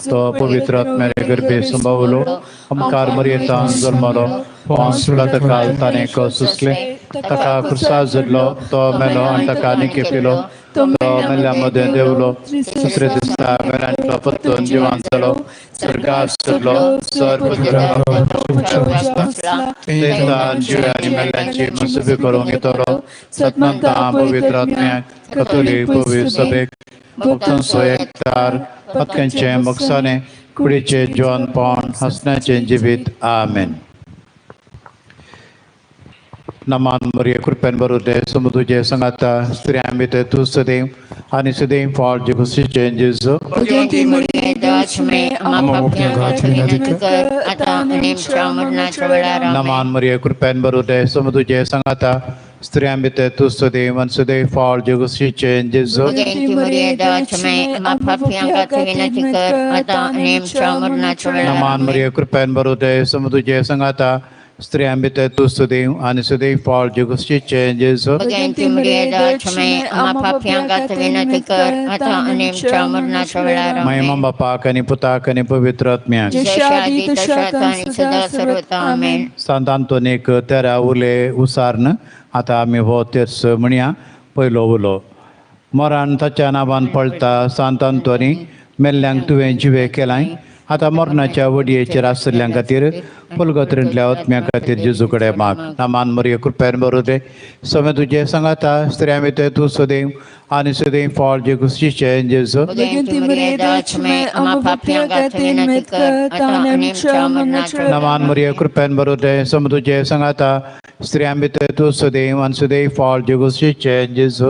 तो पवित्र आत्म्याने गर्भे संभवलो, आमकार मरयेतान जल्मलो, पोंस काल ताणें सोंसलें, ताका क्रुसार जडलो, तो मेलो आनी ताका निकेपिलो, तो मेल्ल्या मदें देंवलो, दुसरे दिसा मेल्यांतलो परतून जिवान जालो, स्वर्गार सरलो, सर जिव्या आनी मेल्ल्यांची मनसुबी करूंक येतलो. सतमंता पवित्र आत्म्याक, कथोलीक पवित्र सभेक, भक्तांचो एकतार, पत्क्यांचें मोगसाणें, कुडीचें जिवनपण, हसण्याचें जिवीत. आमेन. नमान मरिये, कृपेन भरुल्ले, समू तुजे संगाता, स्त्रियां भितर तूं सदैव आनी सदैव फळ जेजूचें जेजू. नमान मरिये, कृपेन भरुल्ले, समू तुजे संगाता, स्त्रियां भितर तूं सदैव आनी सदैव फळ जेजूचें जेजू. नमान मरिये, कृपेन भरुल्ले, समू तुजे संगाता, स्त्रियां भितर तूं सदैव आनी सदैव फळ जेजूचें जेजू. महिमा बापाक आनी पुताक आनी पवित्र आत्म्याक. सांत आंतोनीक तेरा उले उसार्न आतां आमी हो तेर्स म्हणया. पयलो उलो, मरण ताच्या नांवान पळटा. सांत आंतोनी, मेल्ल्यांक तुवें जिवे केलाय, आतां मरणाच्या वडयेचेर आशिल्ल्यां खातीर पुलगत्रींतल्या आत्म्या खातीर जेजू कडेन माग. नामान मरिये, कृपेन भरुल्ले, समे तुजे संगाता, स्त्रियां भितर तूं सदैव आनी सदैव फळ जेजूचें जेजू. नमान मरिये, कृपेन भरुल्ले, समे तुजे संगाता, स्त्रियां भितर तूं सदैव आनी सदैव फळ जेजूचें जेजू.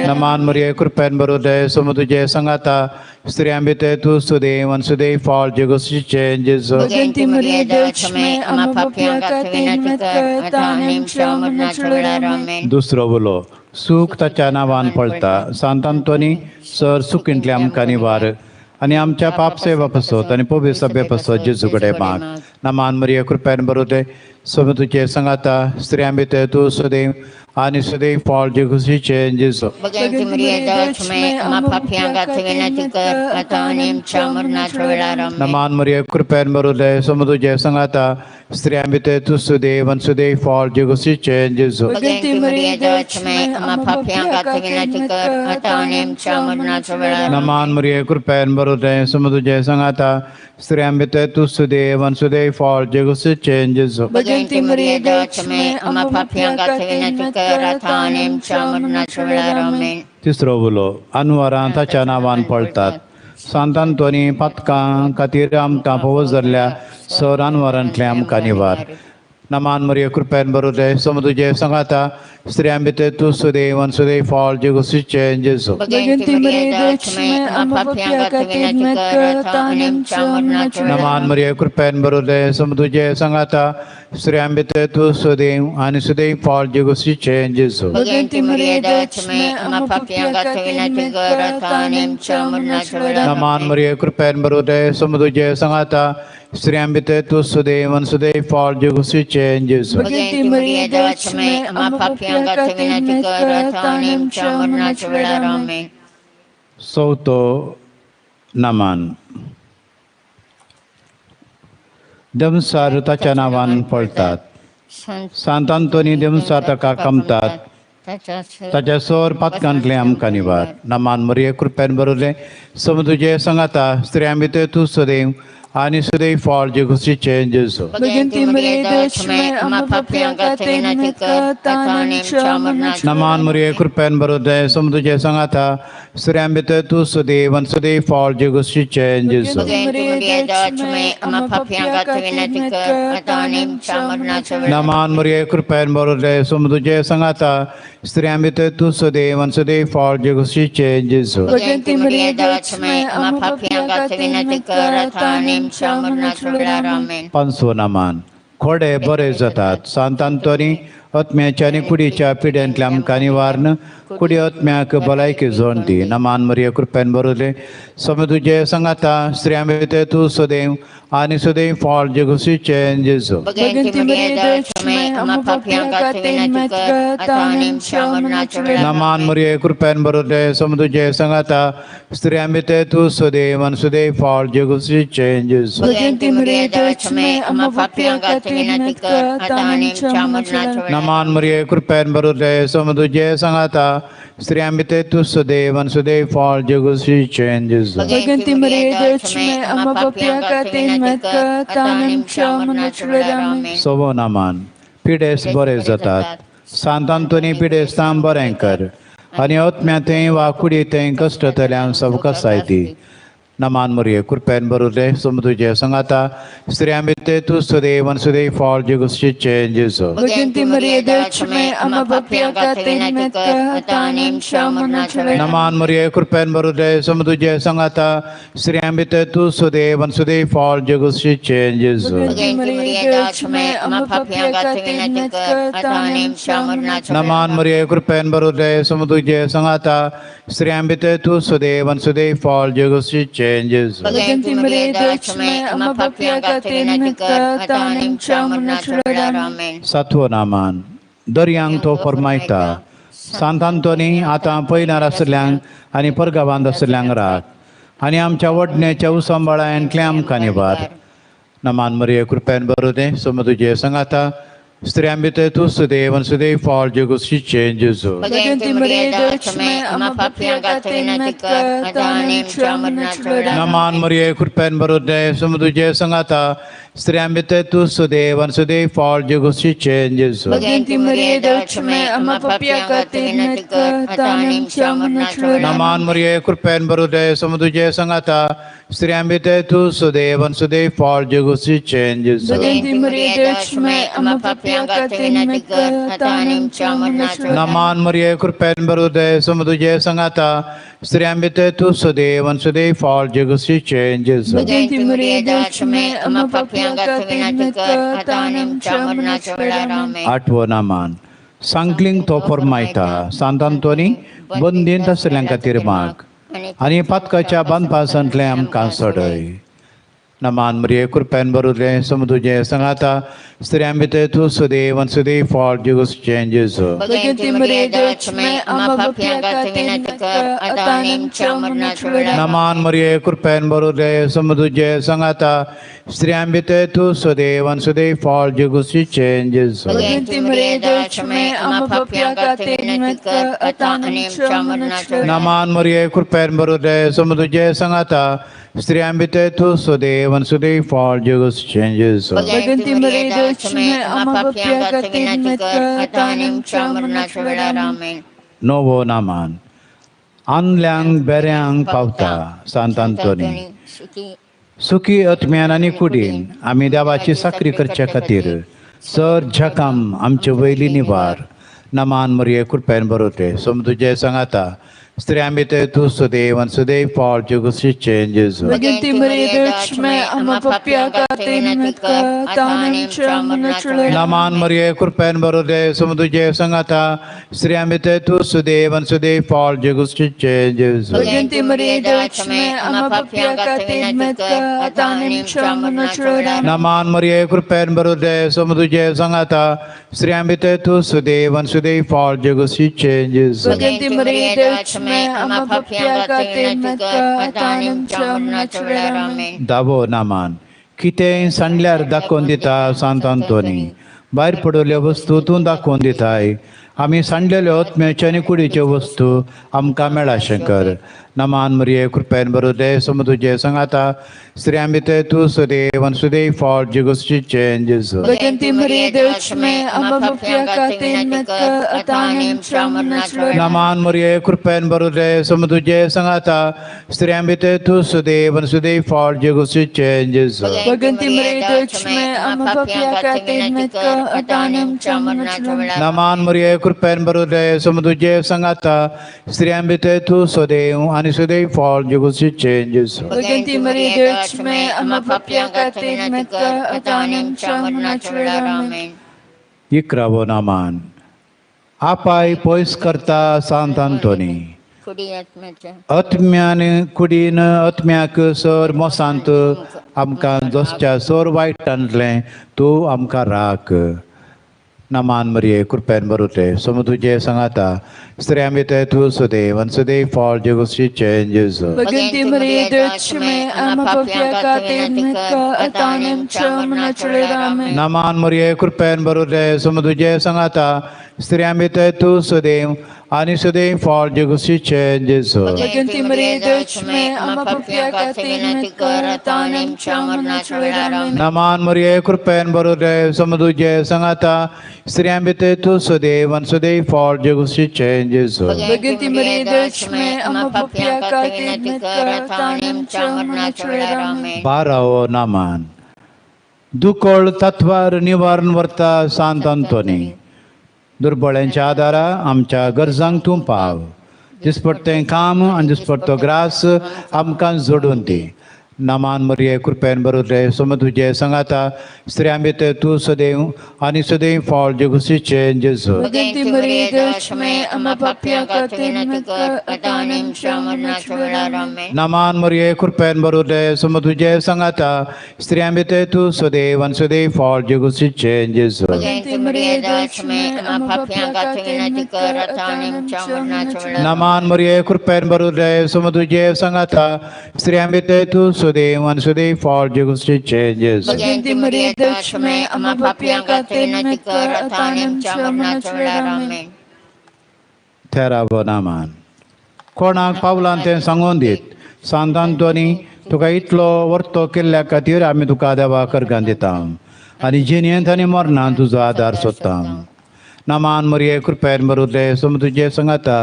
नमान मरिये, कृपेन भरुल्ले, समे तुजे संगाता, स्त्रियां भितर तूं सदैव आनी सदैव फळ जेजूचें जेजू. दुसरो उलो, सूख ताच्या नांवान पळटा. सांत आंतोनी, सर सुकींतले आमकां निवार आनी आमच्या पाप सेवा पासत आनी पवित्र सभे पासत जेजू कडेन माग. नमान मरिये, कृपेन भरुल्ले, समे तुजे संगाता, स्त्रियां भितर तूं सदैव आनी सदैव फळ जेजूचें जेजू. नमान मरिये, कृपेन भरुल्ले, समे तुजे संगाता, स्त्रियां भितर तूं सदैव आनी सदैव फळ जेजूचें जेजू. नमान मरिये, कृपेन भरुल्ले, समे तुजे संगाता, स्त्रियां भितर तूं सदैव आनी सदैव फळ जेजूचें जेजू. तिसरो उलो, अनवरां ताच्या नांवान पळटात. सांत आंतोनी, पातकां खातीर आमकां फावो जाल्ल्या सर अनवरांतलें आमकां निवार. नमान मरिये, कृपेन भरुल्ले, समे तुजे संगाता, स्त्रियां भितर तूं सदैव आनी सदैव फळ जेजूचें जेजू. नमान मरिये, कृपेन भरुल्ले, समे तुजे संगाता, स्त्रियां भितर तूं सदैव आनी सदैव फळ जेजूचें जेजू. नमान मरिये, कृपेन भरुल्ले, समे तुजे संगाता, स्त्रियां भितर तूं सदैव आनी सदैव फळ जेजूचें जेजू. चवथो नमान, देमसार ताच्या नांवान पळटात. सांत आंतोनी, देमसार ताका कमतात, ताच्या सर पातकांतलें आमकां निवार. नमान मरिये, कृपेन भरुल्ले, समे तुजे संगाता, स्त्रियां भितर तूं सदैव आनी सदैव फळ जेजूचें जेजू. नमान मरिये, कृपेन भरुल्ले, समे तुजे संगाता, स्त्रियां भितर तूं सदैव आनी सदैव फळ जेजूचें जेजू. नमान मरिये, कृपेन भरुल्ले, समे तुजे संगाता, स्त्रियां भितर तूं सदैव आनी सदैव फळ जेजूचें जेजू. पांचवो नमान, खोडे बरे जातात. सांत आंतोनी, आत्म्याच्या आनी कुडीच्या पिड्यांतल्या आमकां निवारण, कुडी आत्म्याक भलायकी जोड दी. नमान मरिये, कृपेन भरुल्ले, समे तुजे संगाता, स्त्रियां भितर तूं सदैव आनी सुदेव फळ जेगुसीचें जेजू. नमान मरिये कृपेन भरिल्ले समुद्रचे संगाता स्त्रियां भितर तूं सुदेव आनी सुदेव फळ जेगुसीचें जेजू. नमान मरिये कृपेन भरिल्ले समुद्रचे संगाता स्त्रियां भितर तूं सुदेव आनी सुदेव फळ जेगुसीचें जेजू. सोवो नामान पिडेस बरे जातात सांत आंतोनी पिडेस्तां बरें कर आनी आत्म्या वा कुडींत कश्टतल्यान सवकासाय दी. नमान मरिये कृपेन भरिल्ले समुद्रचे संगाता स्त्रियां भितर तूं सुदेव आनी सुदेव फळ जेगुसीचें जेजू. नमान मरिये कृपेन भरिल्ले समुद्रचे संगाता स्त्रियां भितर तूं सुदेव आनी सुदेव फळ जेगुसीचें जेजू. नमान मरिये कृपेन भरिल्ले समुद्रचे संगाता स्त्रियां भितर तूं सुदेव आनी सुदेव फळ जेगुसीचें जेजू. सातवो नामान दर्यांक तो फरमायता सांत आंतोनी आतां पयल्यार आसल्यांक आनी परगांवांत आसल्यांक राख आनी आमच्या वडण्याच्या उसंबाळांतलें आमकां निवार. नमान मरिये कृपेन भरिल्ले समुद्रचे संगाता स्त्रियां भितर तूं सुदेव आनी सुदेव फळ जेगुसीचें जेजू. नमान मरिये कृपेन भरिल्ले समुद्रचे संगाता स्त्रियां भितर तूं सुदेव आनी सुदेव फळ जेगुसीचें जेजू. नमान मरिये कृपेन भरिल्ले समुद्रचे संगाता स्त्रियां भितर तूं सुदेव आनी सुदेव फळ जेगुसीचें जेजू. नमान मरिये कृपेन भरिल्ले समुद्रचे संगाता स्त्रियां भितर तूं सुदेव आनी सुदेव फळ जेगुसीचें जेजू. आठवो नामान सांकलींग तो फरमायता सांत आंतोनी बंदींत आसल्ल्यां खातीर माग आनी पातकाच्या बांदपासांतलें आमकां सोडय. नमान मरिये कृपेन भरिल्ले समुद्रचे संगाता स्त्रियां भितर तूं सुदेव आनी सुदेव फळ जेगुसीचें जेजू. नमान मरिये कृपेन भरिल्ले समुद्रचे संगाता स्त्रियां भितर तूं सुदेव आनी सुदेव फळ जेगुसीचें जेजू. नमान मरिये कृपेन भरिल्ले समुद्रचे संगाता स्त्रियां भितर तूं सुदेव आनी सुदेव फळ जेगुसीचें जेजू. नवो नामान आनल्यांक बेऱ्यांक पावता सांत आंतोनी सुखी आत्म्यान आनी कुडीन आमी देवाची साकरी करचे खातीर सर झकाम आमचे वयली निवार. नमान मरिये कृपेन भरिल्ले समुद्रचे संगाता स्त्रियां भितर तूं सुदेव आनी सुदेव फळ जेगुसीचें जेजू. नमान मरिये कृपेन भरिल्ले समुद्रचे संगाता स्त्रियां भितर तूं सुदेव आनी सुदेव फळ जेगुसीचें जेजू. नमान मरिये कृपेन भरिल्ले समुद्रचे संगाता स्त्रियां भितर तूं सुदेव आनी सुदेव फळ जेगुसीचें जेजू. दावो नामान कितें सांडल्यार दाखोवन दिता सांत आंतोनी भायर पडवल्ल्यो वस्तू तूं दाखोवन दिताय आमी सांडलेल्यो आत्म्याच्यो आनी कुडीच्यो वस्तू आमकां मेळाशें कर. नमान मरिये कृपेन भरिल्ले समुद्रचे संगाता स्त्रियां भितर तूं सुदेव आनी सुदेव फळ जेगुसीचें जेजू. नमान मरिये कृपेन भरिल्ले समुद्रचे संगाता स्त्रियां भितर तूं सुदेव आनी सुदेव फळ जेगुसीचें जेजू. नमान मरिये कृपेन भरिल्ले समुद्रचे संगाता स्त्रियां भितर तूं सुदेव आनी सुदेव फळ जेगुसीचें जेजू. इकरावो नामान आपाय पयस करता सांत आंतोनी कुडी आत्म्याच्या आत्म्यान कुडीन आत्म्याक सर मोसांत आमकां जसच्या सर वायटांतलें तूं आमकां राख. नमान मरिये कृपेन बरुते सोम तुजे सांगाता स्त्रियां भितर तूं सुदैव आनी सुदैव फळ जेगुशीचें जेजू. Bhagwanti Maria, Dutchme, Amma Papia Katir Mitka, Atanim Chamna Chulirame. नमान मरिये कृपेन बरुते सोम तुजे सांगाता स्त्रियां भितर तूं सुदैव आनी सुदैव फळ जेगुशीचें जेजू. Bhagwanti Maria, Dutchme, Amma Papia Katir Mitka, Atanim Chamna Chulirame. नमान मरिये कृपेन बरुते सोम तुजे सांगाता स्त्रियां भितर तूं सुदैव आनी सुदैव फळ जेगुशीचें जेजू. Bhagwanti Maria, Dutchme, Amma Papia Katir Mitka, Atanim Chamna Chulirame. बारावो नामान. दुकळ तत्वार निवारण व्हरता सांत अंतोनी दुर्बळ्यांच्या आदारा आमच्या गरजांक तूं पाव. दिसपट्टें काम आनी दिसपट्टो ग्रास आमकां जोडून दी. नमान मरिये कृपेन बरुते सोम तुजे सांगाता स्त्रियां भितर तूं सदैव आनी सदैव फळ जेगुशीचें जेजू. Bhagwanti Maria, Dutchme, Amma Papia Katir Mitka, Atanim Chamna Chulirame. नमान मरिये कृपेन बरुते सोम तुजे सांगाता स्त्रियां भितर तूं सदैव आनी सदैव फळ जेगुशीचें जेजू. Bhagwanti Maria, Dutchme, Amma Papia Katir Mitka, Atanim Chamna Chulirame. नमान मरिये कृपेन बरुते सोम तुजे सांगाता स्त्रियां भितर तूं सुदैव आनी सुदैव फळ जेगुशीचें जेजू. Bhagwanti Maria, Dutchme, Amma Papia Katir Mitka, Atanim Chamna Chulirame. थेरावो नामान. कोणाक पावलान तें सांगून दीत सांत अंतोनी तुका इतलो वर्तो केल्ल्या खातीर आमी तुका देवा करगान दिता आनी जिणेंत आनी मरणान तुजो आदार सोदता. नमान मरिये कृपेन बरुते सोम तुजे सांगाता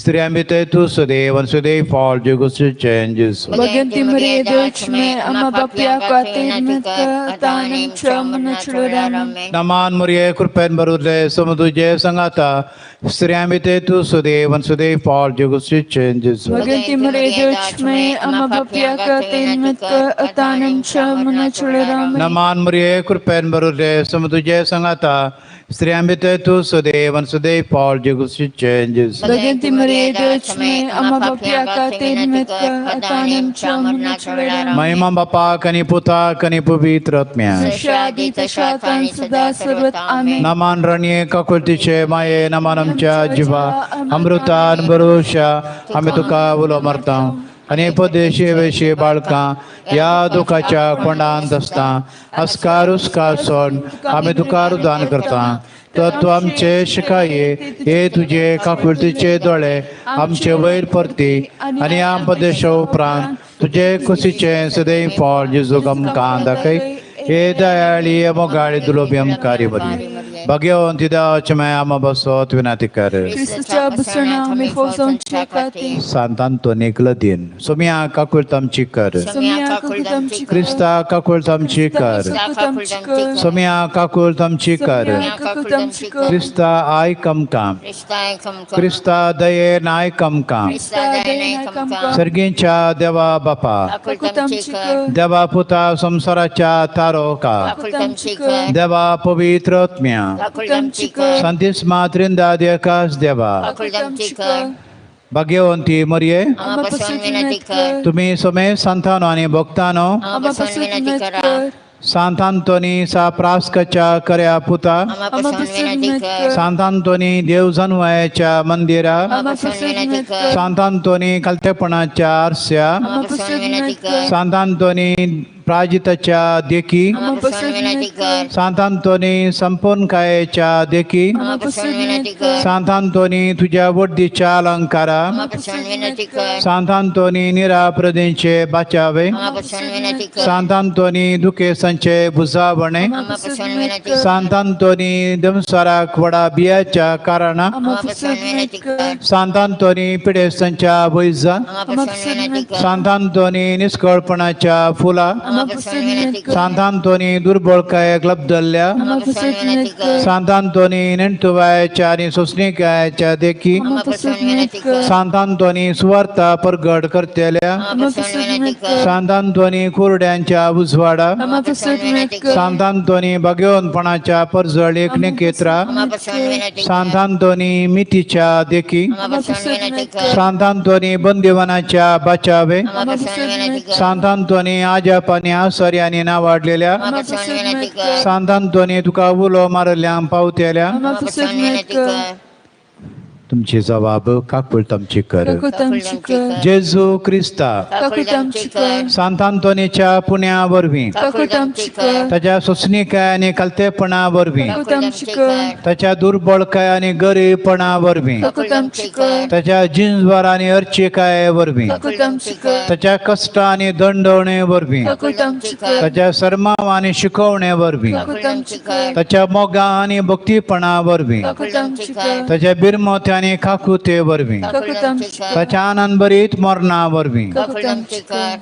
स्त्रियां भितर तूं सुदैव आनी सुदैव फळ जेगुशीचें जेजू. Bhagwanti Maria, Dutchme, Amma Papia Katir Mitka, Atanim Chamna Chulirame. नमान मरिये कृपेन बरुते सोम तुजे सांगाता स्त्रियां भितर तूं सुदैव आनी सुदैव फळ जेगुशीचें जेजू. Bhagwanti Maria, Dutchme, Amma Papia Katir Mitka, Atanim Chamna Chulirame. नमान मरिये कृपेन बरुते सोम तुजे सांगाता स्त्रियां भितर तूं सुदैव आनी सुदैव फळ जेगुशीचें जेजू. Bhagwanti Maria, Dutchme, Amma Papia Katir Mitka, Atanim Chamna Chulirame. महिमा बापाक आनी पुताक आनी पवित्र आत्म्याक. तशा तशा आणि सदा सर्वत आमेन. नमान रणये काकुळतीचे माये नमान आमच्या जिवा अमृतान बरोशा आमी तुका उलो मारता आनी पदेशी वेशी बाळकां ह्या दुखाच्या कोंडांत आसता अस्कार उस्कार सोड आमी तुका रुदान करता. तर तूं आमचे शिकाये हे तुजे काकुळतीचे दोळे आमचे वयर परती आनी आम पदेशा उपरांत तुजे कुशीचें सदैव फळ जेजूक आमकां दाखय. हे दयाळी मोगाळी दुलोबी आमकां बरी भाग्यवंती देवाचे माया आमा बसत विनाती कर. ख्रिस्ताच्या बसणा आमी फौजांचे खातीर. सांत अंतोनीक लदीन सोम्या काकुळत आमची कर. सोम्या काकुळत आमची कर. क्रिस्ता काकुळत आमची कर. काकुळत आमची कर. सोम्या काकुळत आमची कर. सोम्या काकुळत आमची कर. क्रिस्ता आयक आमकां. क्रिस्ता दयेन आयक आमकां. सर्गींच्या देवा बापा काकुळत आमची कर. देवा पुता संवसाराच्या तारोका काकुळत आमची कर. देवा पवित्र आत्म्या काकुळत आमची कर. संतिस्मा त्रिंदा देकास देवा काकुळत आमची कर. भाग्यवंती मरिये आम्हा पासून विनंती कर. तुमी सोमे संतानो आनी भक्तानो आम्हा पासून विनंती कर. सांत अंतोनी सा प्रास्काच्या कर्या पुता आम्हा पासून विनंती कर. सांत अंतोनी देव जनवयाच्या मंदिरा आम्हा पासून विनंती कर. सांत अंतोनी कलतेपणाच्या आरस्या आम्हा पासून विनंती कर. सांत अंतोनी प्राजिताच्या देखी आम्हा पासून विनंती कर. सांत अंतोनी संपूर्ण कायेच्या देखी आम्हा पासून विनंती कर. सांत अंतोनी तुझ्या वड्डीच्या अलंकारा आम्हा पासून विनंती कर. सांत अंतोनी निराप्रदींचे बाचावे आम्हा पासून विनंती कर. सांत अंतोनी दुखेसांचे भुजावणे आम्हा पासून विनंती कर. सांत अंतोनी दमसाराक वडा बियाच्या कारणा आम्हा पासून विनंती कर. सांत अंतोनी पिडेस्तांच्या वैजा आम्हा पासून विनंती कर. सांत अंतोनी निष्कळपणाच्या फुला आमा पासत विनंती कर. सांत आंतोनी दुर्बळकायेक लब्दल्ल्या. आमा पासत विनंती कर. सांत आंतोनी नेणटुवायच्या आनी सोंसणीकायेच्या देखी. आमा पासत विनंती कर. सांत आंतोनी सुवार्ता परगट करतेल्या. आमा पासत विनंती कर. सांत आंतोनी कुरड्यांच्या उजवाडा. आमा पासत विनंती कर. सांत आंतोनी भाग्यवंतपणाच्या परजळीक निकेत्रा. आमा पासत विनंती कर. सांत आंतोनी मितीच्या देखी. आमा पासत विनंती कर. सांत आंतोनी बंदिवानाच्या बचावे. आमा पासत विनंती कर. सांत आंतोनी आजाप आनी आसर्यांनी नावाडलेल्या. आमा पासत विनंती कर. सांत आंतोनी तुका उलो मारल्यांक पावतेल्या. आमा आमा पासत पासत विनंती विनंती कर. कर. तुमची जबाब काकूळ आमची कर. काकूत आमची कर. जेजू क्रिस्ता काकूत आमची कर. सांत आंतोनीच्या पुण्या वरवीं, काकूत आमची कर. ताच्या सोंसणीकाय आनी कालतेपणा वरवीं, काकूत आमची कर. ताच्या दुर्बळकाय आनी गरीबपणा वरवीं, काकूत आमची कर. ताच्या जिंजवार आनी अर्चिकाये वरवीं, काकूत आमची कर. ताच्या कश्ट आनी दंडवणे वरवीं, काकूत आमची कर. ताच्या सर्माव आनी शिकवणे वरवीं, काकूत आमची कर. ताच्या मोगा आनी भक्तीपणा वरवीं, काकूत आमची कर. ताच्या बिरमोते आनी काकुते वरवीं, काकूत आमची कर. ताच्या आनंदभरीत मरणा वरवीं, काकूत आमची कर.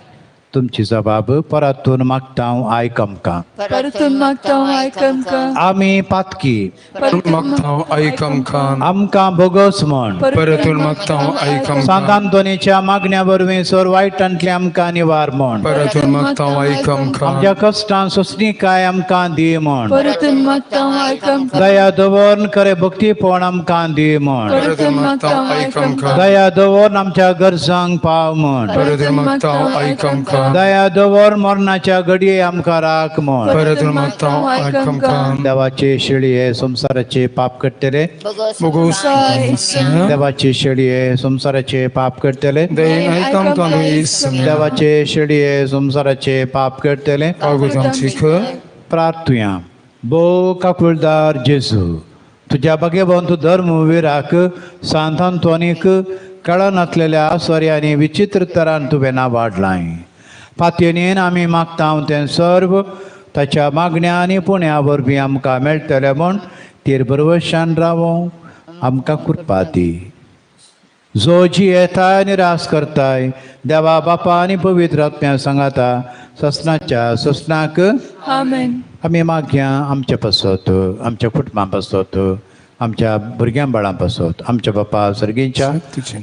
तुमची जबाब परतून मागता हांव, आयक आमकां. परतून मागता आयक आमकां. आमी पातकी. परतून मागता आयक आमकां. आमकां भोगोस म्हण. परतून मागता आयक सांत आमकां. आंतोनीच्या मागण्या वरवीं सोर वायटांतले आमकां निवार म्हण. परतून मागता आयक आमकां. आमच्या कश्टां सोंसणीकाय आमकां दी म्हण. परतून मागता आयक आमकां. दया दवरून खरें भक्तीपण आमकां दी म्हण. परतून मागता आयक आमकां. दया दवरून आमच्या गरजांक पाव म्हण. परतून मागता आयक आमकां. दया दवर मरणाच्या घडये आमकां राख म्हण. परतून मागता आयक आमकां. देवाचे शेळये संवसाराचे पाप करतले. बोगोस देवाचे शेळये संवसाराचे पाप करतले. दयेन आयक आमकां दुयेंस. देवाचे शेळये संवसाराचे पाप करतले. कागद आमची कर. प्रार्थुया. भोव काकुळदार जेजू, तुज्या भाग्यवंत धर्मवीराक सांत आंतोनीक कळनासलेल्या आसर्यांनी विचित्र तरान तुवें नावाडलाय. पातयेन आमी मागता तें सर्व ताच्या मागण्या आनी पुण्या वरवीं आमकां मेळटलें म्हूण तेर बरवशान रावों आमकां कृपा दी. जो जियेताय आनी रास करताय देवा बापा आनी पवित्र आत्म्या सांगाता ससनाच्या ससनाक. आमेन. आमी मागया आमच्या पासत, आमच्या कुटुंबा पासत, आमच्या भुरग्यां बाळां पासत. आमच्या बापा सर्गींच्या,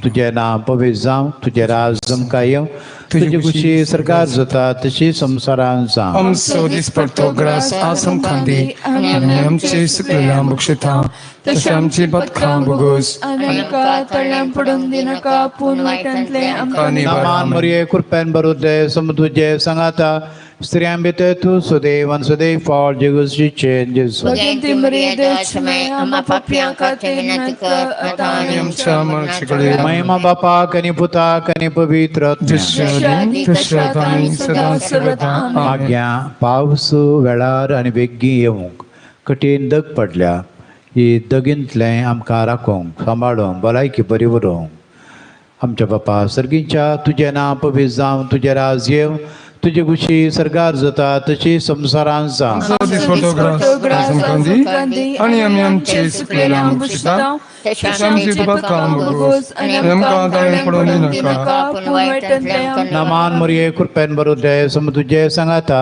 तुजें नांव पवित्र जावं, तुजें राज आमकां येवं, तुजी खुशी सरकार जाता तशी संवसारान जावं. आमचो दिसपडतो ग्रास आज आमकां दी आनी आमचे सुकलेल्या बक्षिता तशें आमची पथकां बोगोस आनी आमकां तळ्यां पडून दिनाका, पूण वायटांतलें आमकां निवार. नामान मरिये कृपेन बरुदे समुद्र सांगाता, स्त्रियां भितर तूं सुदैव आनी सुदैव फळ जेजूचे जेजू. भगवंती मरिये देवक्षमे आमा पापयां खातीर विनंती कर आतां आनी आमच्या मरणाच्या घडये. महिमा बापाक आनी पुताक आनी पवित्र आत्म्याक. जशें आदी तशें आतां आनी सदां सर्वदा. आमेन. मागया पावस वेळार आनी बेगीन येवंक. कठीण दग पडल्या ही दगींतलें आमकां राखूंक, सांबाळूंक, भलायकी बरी उरोवंक. आमच्या बापा सर्गीच्या, तुजें नांव पवित्र जावं, तुजें राज येवं, तुजी खुशी सर्गार जाता तशी संवसारान जावं. आमचो दिसपडतो ग्रास आज आमकां दी आनी आमी आमचे सुकलेल्या बक्षिता तशें आमची पथकां बोगोस आनी आमकां तळ्यां पडून दिनाका, पूण वायटांतलें आमकां नामान मरिये कृपेन बरुदे समुद्र सांगाता,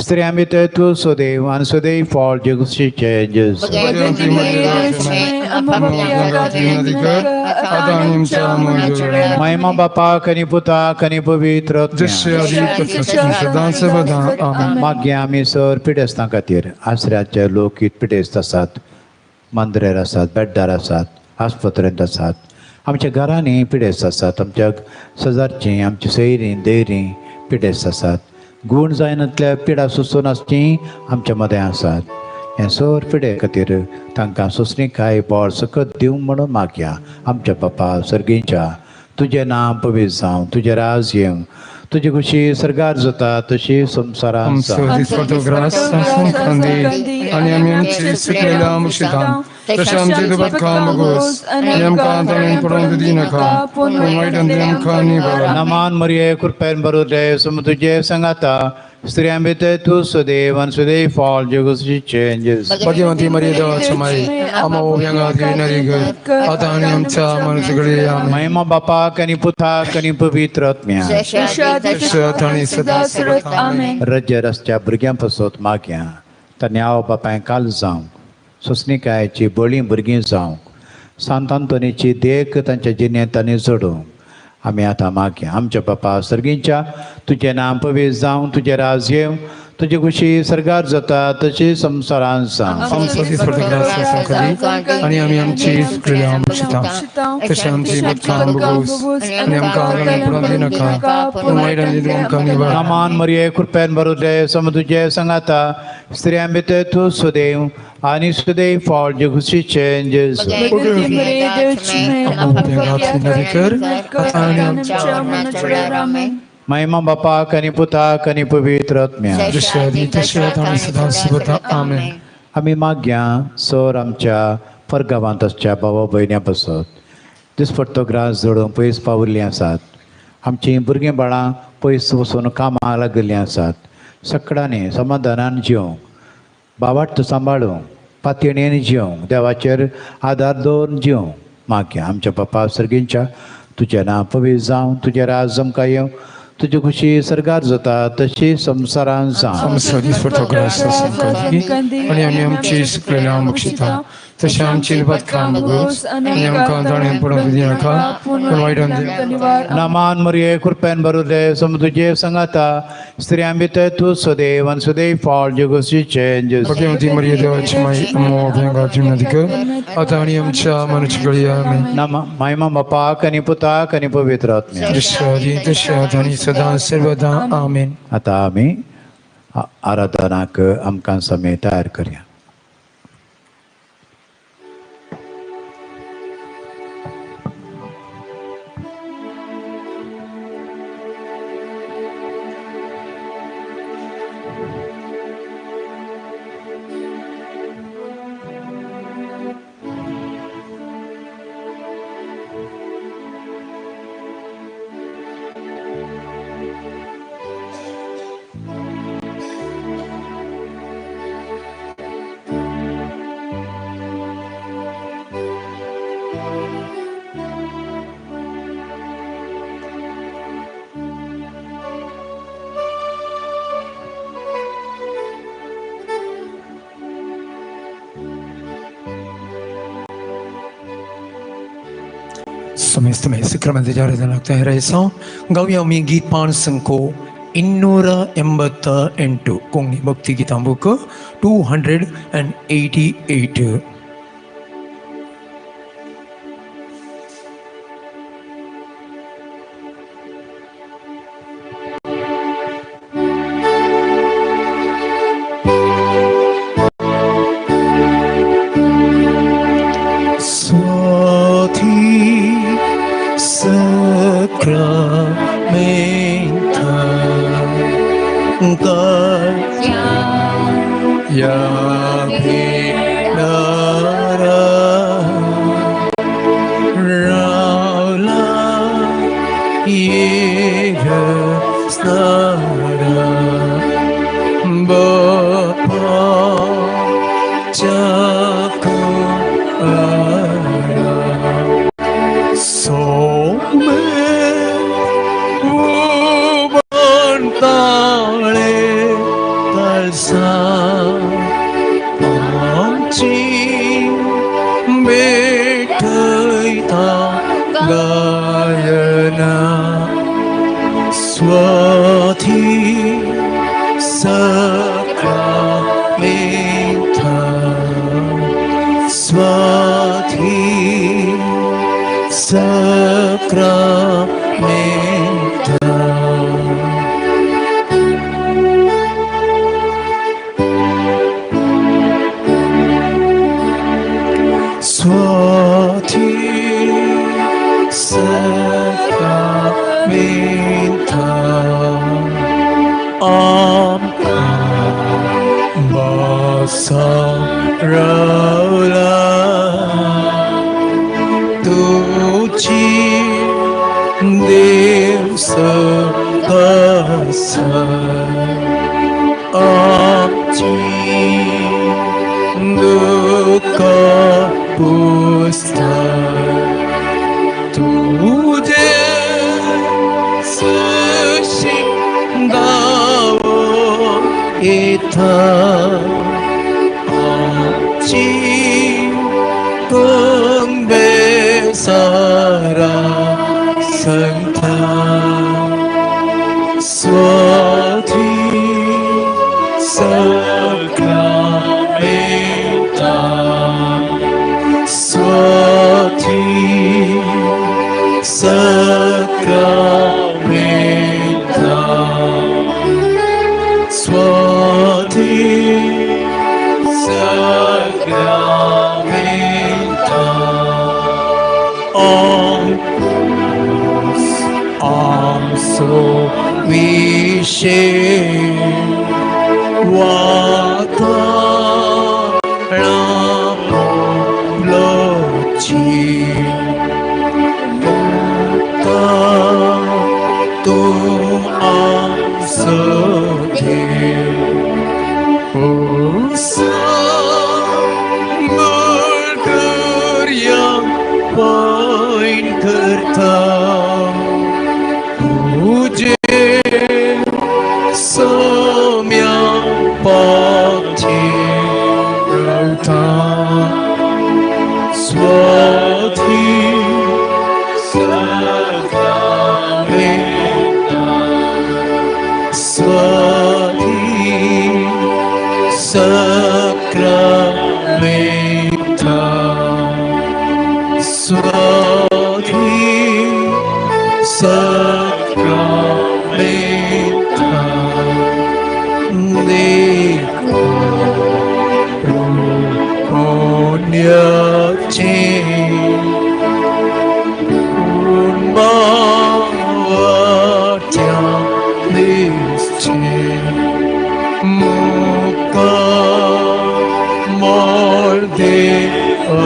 स्त्रियां भितर तूं सुदैव आनी सुदैव फळ जेजूचे जेजू. भगवंती मरिये देवक्षमे आमा पापयां खातीर विनंती कर आतां आनी आमच्या मरणाच्या घडये. महिमा बापाक आनी पुताक आनी पवित्र आत्म्याक. जशें आदी तशें सदां सर्वदा. आमेन. मागीर आमी सर पिडेस्तां खातीर, आसऱ्याचे लोक पिडेस्त आसात, मांद्रेर आसात, बेड्डार आसात, आस्पत्रेंत आसात, आमच्या घरांनी पिडेस्त आसात, आमच्या शेजारचीं, आमची सयरीं दैरीं पिडेस्त आसात, गूण जायनातल्या पिडा सोंसून आसचीं आमच्या मदें आसात. हें सर पिडे खातीर तांकां सोंसणीकाय बळ सकत दिवंक म्हणून मागया. आमच्या बापा सर्गींच्या, तुजें नांव पवित्र जावं, तुजें राज येवं, तुजी खुशी सर्गार जाता तशी संवसारान आमचो जावं. दिसपडतो ग्रास आज आमकां दी आनी आमी आमचे सुकलेल्या बक्षिता तशें आमचे पथकां बोगोस आनी आमकां तळ्यां पडून दिनाका, पूण वायटांतलें आमकां निवार. नमान मरिये कृपेन बरुदे सम तुजे सांगाता, स्त्रियां भितर तूं सुदैव आनी सुदैव फळ जेजूचें जेजू. भगवंती मरिये देवाची माई, आम्हा ओव्यांगा विनंती कर, आता आणि आमच्या मरणाच्या घडये. आमेन. महिमा बापाक आनी पुताक आनी पवित्र आत्म्याक. जशी आणि सदा सर्वथा. आमेन. रज्य रस्त्या भुरग्यां पासत मागया, तांणी आवय बापायक काल जावंक, सोंसणिकायेची बळीं भुरगीं जावंक, सांत आंतोनीची देख तांच्या जिणेंत तांणी जोडूंक आमी आतां मागया. आमच्या बापा सर्गींच्या, तुजें नांव पवित्र जावं, तुजें राज येवं, तुजी खुशी सर्गार जाता तशी संवसारांत जावं. आमचो दिसपट्टो ग्रास आमकां दी, आनी आमी आमची चुकलेल्या बक्षिता, तशें आमची बदकां भोगोस, आनी आमकां आंगान पडून दिनाका, पूण वायटान दिवन आमकां निवार. नामान मरिये, कृपेन भरुल्ले, सम तुजे संगाता, स्त्रियां भितर तूं सुदैव आनी सुदैव फळ जेजूचें जेजू. भगवती मरिये देवाची माई, आम्हा ओव्यांगा विनंती कर, आता आणि आमच्या मरणाच्या वेळेर. आमेन. महिमा बापाक आनी पुताक आनी पवित्र आत्म्याक. जशी आदी तशी आता आणि सदा सर्वथा. आमेन. आमी मागया सर आमच्या परगांवांत आसच्या भावा भयण्यां पासत, दिसपट्टो ग्रास जोडून पयस पाविल्लीं आसात. आमचीं भुरगीं बाळां पयस वचून कामाक लागिल्लीं आसात. सगळ्यांनी समाधानान जिवंक, बाबाट सांबाळूंक, पातयेन जिवंक, देवाचेर आदार दवरून जिवंक मागया. आमच्या बापा सर्गींच्या, तुजें नांव पवित्र जावं, तुजें राज आमकां येवं, तुजी खुशी सर्गार जाता तशी संवसारांत जावं. आमचो दिसपट्टो ग्रास आमकां दी, आनी आमी आमची चुकलेल्या बक्षिता, तशें आमची बदकां भोगोस, आनी आमकां ताणें पडूंक दिनाका, पूण वायटान दिवन आमकां निवार. नामान मरिये, कृपेन भरुल्ले, सम तुजे संगाता, स्त्रियां भितर तूं सुदैव आनी सुदैव फळ जेजूचें जेजू. भगवंती मरिये देवाची माई, आम्हा ओव्यांगा विनंती कर, आता आणि आमच्या मरणाच्या घडये. आमेन. महिमा बापाक आनी पुताक आनी पवित्र आत्म्याक. जशी आदी तशी आता आणि सदा सर्वदा. आमेन. आतां आमी आराधनाक आमकां समय तयार करया. समय ಸಿಕ್ರಮದ ಜಾರದನಾಗ್ತಾ ರೈಸೋ ಗವ್ಯಾಮಿ ಗೀತ್ ಪಾಣಸಂಕೋ 288 ಕೊಂಗ್ನಿ ಭಕ್ತಿ ಗೀತಾಂಬುಕ್ 288. Swati Sacramenta Ya Nara Raula Snara Bapa Chaku Ara Some Ubantale Talsa Panchi Betaita Gayana Swati Sacramenta Swati Sacramenta. Swati Sacramenta Amka Basa Raula Tuchi Dev Sadasa आमची दुःखां पुसता तुजें सुशीं दावयता आमची कुंबेसारा सांगता Swati sacramenta Swati sacramenta Swati sacramenta आमचो विशेष वाताळाची तूं आमचो देव करया पायन करता तुजें सोम्या पाठी रावता Swati sacramenta Swati sacramenta Swati sacramenta पुण्याचें कुर्मावाट्या दिसचें मुखार देवाचें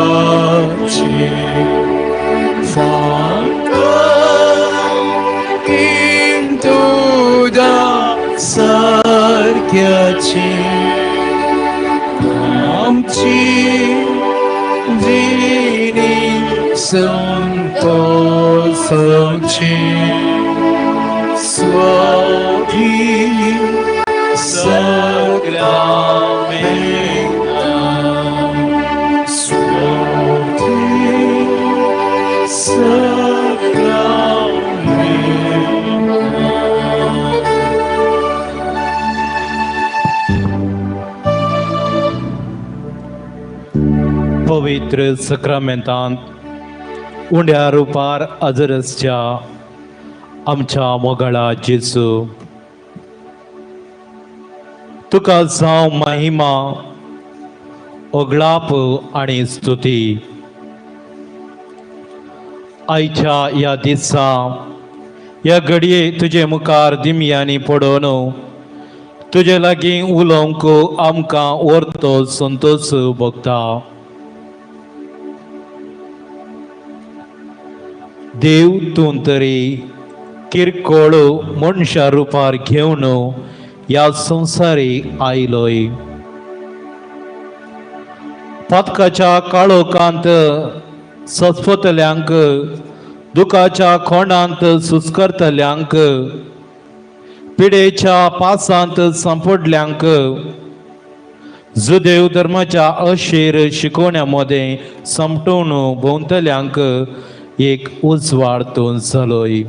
फांकां तुज्या सारक्याचें आमची जिणी संतोषाची स्वाती sacramenta Swati sacramenta. पवित्र सक्रामेंतांत उंड्या रुपार अजरसच्या आमच्या मोगाळा जेजू, तुका जावं महिमा, ओगळाप आनी स्तुती. आयच्या ह्या दिसा ह्या घडये तुजे मुखार दिमयांनी पडोवन तुजे लागीं उलोवंक आमकां व्हरतो संतोश भोगता. देव तूं तरी किरकोळ मनशा रुपार घेवन ह्या संवसारी आयलोय. पातकाच्या काळोखांत सस्पतल्यांक, दुखाच्या खोंडांत सुस्करतल्यांक, पिडेच्या पासांत सांपडल्यांक, जुदेव धर्माच्या अशेर शिकोवण्या मदें समटून भोंवतल्यांक एक उजवाड तूं जालोय.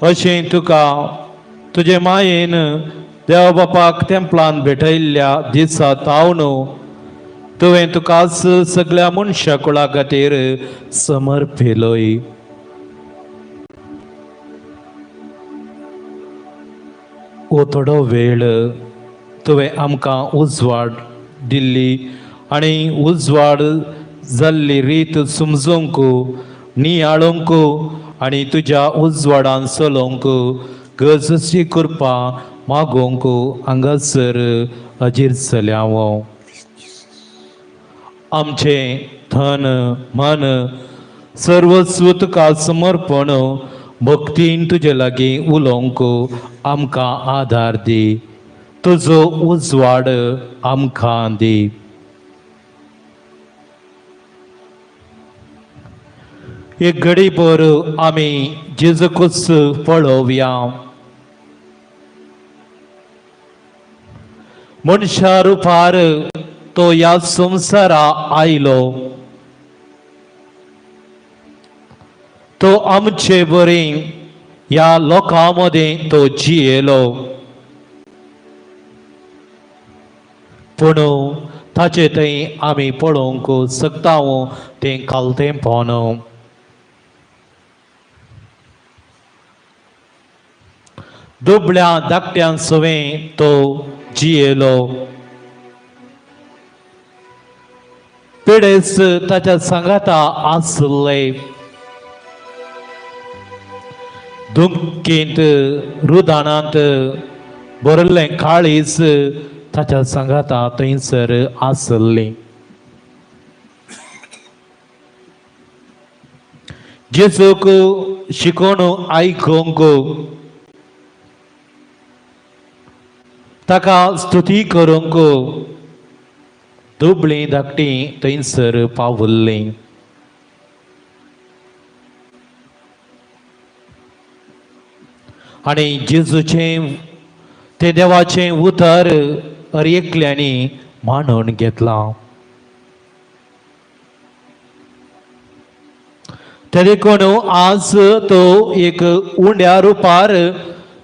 अशें तुका तुजे मायेन देव बापाक तेंपलान भेटयल्ल्या दिसा तावन तुवें तुकाच सगळ्या मनशा कुळा खातीर समर्पिलोय. ओ थोडो वेळ तुवें आमकां उजवाड दिल्ली आनी उजवाड जाल्ली रीत समजूंक, नियाळूंक आनी तुज्या उजवाडान चलोवंक गरजेची कृपा मागोवंक हांगासर हाजीर जाल्या. आमचें धन मन सर्वस्व तुका समर्पण भक्तीन तुजे लागीं उलोवंक आमकां आदार दी. तुजो उजवाड आमकां दी. एक घडीभर आमी जेजूकूच पळोवया. मनशा रुपार तो ह्या संवसारा आयलो. तो आमचे बरी ह्या लोकां मदें तो जियेलो. पूण ताचे थंय आमी पळोवंक शकता तें खालतेंपण. दुबळ्या धाकट्यां सवें तो जियेलो. पिडेस ताच्या सांगाता आसले. दुमकींत रुदानांत भरिल्लें काळीज ताच्या सांगाता थंयसर आसलें. जेजूक शिकोवन आयकूंक, ताका स्तुती करूंक दुबळीं धाकटीं थंयसर पावल्लीं. आनी जेजूचें तें देवाचें उतर हर एकल्यांनी मानून घेतलां. ते देखून आज तो एक उंड्या रुपार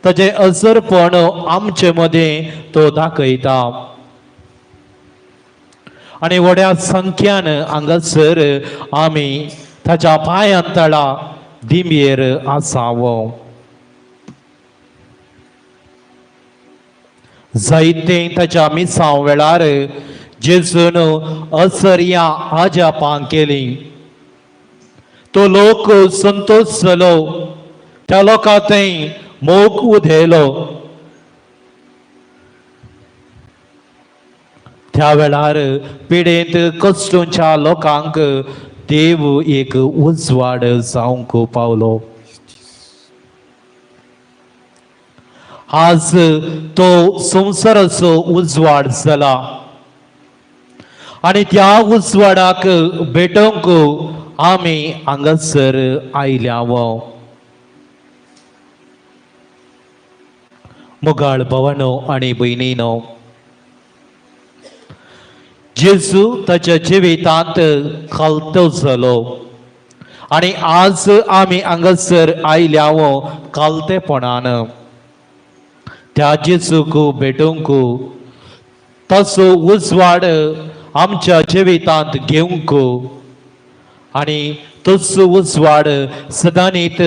ताचें असरपण आमचे मदें तो दाखयता. आनी व्हड्या संख्यान हांगासर आमी ताच्या पांयां तळा दिंबयेर आसाव. जायते ताच्या मिसांव वेळार जेजून असरया आजापां केली. तो लोक संतोष जालो. त्या लोकां थंय मोग उदेलो. त्या वेळार पिडेंत कश्टूंच्या लोकांक देव एक उजवाड जावंक पावलो. आज तो संवसाराचो उजवाड जाला आनी त्या उजवाडाक भेटोवंक आमी हांगासर आयल्या. मोगाळ भावानो आनी भयणीनो, जेजू ताच्या जिवितांत खालतो जालो आनी आज आमी हांगासर आयल्या खालतेपणान. त्या जेजूक भेटोवंक, ताचो उजवाड आमच्या जिवितांत घेवंक आनी तोच उजवाड सदांनीत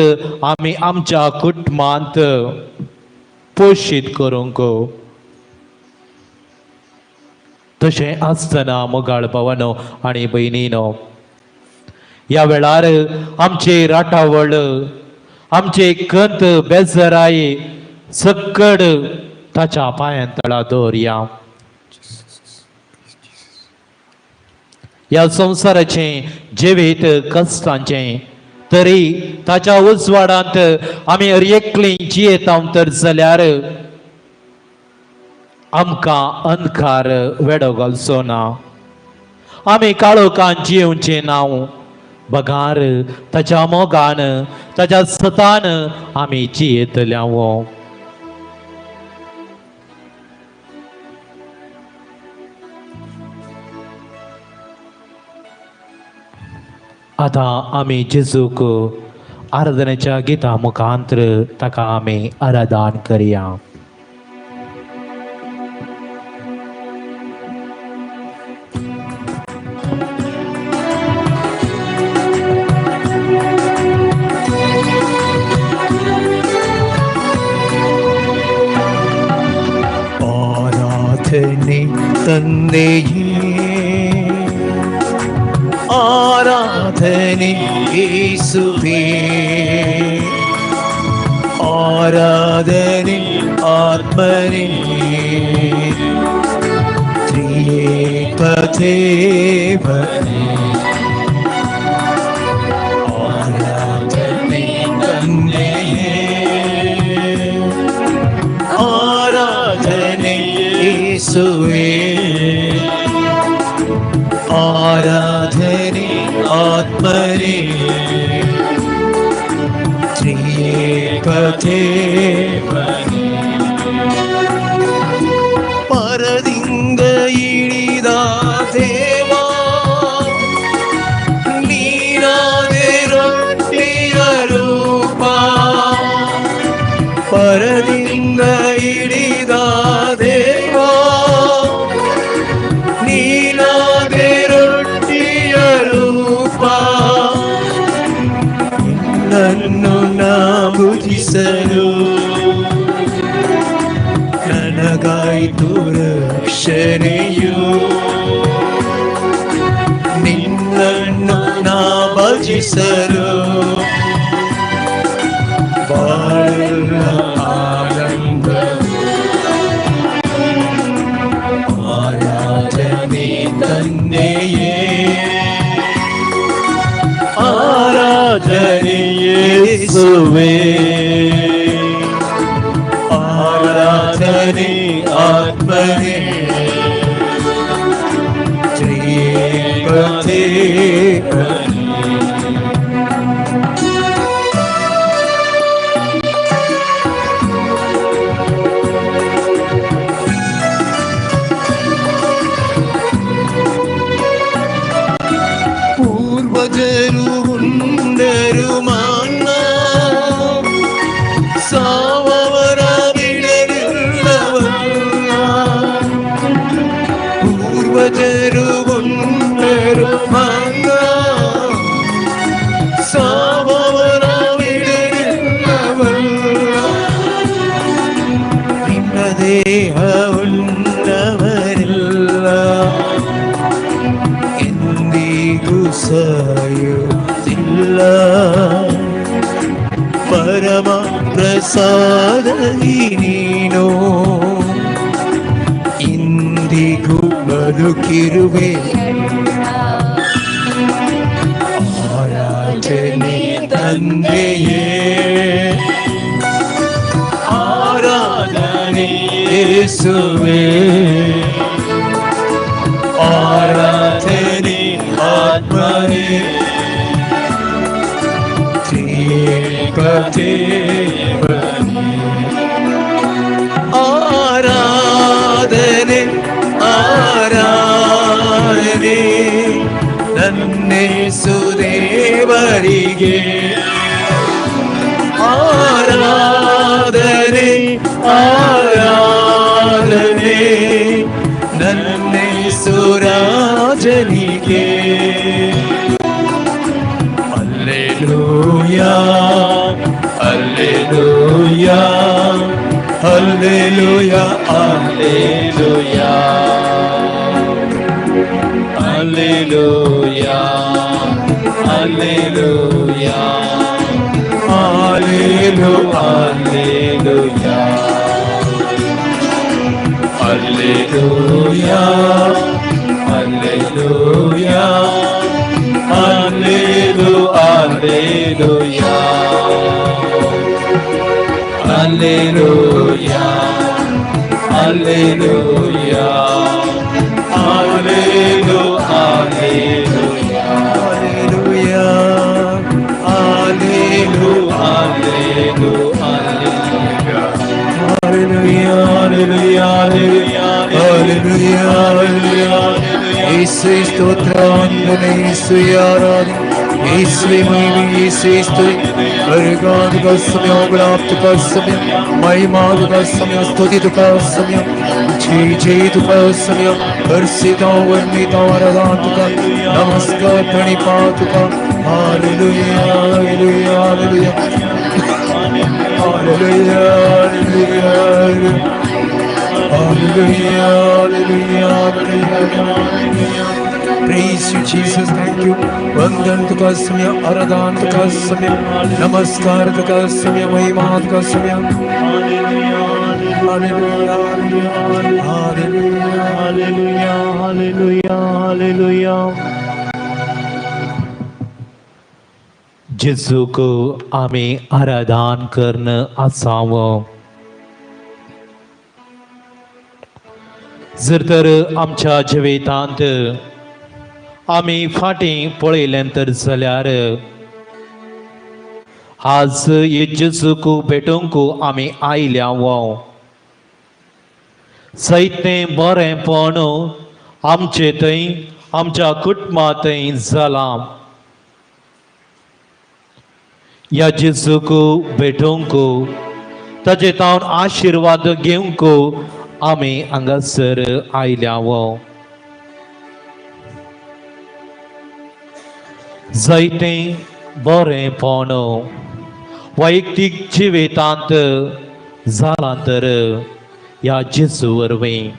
आमी आमच्या कुटुंबांत पोशीत करूंक. तशें आसतना मोगाळ भावानो आनी भयणीनो, ह्या वेळार आमचे राटावळ, आमचे कंत बेजराय सक्कड ताच्या पांयां तळा दवरया. ह्या संवसाराचें जिवीत कश्टांचें तरी ताच्या उजवाडांत आमी हर एकलीं जियेता तर जाल्यार आमकां अंधकार वेडो घालचो ना. आमी काळोखान जियेवचें ना, बगार ताच्या मोगान ताच्या सतान आमी जियेतल्या. आतां आमी जेजूक आराधनेच्या गिता मुखांतर ताका आमी आराधन करया. आराधने तन्नेये, आराधने येसुवे, आराधने आत्मने, त्रिएक देवने, आराधने तन्नेये, आराधने ಯೇಸುವೇ ಆರಾಧನೆ ಆತ್ಮನೇ ತ್ರಿಯೇಕ ದೇವನೇ. ಪರದಿಂದ ಇಳಿದ ದೇವಾ ನೀನಾದೆ ರೊಟ್ಟಿಯ ರೂಪ, ಪರದಿಂದ ಇಳಿದ ದೇವಾ ನೀನಾದೆ ರೊಟ್ಟಿಯ ರೂಪ, ನಿನ್ನನ್ನು ನಾ ಪೂಜಿಸಲು ನನಗಾಯಿತು ರಕ್ಷಣೆಯು, ನಿನ್ನನ್ನು ನಾ ಭಜಿಸಲು ಬಾಳೆಲ್ಲ ಆನಂದ. ಆರಾಧನೆ ತಂದೆಯೇ ಆರಾಧನೆ ಯೇಸುವೇ ಆರಾಧನೆ ಆತ್ಮನೇ ತ್ರಿಯೇಕ ದೇವನೇ. ಪೂರ್ವಜರು ಉಂಡರು ಮಾನ್ನ ಸಾವವರ ಬಿಡಲಿಲ್ಲವಲ್ಲ, ಪೂರ್ವಜರು ಉಂಡರು ಮಾನ್ನ ಸಾವವರ ಬಿಡಲಿಲ್ಲವಲ್ಲ, ನಿನ್ನ ದೇಹ ಉಣ್ಣವರಿಲ್ಲ ಎಂದಿಗೂ ಸಾಯುತ್ತಿಲ್ಲ, ಪರಮ ಪ್ರಸಾದದಿ ನೀನು ಇಂದಿಗೂ ಬದುಕಿರುವೆ. ಆರಾಧನೆ ತಂದೆಯೇ ಆರಾಧನೆ ಯೇಸುವೇ ಆರಾಧನೆ ಆತ್ಮನೇ ತ್ರಿಯೇಕ ದೇವನೇ. ಆರಾಧನೆ ಆರಾಧನೆ ನನ್ನೇಸು ದೇವರಿಗೆ, ಆರಾಧನೆ ಆರಾಧನೆ ನನ್ನೇಸು ರಾಜನಿಗೆ. Alleluia alleluia alleluia alleluia alleluia alleluia alleluia alleluia alleluia alleluia alleluia alleluia alleluia alleluia alleluia alleluia alleluia alleluia alleluia. ಯೇಸುವೆ ಸ್ತೋತ್ರ ವಂದನೆ, ಯೇಸುವೆ ಆರಾಧನೆ, ಯೇಸುವೆ ಮಹಿಮೆ, ಯೇಸುವೆ ಸ್ತುತಿ. ಪರಿಗಾದ ಸಮಯ, ಪ್ರಾಪ್ತ ಸಮಯ, ಮಹಿಮಾದ ಸಮಯ, ಸ್ತುತಿ ತುಕ ಸಮಯ, ಜಯ ಜಯ ತುಕ ಸಮಯ, ಹರ್ಷಿತ ವರ್ಣಿತ ವರದಾತುಕ ನಮಸ್ಕಾರ ಪ್ರಣಿಪಾತುಕ. Hallelujah hallelujah hallelujah hallelujah hallelujah hallelujah hallelujah. Praise you Jesus, thank you. वंदन तुका समय, आराधन तुका समय, नमस्कार तुका समय, महिमा तुका समय. Hallelujah hallelujah hallelujah hallelujah hallelujah. जेजूक आमी आराधन कर्ण आसाव. जर तर आमच्या जिवितांत आमी फाटीं पळयलें तर जाल्यार आज हे जेजूक भेटूंक आमी आयल्या वो जायतें बरेंपण आमचे थंय आमच्या कुटुंबा थंय जालां. ह्या जेजूक भेटूंक ताजे तावन आशिर्वाद घेवंक आमी हांगासर आयल्या वो. जायतें बरेंपण वैयक्तीक जिवितांत जालां तर ह्या जेजू वरवीं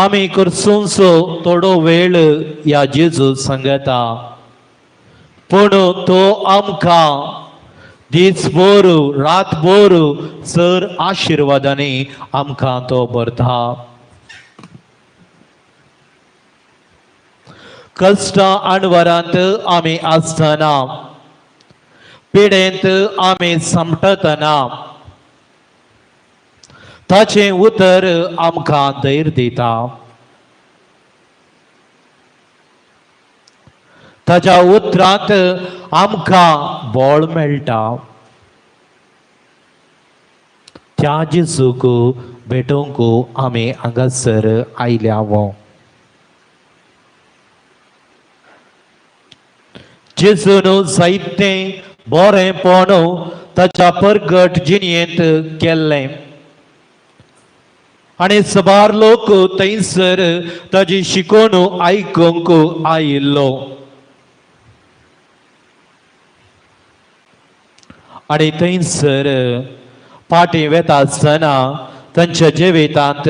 आमी करसूनसो थोडो वेळ ह्या जेजू सांगता, पूण तो आमकां दीसभर रातभर सर आशिर्वादांनी आमकां तो भरता. कश्टां अणवरांत आमी आसतना, पिडेंत आमी समटतना ताचें उतर आमकां धैर्य दिता. ताच्या उतरांत आमकां बळ मेळटा. त्या जेजूक भेटोवंक आमी हांगासर आयल्या वो. जेजून जायतें बरेंपण ताच्या परगट जिणेंत केल्लें आनी सबार लोक थंयसर ताजी शिकोवन आयकूंक आयिल्लो. आनी थंयसर फाटीं वेता आसतना तांच्या जिवितांत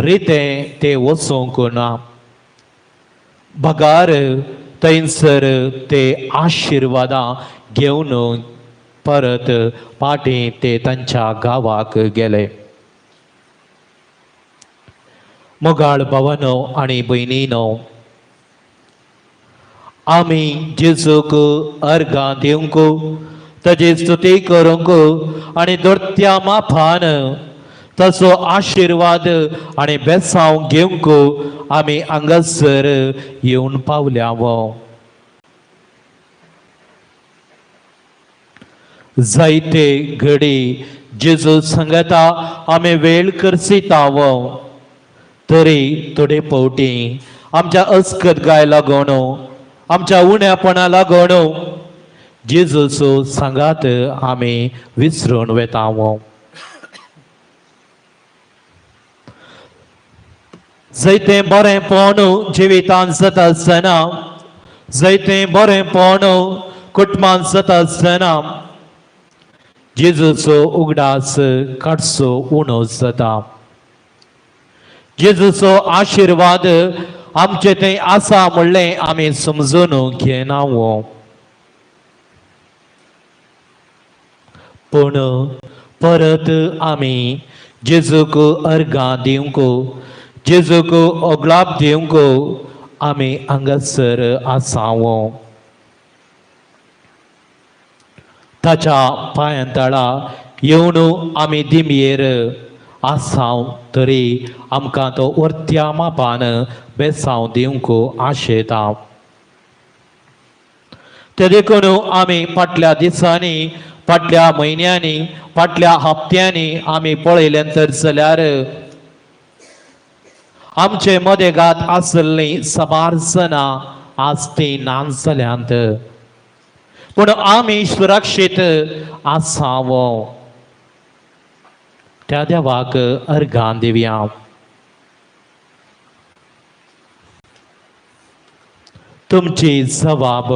रितें ते वचूंक ना, बगार थंयसर ते आशिर्वादां घेवन परत फाटीं ते तांच्या गांवाक गेले. मोगाळ भावानो आनी भयणीनो, आमी जेजूक अर्गां दिवंक, ताजी स्तुती करूंक आनी दोर्त्या माफान ताचो आशिर्वाद आनी बेसांव घेवंक आमी हांगासर येवन पावल्या वो. जायते घडी जेजू सांगता आमी वेळ करसिता वो, तरी थोडे फावटी आमच्या अस्कत गाय लागून, आमच्या उण्यापणा लागून जेजूचो सांगात आमी विसरून वेता वो. जायतें बरेंपण जिवितांत जाता आसतना, जायतें बरेंपण कुटुंबांत जाता आसतना जेजूचो उगडास काडचो उणो जाता. जेजूचो आशिर्वाद आमचे थंय आसा म्हणलें आमी समजून घेना वो. पूण परत आमी जेजूक अर्गां दिवंक, जेजूक ओगलाप दिवंक आमी हांगासर आसा वो. ताच्या पांयां तळा येवन आमी दिमयेर आसाव तरी आमकां तो वर्त्या मापान बेसांव दिवंक आशेता. ते देखून आमी फाटल्या दिसांनी, फाटल्या म्हयन्यांनी, फाटल्या हप्त्यांनी आमी पळयलें तर जाल्यार आमचे मदेगात आसल्लीं साबार जाणां आज तीं ना जाल्यांत, पूण आमी सुरक्षीत आसाव. त्या देवाक अर्गां दिवया. तुमची जबाब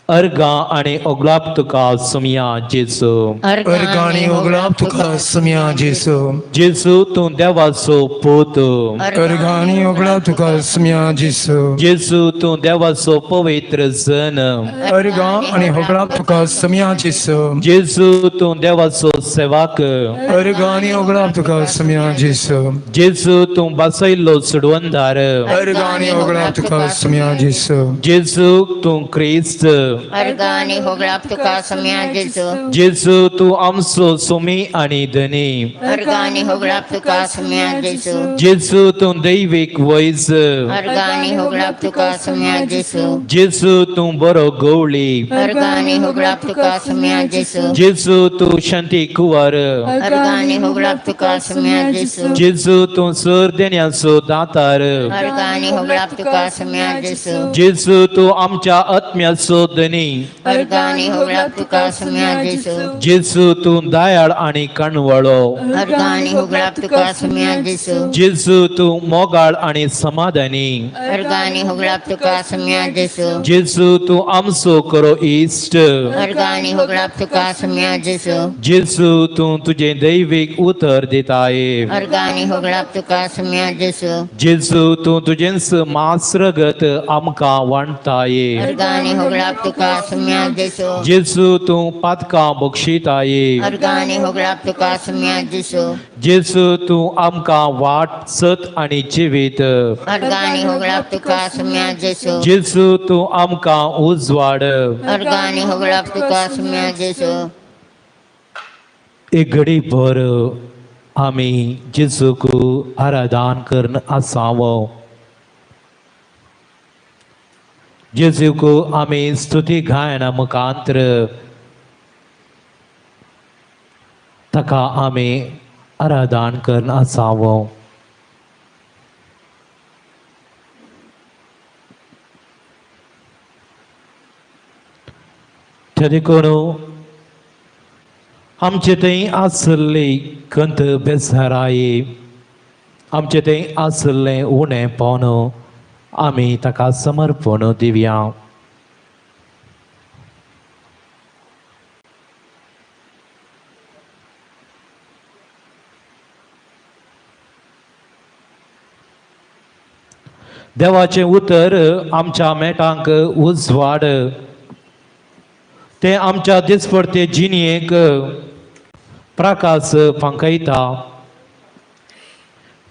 अर्गां आनी ओगलाप तुका सुमया जेजू. अर्गां आनी ओगलाप तुका सुमया जेजू. जेजू तूं देवाचो पूत. अर्गां आनी ओगलाप तुका सुमया जेजू. जेजू तूं देवाचो पवित्र जन. अर्गां आनी ओगलाप तुका सुमया जेजू. जेजू तूं देवाचो सेवक. अर्गां आनी ओगलाप तुका सुमया जेजू. जेजू तूं बसयल्लो चडवंदार. अर्गां आनी ओगलाप तुका सुमया जेजू. जेजू तूं क्रिस्त. अर्गां आनी होगळाप तुका सुम्या जेजू. जेजू तूं आमचो सुमी आनी धनी. अर्गां आनी होगळाप तुका सुम्या जेजू. जेजू तूं दैवीक वैज. अर्गां आनी होगळाप तुका सुम्या जेजू. जेजू तूं बरो गवळी. अर्गां आनी होगळाप तुका सुम्या जेजू. जेजू तूं शांती कुंवर. अर्गां आनी होगळाप तुका सुम्या जेजू. जेजू तूं सर देण्याचो दातार. अर्गां आनी होगळाप तुका सुम्या जेजू. जेजू तूं आमच्या आत्म्याचो धनी. अर्गां आनी होगळाप तुका सुम्या जेजू. जेजू तूं दयाळ आनी काणवाळो. अर्गां आनी होगळाप तुका सुम्या जेजू. जेजू तूं मोगाळ आनी समाधानी. अर्गां आनी होगळाप तुका सुम्या जेजू. जेजू तूं आमचो करो इश्ट. अर्गां आनी होगळाप तुका सुम्या जेजू. जेजू तूं तुजें दैवीक उतर दिताय. अर्गां आनी होगळाप तुका सुम्या जेजू. जेजू तूं तुजेंच मांस रगत आमकां वांटताय. अर्गां आनी होगळाप तुका सुम्या जेजू. जेजू तूं पातकां बक्षिताय. अर्गां आनी होगळाप तुका सुम्या जेजू. जेजू तूं आमकां वाट सत आनी जिवीत. अर्गां आनी होगळाप तुका सुम्या जेजू. जेजू तूं आमकां उजवाड. अर्गां आनी होगळाप तुका सुम्या जेजू. एक घडी भर आमी जेजूक आराधन करून आसावो. जेजूक आमी स्तुती गायना मुखांत्र ताका आमी आराधन करून आसावो. ते देखून आमचे थंय आसली खंत बेजाराय, आमचे थंय आसलें उणेपण आमी ताका समर्पण दिवया. देवाचें उतर आमच्या मेटांक उजवाड, तें आमच्या दिसपडते जिणेक प्रकाश फांकयता.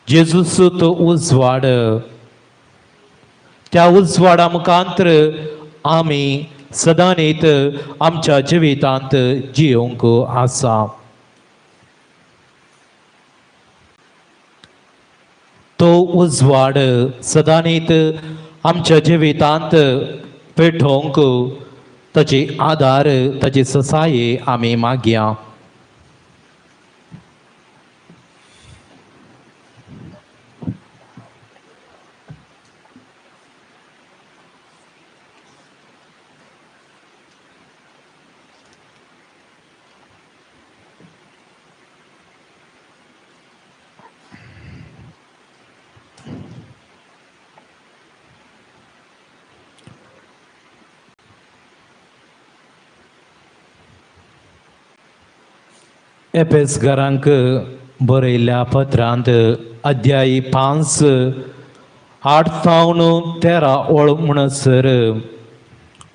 जेजूस तो उजवाड, त्या उजवाडा मुखांत्र आमी सदांनीत आमच्या जिवितांत जियोंक आसा. तो उजवाड सदांनीत आमच्या जिवितांत पेटोवंक ताची आदार, ताची ससाय आमी मागया. एपेसकारांक बरयल्ल्या पत्रांत अध्यायी 5 8 सावन 13 ओळ म्हणसर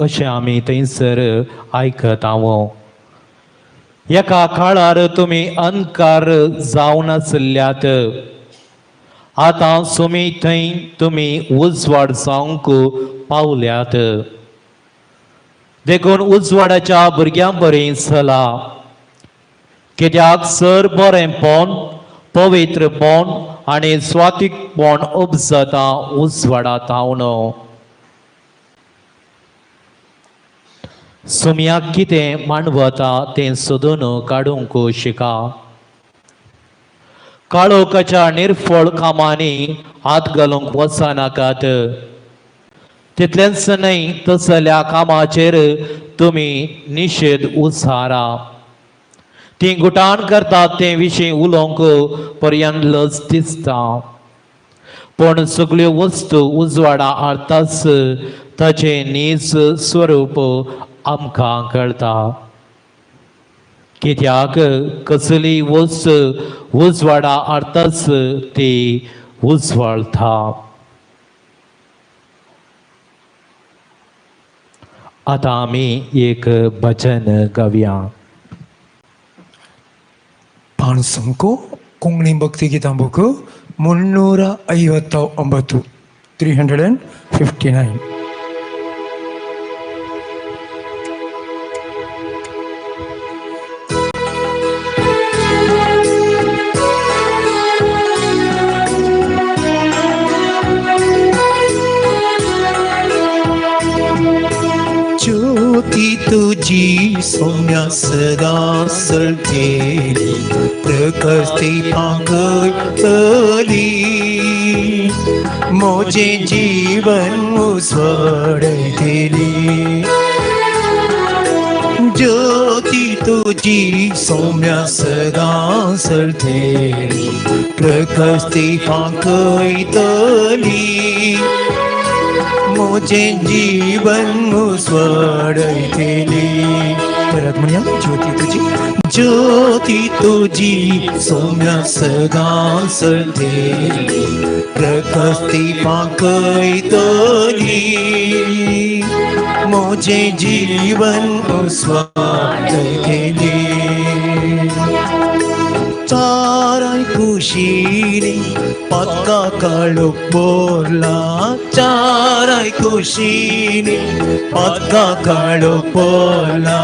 अशें आमी थंयसर आयकताव. एका काळार तुमी अंधकार जावन आसल्यात, आतां सुमी थंय तुमी उजवाड जावंक पावल्यात. देखून उजवाडाच्या भुरग्यां बरी चला, कित्याक सर बरेंपण, पवित्रपण आनी स्वातीकपण उपजता उजवाडा थावन. सुम्याक कितें मांडवता तें सोदून काडूंक शिका. काळोखाच्या निर्फळ कामांनी हात घालूंक वचनाकात, तितलेंच न्हय तसल्या कामाचेर तुमी निशेध उसारा. ती गुटान करतात ते विशीं उलोवंक पर्यंत लज दिसता, पूण सगल्यो वस्तू उजवाडा हाडटाच ताचें नीज स्वरूप आमकां कळटा. कित्याक कसली वस्त उजवाडा हाडटाच ती उजवाळता. आतां आमी एक भजन गावया. ಪಾಣಸಂಕು ಕೊಂಗಣಿ ಭಕ್ತಿ ಗೀತಾಂಬುಕು 359 359. तुजी सौम्या सदा सळतेली प्रकाश ती पांगतली मोजे जीवन उसवडयतली ज्योती तुजी सौम्या सदा सळतेली प्रकाश ती पांगतली मोजे जीवन उसवडयतली. परत म्हणया ज्योती तुजी ज्योती तुजी सौम्या सदा सळतेली प्रकाश ती पांगतली मोजे जीवन उसवडयतली. चाराय कुशीनी पक्का काळो पोरला चाराय कुशीनी पक्का काळो पोरला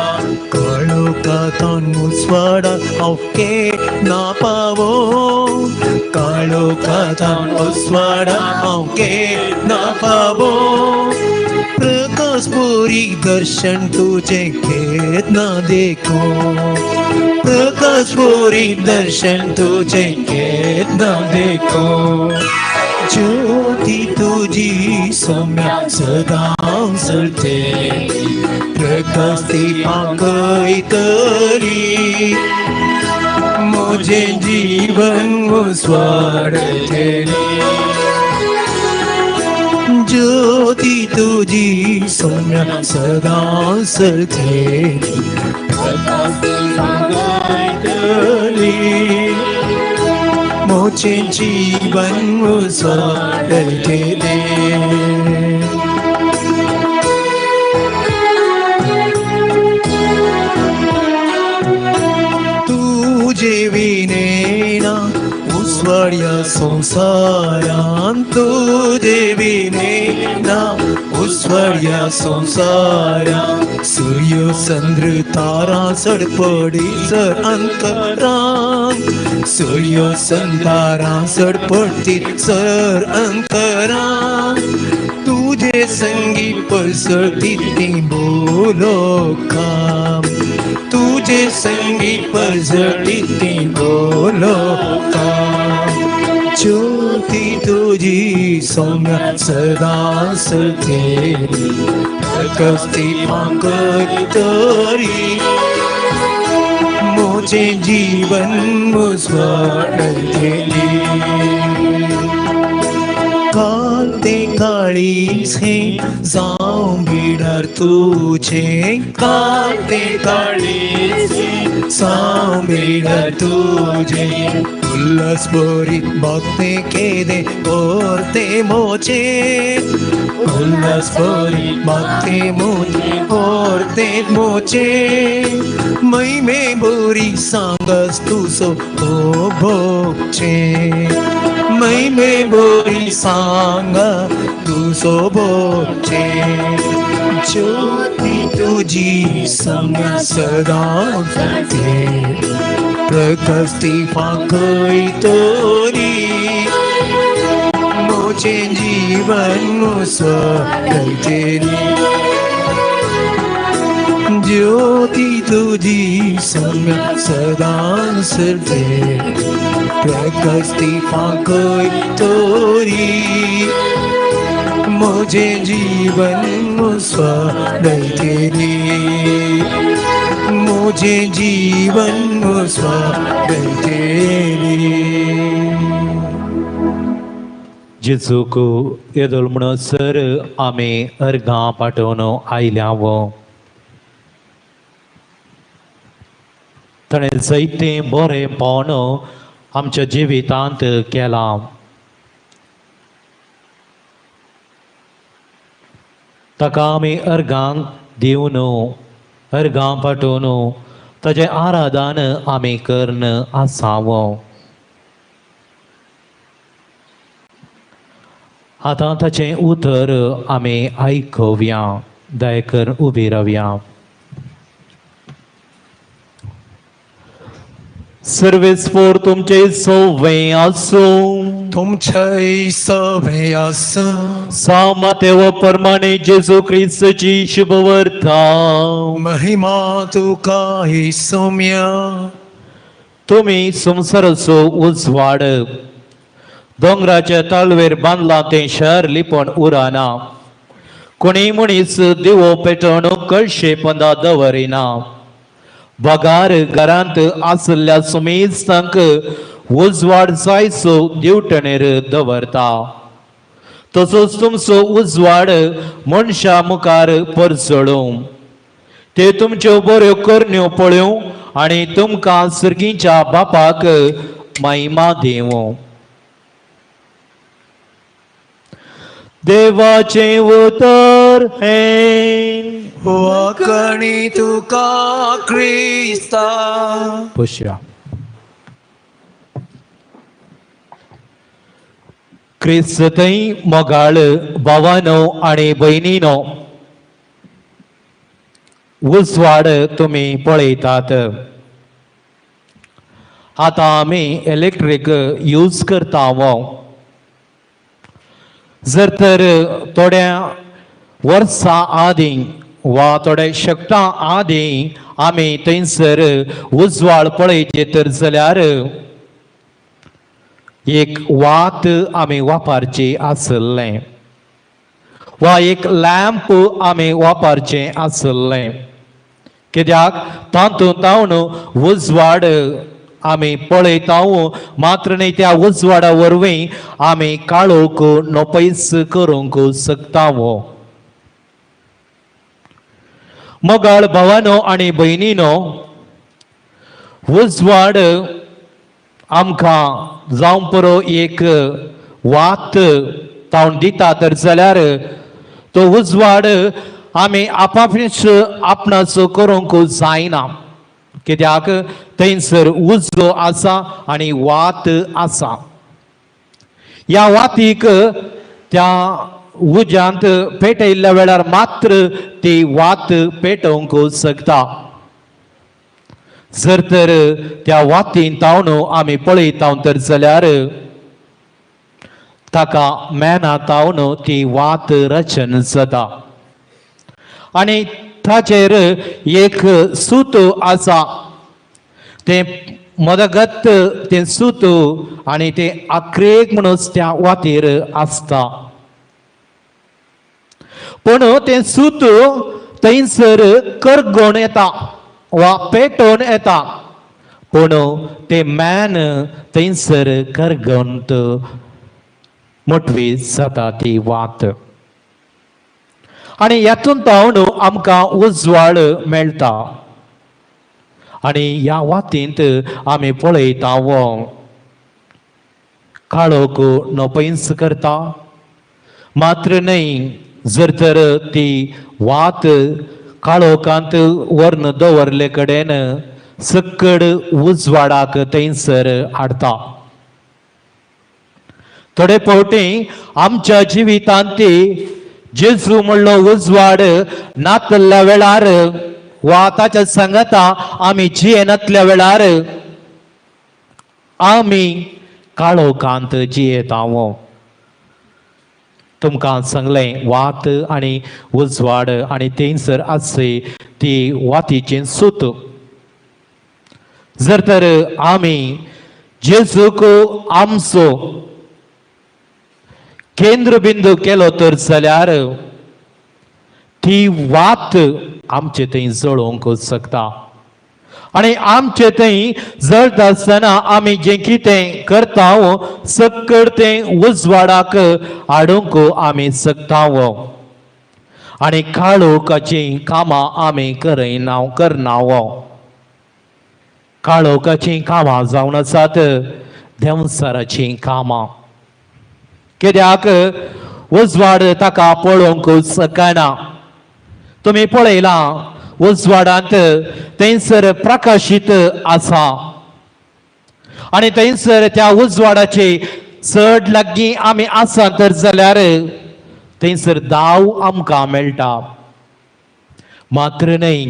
काळो कातान उस्वाडा हांव केन्ना पावो काळो कातान उस्वाडा हांव केन्ना पावो प्रकाश पुरी दर्शन तुझे केन्ना देखो प्रकाश पुरी दर्शन तुझे केन्ना देखो ज्योती तुजी सौम्या सदा सळतेली प्रकाश ती पांगतली मोजे जीवन उसवडयतली ज्योती तुजी सौम्या सदा सळतेली प्रकाश ती पांगतली मोजे जीवन उसवडयतली. तुजे विने ना उसवड्या संसारान तुजे विने ना उसवड्या संसारान सूर्य चंद्र तारा सडपडी सर अंतरान सूर्य संतारा सडपडती सर अंतरान तुझे संगी पसळती ती बोलोकाम तुझे संगी पसळती ती बोलोकाम ज्योती तुजी सौम्या सदा सळतेली प्रकाश ती पांगतली मोजे जीवन उसवडयतली. काल ते काळीज हे जावं बिडार तुझे काल ते काळीज हे जावं बिडार तुझे उल्हास बोरी भक्ते केदे कोरते मोचे उल्हास बोरी भक्ते मोचे कोरते मोचे मै बोरी सांगस तुसो तो भोगचे मै बोरी सांग तुसो भोगचे ज्योती तुजी सौम्या सदा सळतेली प्रकाश ती पांगतली मोजे जीवन उसवडयतली ज्योती तुजी सौम्या सदा सळतेली प्रकाश ती पांगतली मोजे जीवन उसवडयतली मोजे जीवन उसवडयतली. जेजूक येदोळ म्हणसर आमी अर्गां पाठोवन आयल्या. ताणें जायतें बरेंपण आमच्या जिवितांत केलां. ताका आमी अर्गां दिवन अर्गां पाठोवन ताजें आराधन आमी करून आसाव. आतां ताचें उतर आमी आयकुया. दया करून उबी रावया. सर्वेस्पोर तुमचे सोवे आसूं. तुमचेय सवे आसूं. सा मातेव प्रमाणे जेजू क्रिस्तची शुभवर्ता. महिमा तुका येसुम्या. तुमी संवसाराचो उजवाड. दोंगराच्या ताळवेर बांदलां तें शहर लिपोवन उरना. कोणीय मनीस दिवो पेटोवन कळशे पंदा दवरिना, बगार घरांत आशिल्ल्या सुमेस्तांक उजवाड जायचो दिवटणेर दवरता. तसोच तुमचो उजवाड मनशा मुखार परजळूं, ते तुमच्यो बऱ्यो करण्यो पळोवं आनी तुमकां सर्गीच्या बापाक महिमा दिवं. देवाचें उतर हें. वाकणी तुका क्रिस्ता. पश्या क्रिस्त थंय मोगाळ भावानो आनी भयणीनो, उजवाड तुमी पळयतात. आतां आमी इलेक्ट्रीक यूज करता. जर तर थोड्या वर्सां आदीं वा थोड्या शक्तां आदीं आमी थंयसर उजवाड पळयचे तर जाल्यार एक वात आमी वापरची आसलें वा एक लॅम्प आमी वापरचें आसलें, कित्याक तातूंत तावन उजवाड आमी पळयता, मात्र न्हय त्या उजवाडा वरवीं आमी काळोख नपयस करूंक शकता. मोगाळ भावानो आनी भयणीनो, उजवाड आमकां जावं पुरो एक वात तावन दिता तर जाल्यार तो उजवाड आमी आपापणीच आपणाचो करूंक जायना, कित्याक थंयसर उजो आसा आनी वात आसा. ह्या वातीक त्या उज्यांत पेटयल्ल्या वेळार मात्र ती वात पेटोवंक शकता. जर तर त्या वातीन तावन आमी पळयता तर जाल्यार ताका मेना तावन ती वात रचन जाता आनी ताचेर एक सूत आसा, तें मदगत तें सूत आनी तें आक्रेक म्हणून त्या वातीर आसता. पूण तें सूत थंयसर करगोवन येता वा पेटोवन येता, पूण तें मॅन थंयसर करगोवन मोटवी जाता ती वात आनी हातूंत तावन आमकां उजवाड मेळटा आनी ह्या वातींत आमी पळयता काळोख नपयंस करता. मात्र न्हय, जर तर ती वात काळोखांत व्हरून दवरले कडेन सक्कड उजवाडाक थंयसर हाडटा. थोडे फावटी आमच्या जिवितांत ती जेजू म्हणलो उजवाड नातल्या वेळार वा ताच्या सांगाता आमी जियेनातल्या वेळार आमी काळोखांत जियेता. तुमकां सांगलें वात आनी उजवाड आनी थंयसर आसची ती वातीचें सूत. जर तर आमी जेजूक आमचो केंद्रबिंदू केलो तर जाल्यार ती वात आमचे थंय जळोवंक शकता आनी आमचे थंय जळता आसतना आमी जें कितें करता सक्कड तें उजवाडाक हाडूंक आमी शकता आनी काळोखाचीं कामां आमी करना करना. काळोखाचीं कामां जावन आसात देंवचाराचीं कामां, कित्याक उजवाड ताका पळोवंक शकना. तुमी पळयलां उजवाडांत थंयसर प्रकाशीत आसा आनी थंयसर त्या उजवाडाचे चड लागीं आमी आसा तर जाल्यार थंयसर दाव आमकां मेळटा. मात्र न्हय,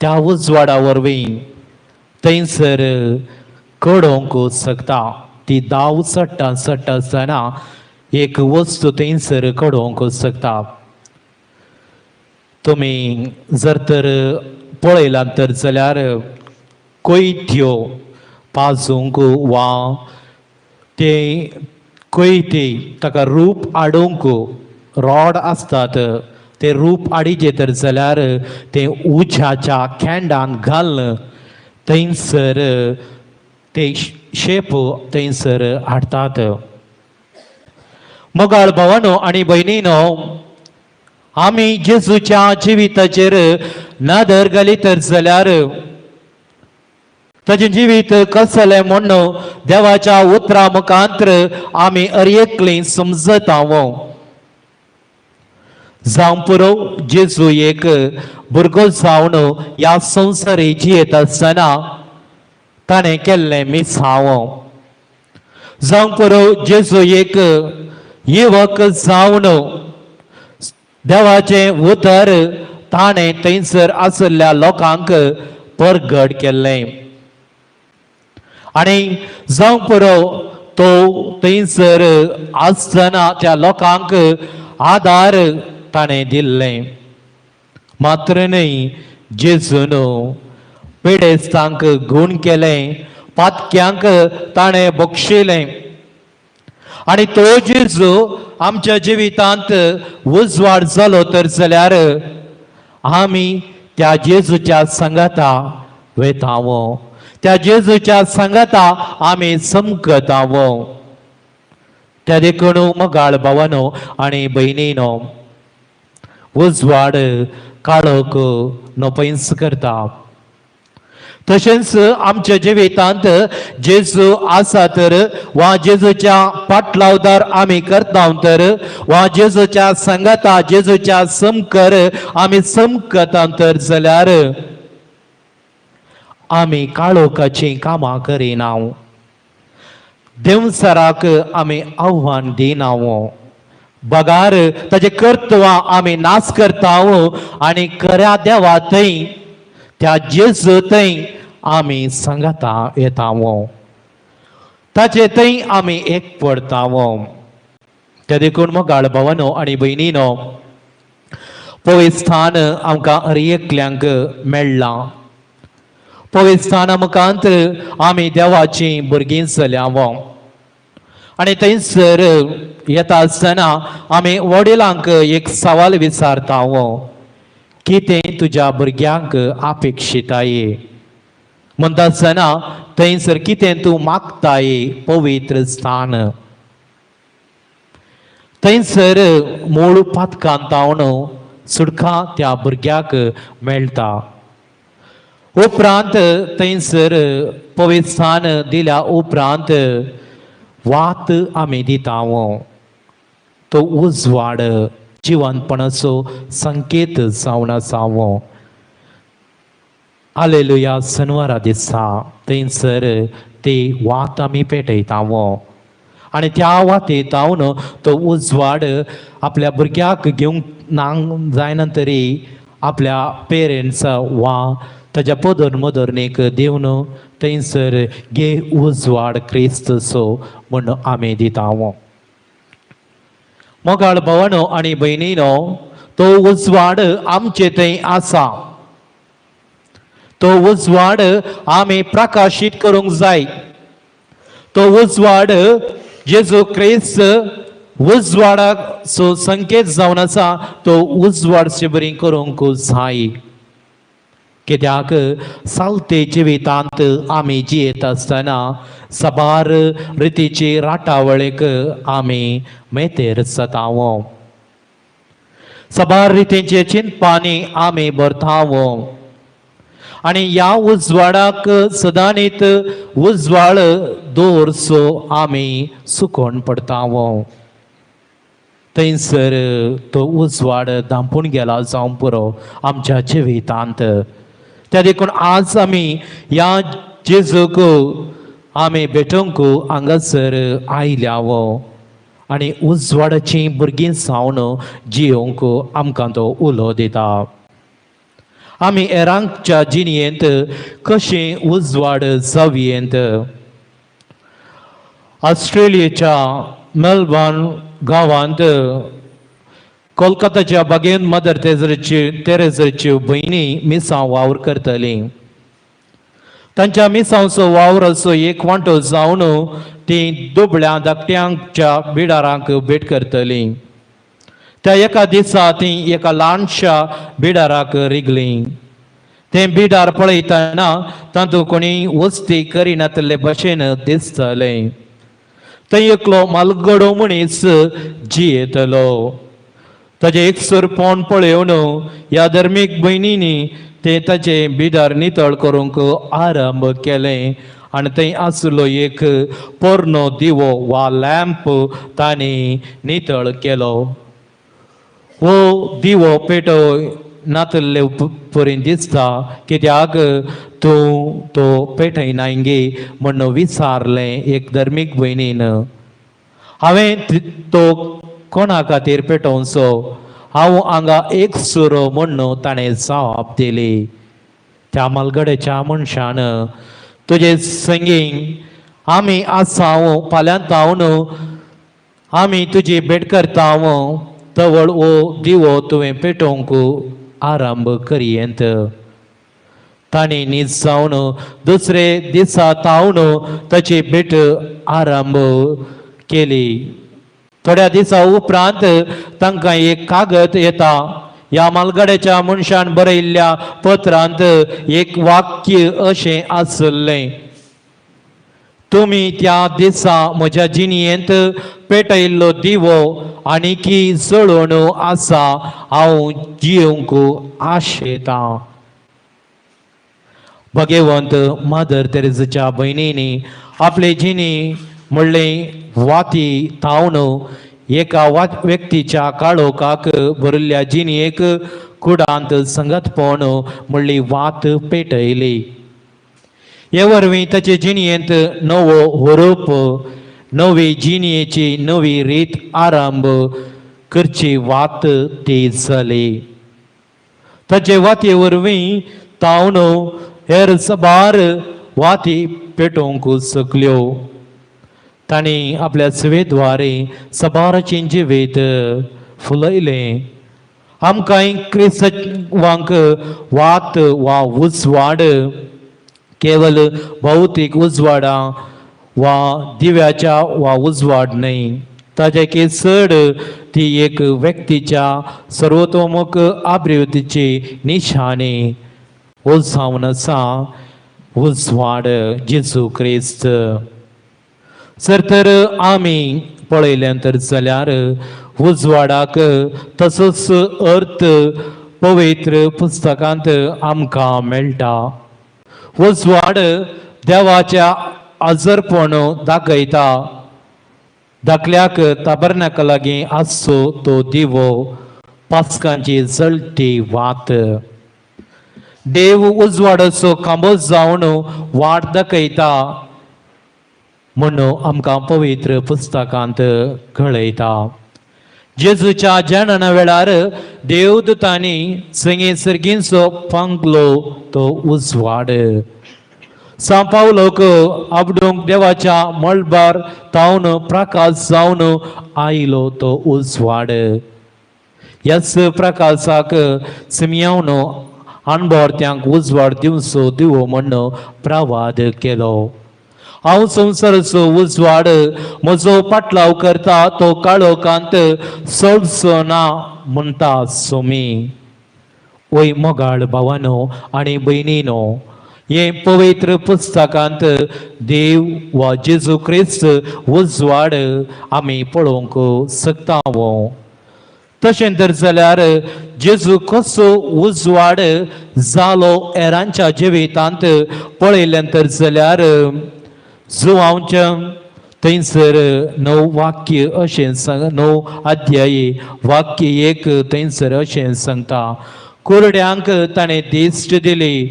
त्या उजवाडा वरवीं थंयसर कडोवंक शकता. ती दाव चडटा चडटा आसतना एक वस्तू थंयसर कडोवंक शकता. तुमी जर तर पळयलां तर जाल्यार कोयत्यो पाजूंक वा ते कोयते ताका रूप हाडूंक रॉड आसतात, ते रूप हाडीचे तर जाल्यार ते उज्याच्या खेंडान घालून थंयसर ते शेप थंयसर हाडटात. मोगाळ भावानो आनी भयणीनो, आमी जेजूच्या जिविताचेर नदर घाली तर जाल्यार ताजें जिवीत कसलें म्हूण देवाच्या उतरा मुखांत्र आमी हर एकलीं समजता. जावं पुरो जेजू एक भुरगो जावन ह्या संवसारी जियेत आसतना ताणें केल्लें मिसांव, जावं पुरो जेजू एक युवक जावन देवाचें उतर ताणें थंयसर आशिल्ल्या लोकांक परगट केल्लें. आनी जावं पुरो तो थंयसर आसतना त्या लोकांक आदार ताणें दिल्लें. मात्र न्हय, जेजून पिडेस्तांक गूण केलें, पातक्यांक ताणें बक्षिलें. आनी तो जेजू आमच्या जिवितांत उजवाड जालो तर जाल्यार आमी त्या जेजूच्या सांगाता वेतावो, त्या जेजूच्या सांगाता आमी चमकतावो. त्या देखून मोगाळ भावानो आनी भयणीनो, उजवाड काळोख नपयंस करता. तशेंच आमच्या जिवितांत जेजू आसा तर वा जेजूच्या पाटलावदार आमी करता तर वा जेजूच्या सांगाता जेजूच्या समकर आमी चमकता तर जाल्यार आमी काळोखाचीं कामां करिना, देवसराक आमी आव्हान दिना, बगार ताजे कर्तवां आमी नाश करता आनी खऱ्या देवा थंय त्या जेजू थंय आमी सांगाता येता, ताचे थंय आमी एक पडता. त्या देखून मोगाळ भावानो आनी भयणीनो, पवित्र स्थान आमकां हर एकल्यांक मेळ्ळां. पवित्र स्थाना मुखांत आमी देवाचीं भुरगीं जाल्या. आनी थंयसर येता आसतना आमी वडिलांक एक सवाल विचारता, कितें तुज्या भुरग्यांक अपेक्षिताय? म्हणटा आसतना थंयसर कितें तूं मागताय पवित्र स्थान? थंयसर मूळ पातकान तावन सुटका त्या भुरग्याक मेळटा. उपरांत थंयसर पवित्र स्थान दिल्या उपरांत वात आमी दिता, तो उजवाड जिवनपणाचो संकेत जावन आसा. हालेलुया सनवारा दिसा थंयसर ती वात आमी पेटयता आनी त्या वातीत जावन तो उजवाड आपल्या भुरग्याक घेवंक ना जायना तरी आपल्या पेरंट्स वा ताज्या पदर मदरणीक दिवन थंयसर गे उजवाड क्रिस्तचो म्हूण आमी दिता. मोगाळ भावानो आनी भयणीनो, तो उजवाड आमचे थंय आसा. तो उजवाड आमी प्रकाशीत करूंक जाय. तो उजवाड जेजू क्रिस्त उजवाडाचो संकेत जावन आसा. तो उजवाड बरी करूंक जाय, कित्याक सालते जिवितांत आमी जियेत आसतना साबार रितीची राटावळीक आमी मेतेर जाताव, साबार रितीचे चिंतपांनी आमी भरताव आनी ह्या उजवाडाक सदांनीत उजवाड दवरचो आमी सुकोवन पडताव. थंयसर तो उजवाड धांपून गेला जावं पुरो आमच्या जिवितांत. त्या देखून आज आमी ह्या जेजूक आमी भेटोवंक हांगासर आयल्या आनी उजवाडाचीं भुरगीं जावन जियोवंक आमकां तो उलो दिता. आमी हेरांच्या जिणेंत कशें उजवाड जावयेंत? ऑस्ट्रेलियेच्या मेलबर्न गांवांत कोलकाताच्या बागेन मदर तेजरची तेरेजरच्यो भयणी मिसांव वावर करताली. तांच्या मिसांचो वावर असो एक वांटो जावन ती दुबळ्या धाकट्यांच्या बिडारांक भेट करतली. त्या एका दिसा ती एका ल्हानशा बिडाराक रिगली. तें बिडार पळयतना तातूंत कोणी वस्ती करिनातले भशेन दिसतालें. थंय एकलो मालगडो मनीस जियेतलो. ताजें एकसुरपण पळोवन ह्या धर्मीक भयणींनी ते ताचें बिडार नितळ करूंक आरंभ केलें आनी थंय आशिल्लो एक पोरनो दिवो वा लॅम्प तांणी नितळ केलो. हो दिवो पेटय नातल्ले परी दिसता, कित्याक तूं तो पेटयनाय गे म्हण विचारलें एक धर्मीक भयणीन. हांवें तो कोणा खातीर पेटोवचो, हांव हांगा एक सुरो म्हण्ण ताणें जाप दिली. त्या मालगड्याच्या मनशान तुजे संगी आमी आसा, फाल्यां तावन आमी तुजी भेट करता, तवळ हो दिवो तुवें पेटोवंक आरंभ करयेंत. तांणी न्हीद जावन दुसरे दिसा तावन ताची भेट आरंभ केली. थोड्या दिसा उपरांत तांकां एक कागद येता. ह्या मालगड्याच्या मनशान बरयल्ल्या पत्रांत एक वाक्य अशें आसलें, तुमी त्या दिसा म्हज्या जिणयेंत पेटयल्लो दिवो आनीकी जळोवन आसा, हांव जियोवंक आशेतां. भगेवंत मदर तेरेजाच्या भयणींनी आपले जिणी म्हणले वाती थावन एका व्यक्तीच्या काळोखाक भरिल्ल्या जिणयेक कुडांत संगतपण म्हणली वात पेटयली. हे वरवीं ताचे जिणयेंत नवो हुरूप, नवी जिणयेची नवी रीत आरंभ करची वात ती जाली. ताचे वाती वरवीं तावन हेर साबार वाती पेटोवंक शकल्यो. तांणी आपल्या सेवेद्वारे साबाराचें जिवीत फुलयलें. आमकां क्रिस्तांवांक वात वा उजवाड केवल भौतीक उजवाडा वा दिव्याच्या वा उजवाड न्हय, ताजे चड ती एक व्यक्तीच्या सर्वतोमुख अभिवृद्धीची निशाणी जावन आसा उजवाड जेजू क्रिस्त. जर तर आमी पळयलें तर जाल्यार उजवाडाक तसोच अर्थ पवित्र पुस्तकांत आमकां मेळटा. उजवाड देवाच्या आजरपण दाखयता. धाकल्याक ताबरनाका लागीं आसचो तो दिवो, पास्कांची जळटी वात. देव उजवाडाचो खांबो जावन वाट दाखयता म्हूण आमकां पवित्र पुस्तकांत कळयता. जेजूच्या जनना वेळार देवदूतांनी संगी सर्गींचो पांगलो तो उजवाड. सांव पावलोक आपडूंक देवाच्या मळबार तावन प्रकाश जावन आयलो तो उजवाड. ह्याच प्रकाशाक सिमयावन अणभवार्थ्यांक उजवाड दिवचो दिवो म्हण प्रवाद केलो. हांव संवसाराचो उजवाड, म्हजो पाटलाव करता तो काळोखांत चलचो ना म्हणटा सोमी. वय मोगाळ भावानो आनी भयणीनो, हे पवित्र पुस्तकांत देव वा जेजू क्रिस्त उजवाड आमी पळोवंक शकता. तशें तर जाल्यार जेजू कसो उजवाड जालो हेरांच्या जिवितांत पळयलें तर जाल्यार जुवांवच्या थंयसर 9 वाक्य अशें सांग, 9 अध्यायी वाक्य 1 थंयसर अशें सांगता, कुरड्यांक ताणें दिश्ट दिली,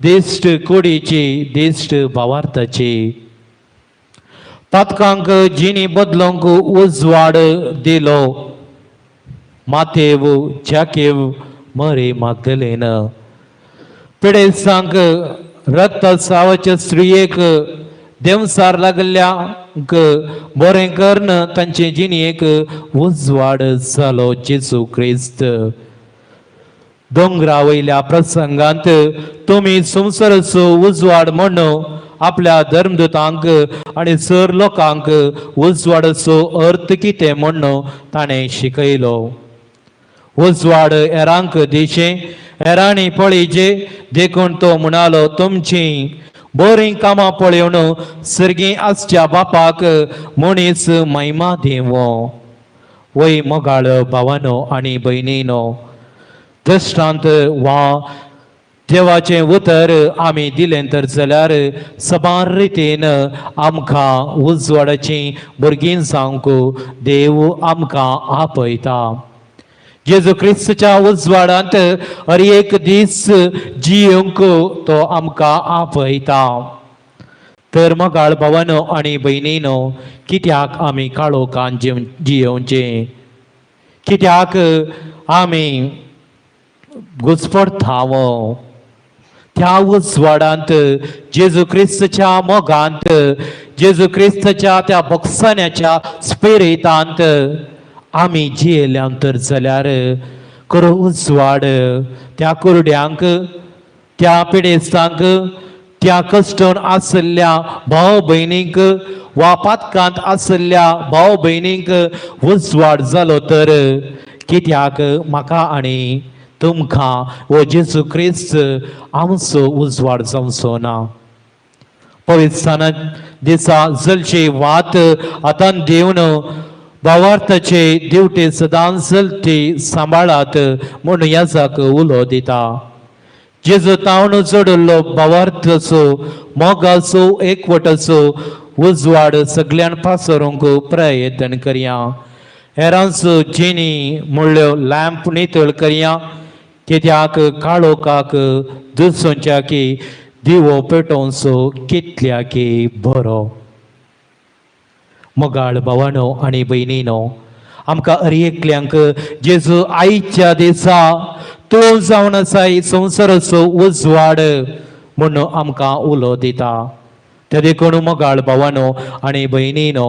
दिश्ट कुडीची, दिश्ट भावार्थाची. पातकांक जिणी बदलूंक उजवाड दिलो, मातेव जाकेव मरे मागदलेन. पिडेस्तांक रक्तस्रावाच्या स्त्रियेक देंवचार लागल्ल्यांक बरें करून तांचे जिणेक उजवाड जालो जेजू क्रिस्त. दोंगरा वयल्या प्रसंगांत तुमी संवसाराचो उजवाड म्हणून आपल्या धर्मदूतांक आनी सर लोकांक उजवाडाचो अर्थ कितें म्हणून ताणें शिकयलो. उजवाड हेरांक दिशें हेरांनी पळयचे देखून तो म्हणालो तुमची बरीं कामां पळोवन सर्गी आसच्या बापाक मनीस महिमा दिवो. वय मोगाळ भावानो आनी भयणीनो, दृश्टांत वा देवाचें उतर आमी दिलें तर जाल्यार सबार रितीन आमकां उजवाडाचीं भुरगीं जावंक देव आमकां आपयता. जेजू क्रिस्तच्या उजवाडांत हर एक दीस जियोंक तो आमकां आपयता. तर मोगाळ भावानो आनी भयणीनो, कित्याक आमी काळोखान जियोवचें? कित्याक आमी घुसपडटाव? त्या उजवाडांत जेजू क्रिस्तच्या मोगांत, जेजू क्रिस्तच्या त्या बक्षाण्याच्या स्पिरितांत आमी जियेल्या तर जाल्यार खरो उजवाड त्या कुरड्यांक, त्या पिडेस्तांक, त्या कश्टून आशिल्ल्या भाव भयणींक वा पातकांत आशिल्ल्या भाव भयणींक उजवाड जालो तर कित्याक म्हाका आनी तुमकां हो जेजू क्रिस्त आमचो उजवाड जावचो ना? पवित्र दिसा जलची वात हातान दिवन भावार्थाचे दिवटे सदांच चलती सांबाळात म्हूण याजाक उलो दिता. जेजू तावन जोडिल्लो भावार्थाचो मोगाचो एकवटाचो उजवाड सगळ्यान पासरूंक प्रयत्न करया. हेरांचो जिणी म्हणल्यो लॅम्प नितळ करया, कित्याक काळोखाक दुसोच्या की दिवो पेटोवचो कितल्या की बरो. मोगाळ भावानो आनी भयणीनो, आमकां हर एकल्यांक जेजू आयच्या दिसा तूं जावन आसाय संवसाराचो उजवाड म्हूण आमकां उलो दिता. ते देखून मोगाळ भावानो आनी भयणीनो,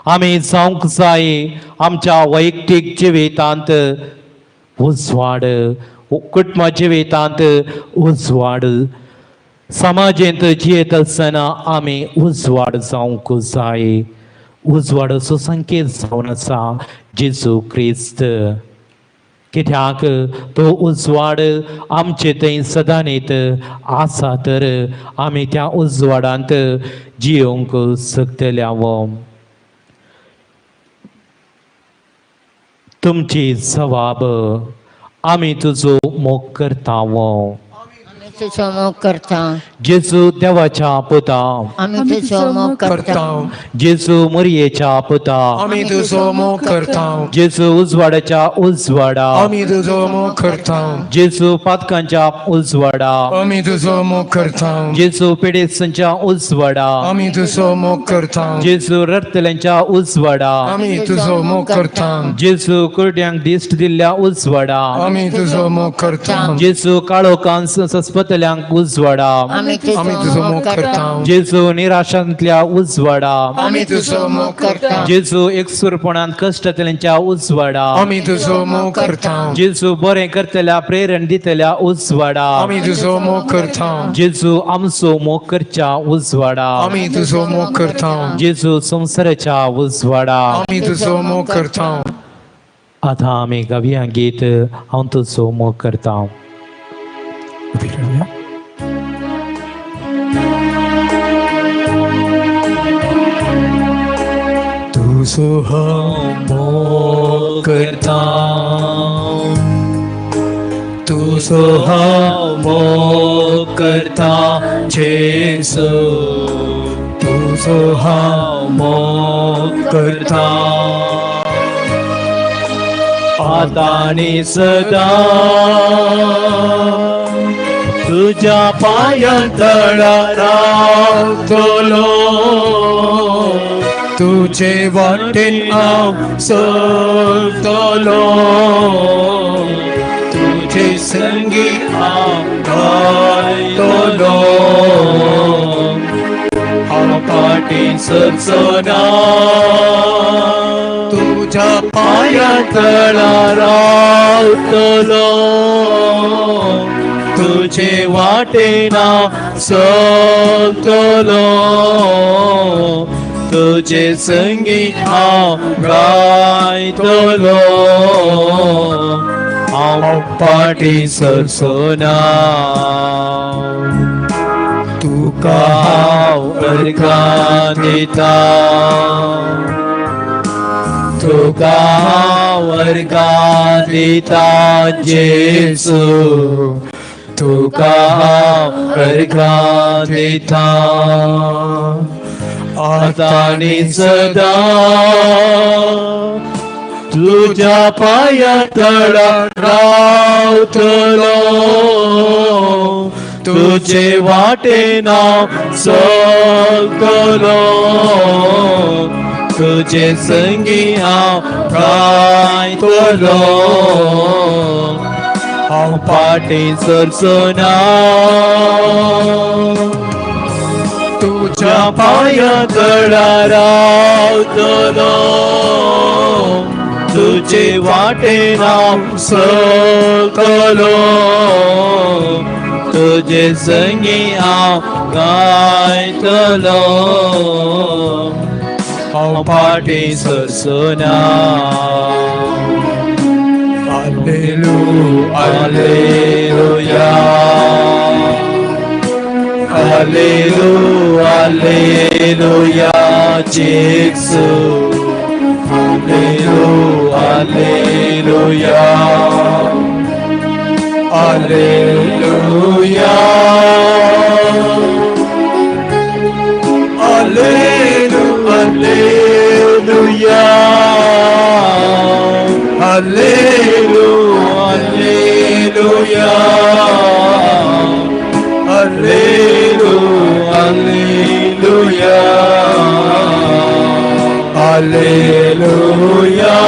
आमी जावंक जाय आमच्या वैयक्तीक जिवितांत उजवाड, कुटुंबा जिवितांत उजवाड, समाजेंत जियेत आसतना आमी उजवाड जावंक जाय. उजवाडाचो संकेत जावन आसा जेजू क्रिस्त, कित्याक तो उजवाड आमचे थंय सदांनीत आसा तर आमी त्या उजवाडांत जियोवंक शकतले. तुमची जवाब आमी तुजो मोग करता. आमी तुजो मोग करता. जेजू देवाच्या पुता, आमी तुजो मोग करता. जेजू मोरयेच्या पुता, आमी तुजो मोग करता. जेजू उजवाडाच्या उजवाडा, आमी तुजो मोग करता. जेजू पातकांच्या उजवाडा, आमी तुजो मोग करता. जेजू पिडेस्तांच्या उजवाडा, आमी तुजो मोग करता. जेजू रडटल्यांच्या उजवाडा, आमी तुजो मोग करता. जेजू कुरड्यांक दिश्ट दिल्ल्या उजवाडा, आमी तुजो मोग करता. जेजू काळोखान सस्पतल्यांक उजवाडा, आमी आमी तुजो मोग करता. जेजू निराशांतल्या उजवाडा, आमी तुजो मोग करता. जेजू एकसूरपणान कश्टतल्यांच्या उजवाडा, आमी तुजो मोग करता. जेजू बरें करतल्या प्रेरण दितल्या उजवाडा, आमी तुजो मोग करता. जेजू आमचो मोग करच्या उजवाडा, आमी तुजो मोग करता. जेजू संवसाराच्या उजवाडा. आमी तुजो मोग करता. आतां आमी गावया गीत हांव तुजो मोग करता. तुजो हांव मोग करता, तुजो हांव मोग करता जेजू, तुजो हांव मोग करता आतां आनी सदां तुज्या पांयां तळा रावतलो, तुझे वाटेन हांव चलतलो, तुझे संगी हांव गायतलो, हांव फाटीं सरचो ना तुज्या पांया तळा रावतलो तुझे वाटेन हांव चलतलो तुझे संगी हांव गायतलो हांव फाटीं सरचो ना तुका हांव अर्घां दिता तुका हांव अर्घां दिता जेजू तुका हांव अर्घां दिता आतां आनी सदां तुज्या पांया तळा रावतलो तुझे वाटेन हांव चलतलो तुझे संगी हांव गायतलो हांव फाटीं सरचो ना तुज्या पांया तळा रावतलो तुझे वाटेन हांव चलतलो तुझे संगी हांव गायतलो हांव फाटीं सरचो ना Alleluia, Alleluia, Alleluia, Gesù. Alleluia, Alleluia, Alleluia, Alleluia, Alleluia, Alleluia, Alleluia, Alleluia, Alleluia, Alleluia, Alleluia,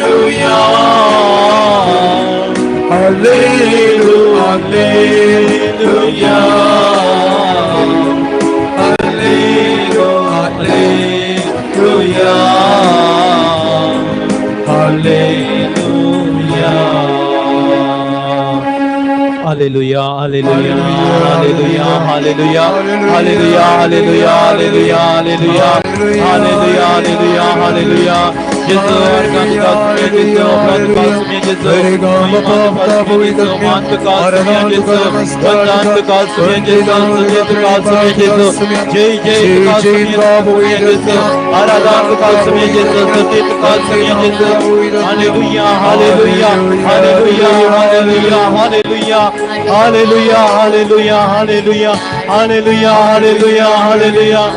Alleluia, Alleluia, Alleluia, Alleluia, Alleluia, Alleluia. Hallelujah, hallelujah, hallelujah, hallelujah, hallelujah, hallelujah, hallelujah, hallelujah, hallelujah, hallelujah. Gesù, Gesù, Gesù, Hallelujah, hallelujah, hallelujah, hallelujah, hallelujah, hallelujah, hallelujah, hallelujah, hallelujah, hallelujah, hallelujah.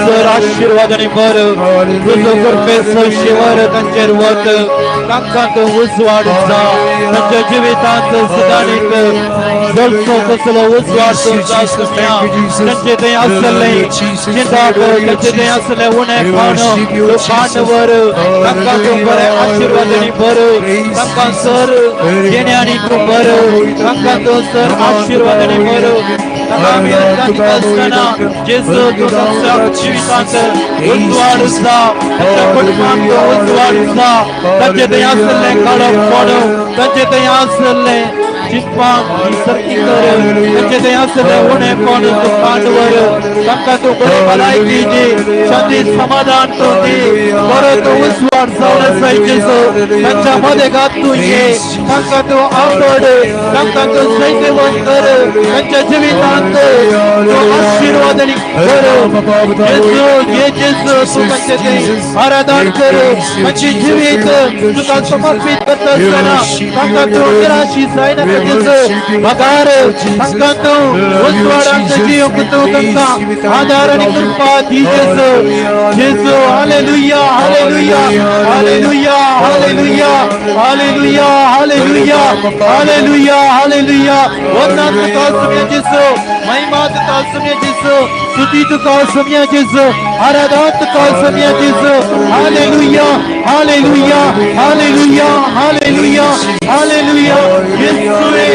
Sir आशीर्वाद आनी बर तुजो कृपेचो शिवर तांचेर वत तांकां तूं उजवाड जा तांच्या जिवितांत सदांच जळचो तसलो उजवाड तूं जा तांचे थंय आसलें चिंताक तांचे थंय आसलें उणेपण तूं कांडवर तांकां तूं बरें आशीर्वाद आनी बर तांकां सर घेणे आनी तूं बर तांकां तूं सर आशीर्वाद आनी बर जेजू तूं तांच्या जिवितांत उजवाड जा तांच्या कुटुंबांत उजवाड जा तांचे थंय आसलें काळोख पडूं तांचे थंय आसलें चिंतपाक सर्ती कर तांचे थंय आसलें उणेपण तूं कांडवर तांकां तूं बरी भलायकी दी शांती समाधान तूं दी बरो तूं उजवाड जावन आसाय जेजू तांच्या मदेगात तूं ये तांकां तूं आवड तांकां तूं जैतवंत कर तांच्या जिवितांत तूं आशीर्वाद आनी कर जेजू ये जेजू तूं तांचे थंय आराधन कर तांची जिवीत तुका समर्पीत करता आसतना तांकां तूं निराशी जायनाका जेजू बगार तांकां तूं उजवाडांत जिवंक तूं तांकां आधार आनी कृपा दी जेजू जेजू hallelujah hallelujah hallelujah. Hallelujah, hallelujah, hallelujah, hallelujah, hallelujah. वंदन तुका सुम्या जेसू, महिमा तुका सुम्या जेसू, स्तुती तुका सुम्या जेसू, आराधना तुका सुम्या जेसू. Hallelujah, hallelujah, hallelujah, hallelujah, hallelujah. येसूवे,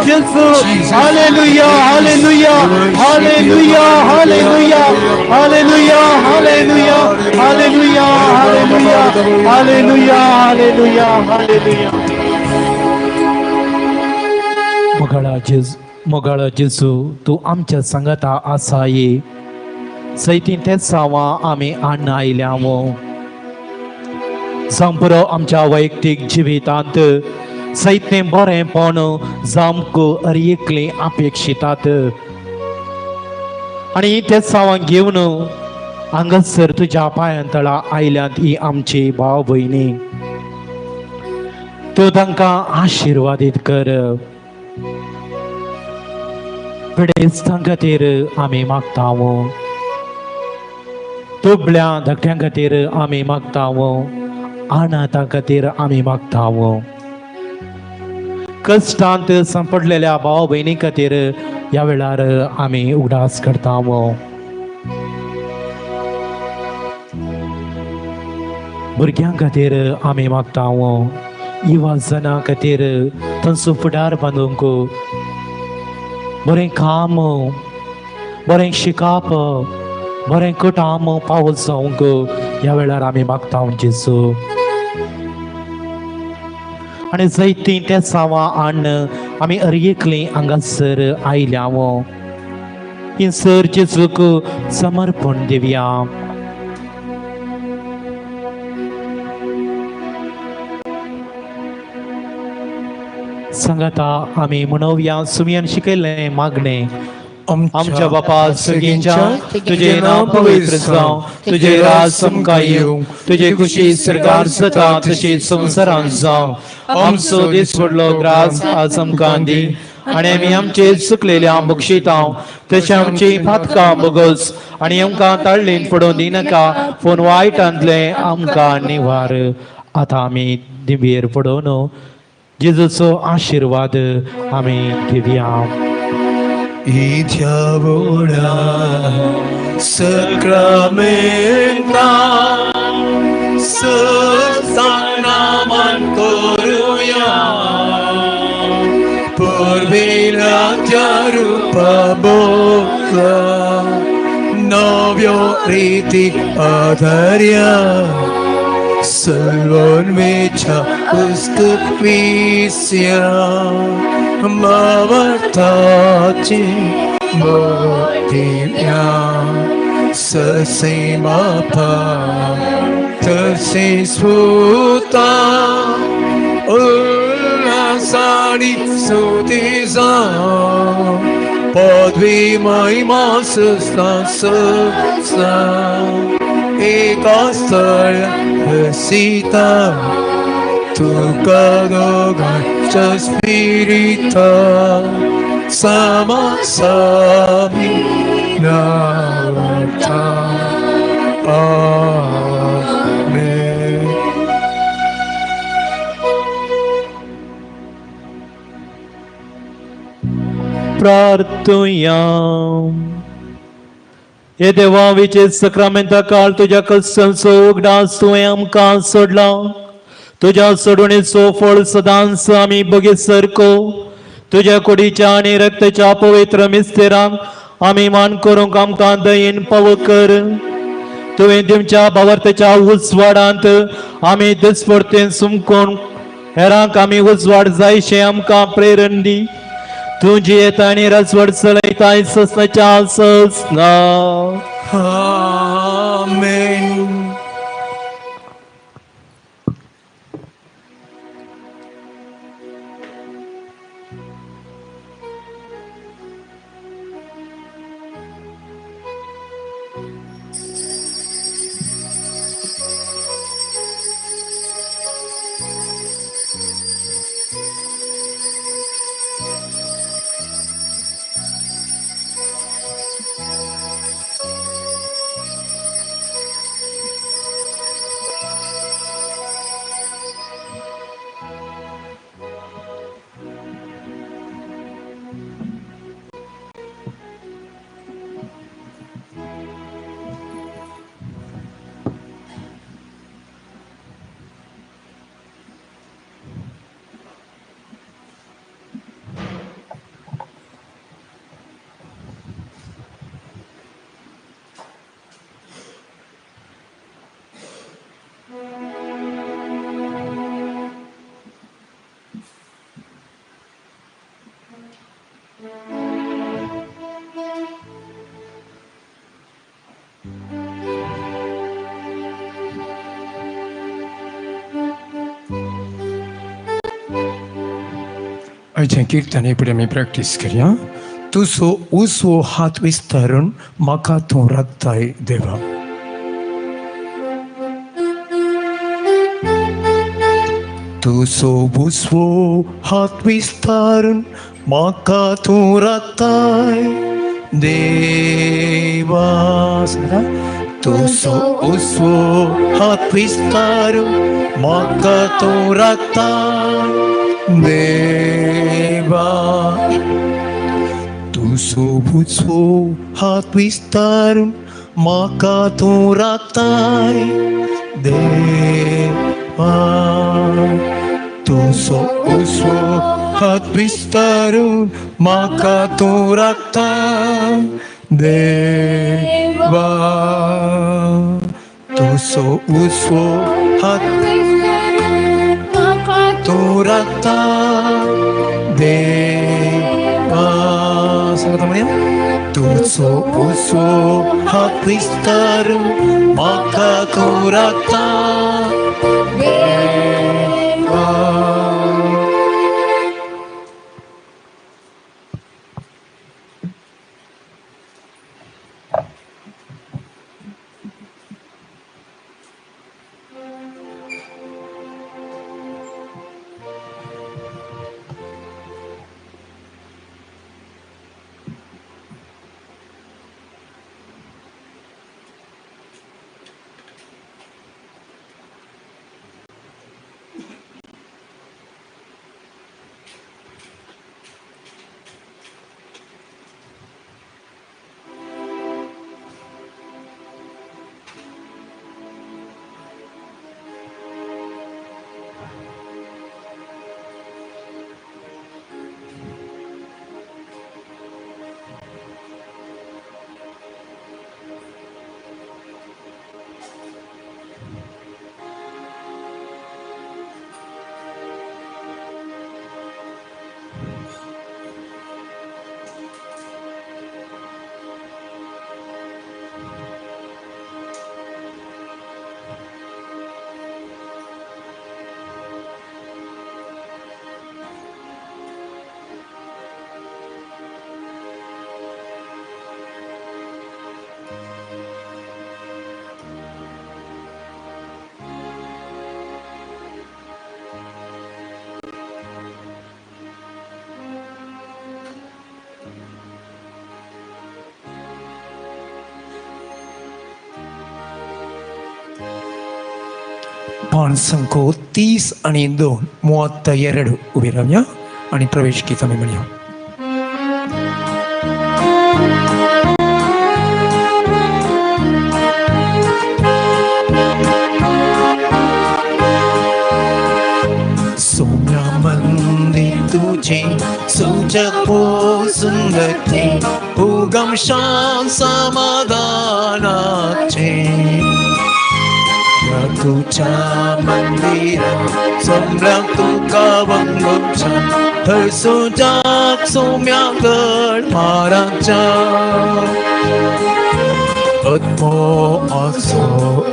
Jesu, Jesu. Hallelujah, hallelujah, hallelujah, hallelujah, hallelujah, hallelujah, hallelujah, hallelujah, hallelujah, hallelujah, hallelujah. मोगाळा जेजू, मोगाळा जेजू, तूं आमच्या सांगाता आसा ये. सैती तेच सावा आमी आण्ण आयल्या. जावं पुरो आमच्या वैयक्तीक जिवितांत सैतें बरेंपण जावंक अर एकली अपेक्षितात आनी तेच सावां घेवन हांगासर तुज्या पांयां तळा आयल्यात ही आमची भाव भयणी, तूं तांकां आशिर्वादीत कर. पिडेस्तां खातीर आमी मागता, दुबळ्या धाकट्यां खातीर आमी मागता, अनाथां खातीर आमी मागता, कश्टांत सांपडलेल्या भाव भयणी खातीर ह्या वेळार आमी उगडास करता. भुरग्यां खातीर आमी मागता, युवा जनां खातीर तांचो फुडार बांदूंक बरें काम, बरें शिकप, बरें कुटाम पावस जावंक ह्या वेळार आमी मागता जेजू. आनी जैती त्या सावां हाडून आमी अरयेकली हांगासर आयल्या, ही सर जेजूक समर्पण दिवया. सांगाता आमी म्हणोवया सुमयान शिकयल्लें मागणें. आमच्या बापा सर्गींच्या, तुजें नांव पवित्र जावं, तुजें राज आमकां येवं, तुजे खुशी सरकार जाता तशी संवसारांत जावं. आमचो दीस पडलो ग्रास आज आमकां दी आनी आमी आमचे चुकलेल्या बक्षिता तशें आमची पातकां बगस आनी आमकां ताळ्ळीन पडोवन दिनाका, पूण वायटांतलें आमकां निवार. आतां आमी दिंबयेर पडोवन जेजूचो आशिर्वाद आमी घेवया. इथ्या व्हडा सक्रामेंता सत्सानामान करुया, पुर्विल्ल्या रुपा बोला नव्यो रीती आधार्या, सर्वोन्मेच्या पुस्तकविस्या मावताची मोदिव्या, ससे मापा तसे स्फुता, उल्हासानी सुतिजा, पदवी महिमा सुस्ता सुस्ता, एका स्थळ हसीता, तुका दोगांच्या स्पिरिता सामासामी नावाचा. आमेन. प्रार्थुया. हे देवा, विचे सक्रामेंता काळ तुज्या कश्टांचो उगडास तुवें आमकां सोडला. तुज्या सोडवणेचो फळ सदांच आमी बगीत सारको तुज्या कुडीच्या आनी रक्ताच्या पवित्र मिस्तेरांक आमी मान करूंक आमकां दयेन पावो कर. तुवें दिवच्या भावार्थाच्या उजवाडांत आमी दिसपडतेन सुमकोन हेरांक आमी उजवाड जायशें आमकां प्रेरण दी. तूं जियेता आनी राजवट चलयताय ससनाच्या ससना. आमेन. आयचें किर्तन हे फुडें आमी प्रॅक्टीस करया. तुजो उजवो हात विस्तारून म्हाका तूं राखताय देवा. तुजो उजवो हात विस्तारून म्हाका तूं राखताय देवा. तुजो उजवो हात विस्तारून म्हाका तूं राखताय देवा. तुजो उजवो हात विस्तारून म्हाका तूं राखताय देवा. तुजो उजवो हात विस्तारून म्हाका तूं राखताय देवा. तुजो उजवो हात तूं राखताय देवा. सांगता म्हणया. तुजो उजवो हात विस्तारून म्हाका तूं राखताय देवा. पांच 30 आणि 2 32 उभे रावया आणि प्रवेश गीत आमी म्हणया. सोम्या मंदिर तुझे सूचक सुंदरते उगम शांत समाधानाचे. तुझ्या मंदिरात सोमल्याक तुका वंगुच्या थंय सुजाक सोम्या गड माराच्या. आत्मो आसो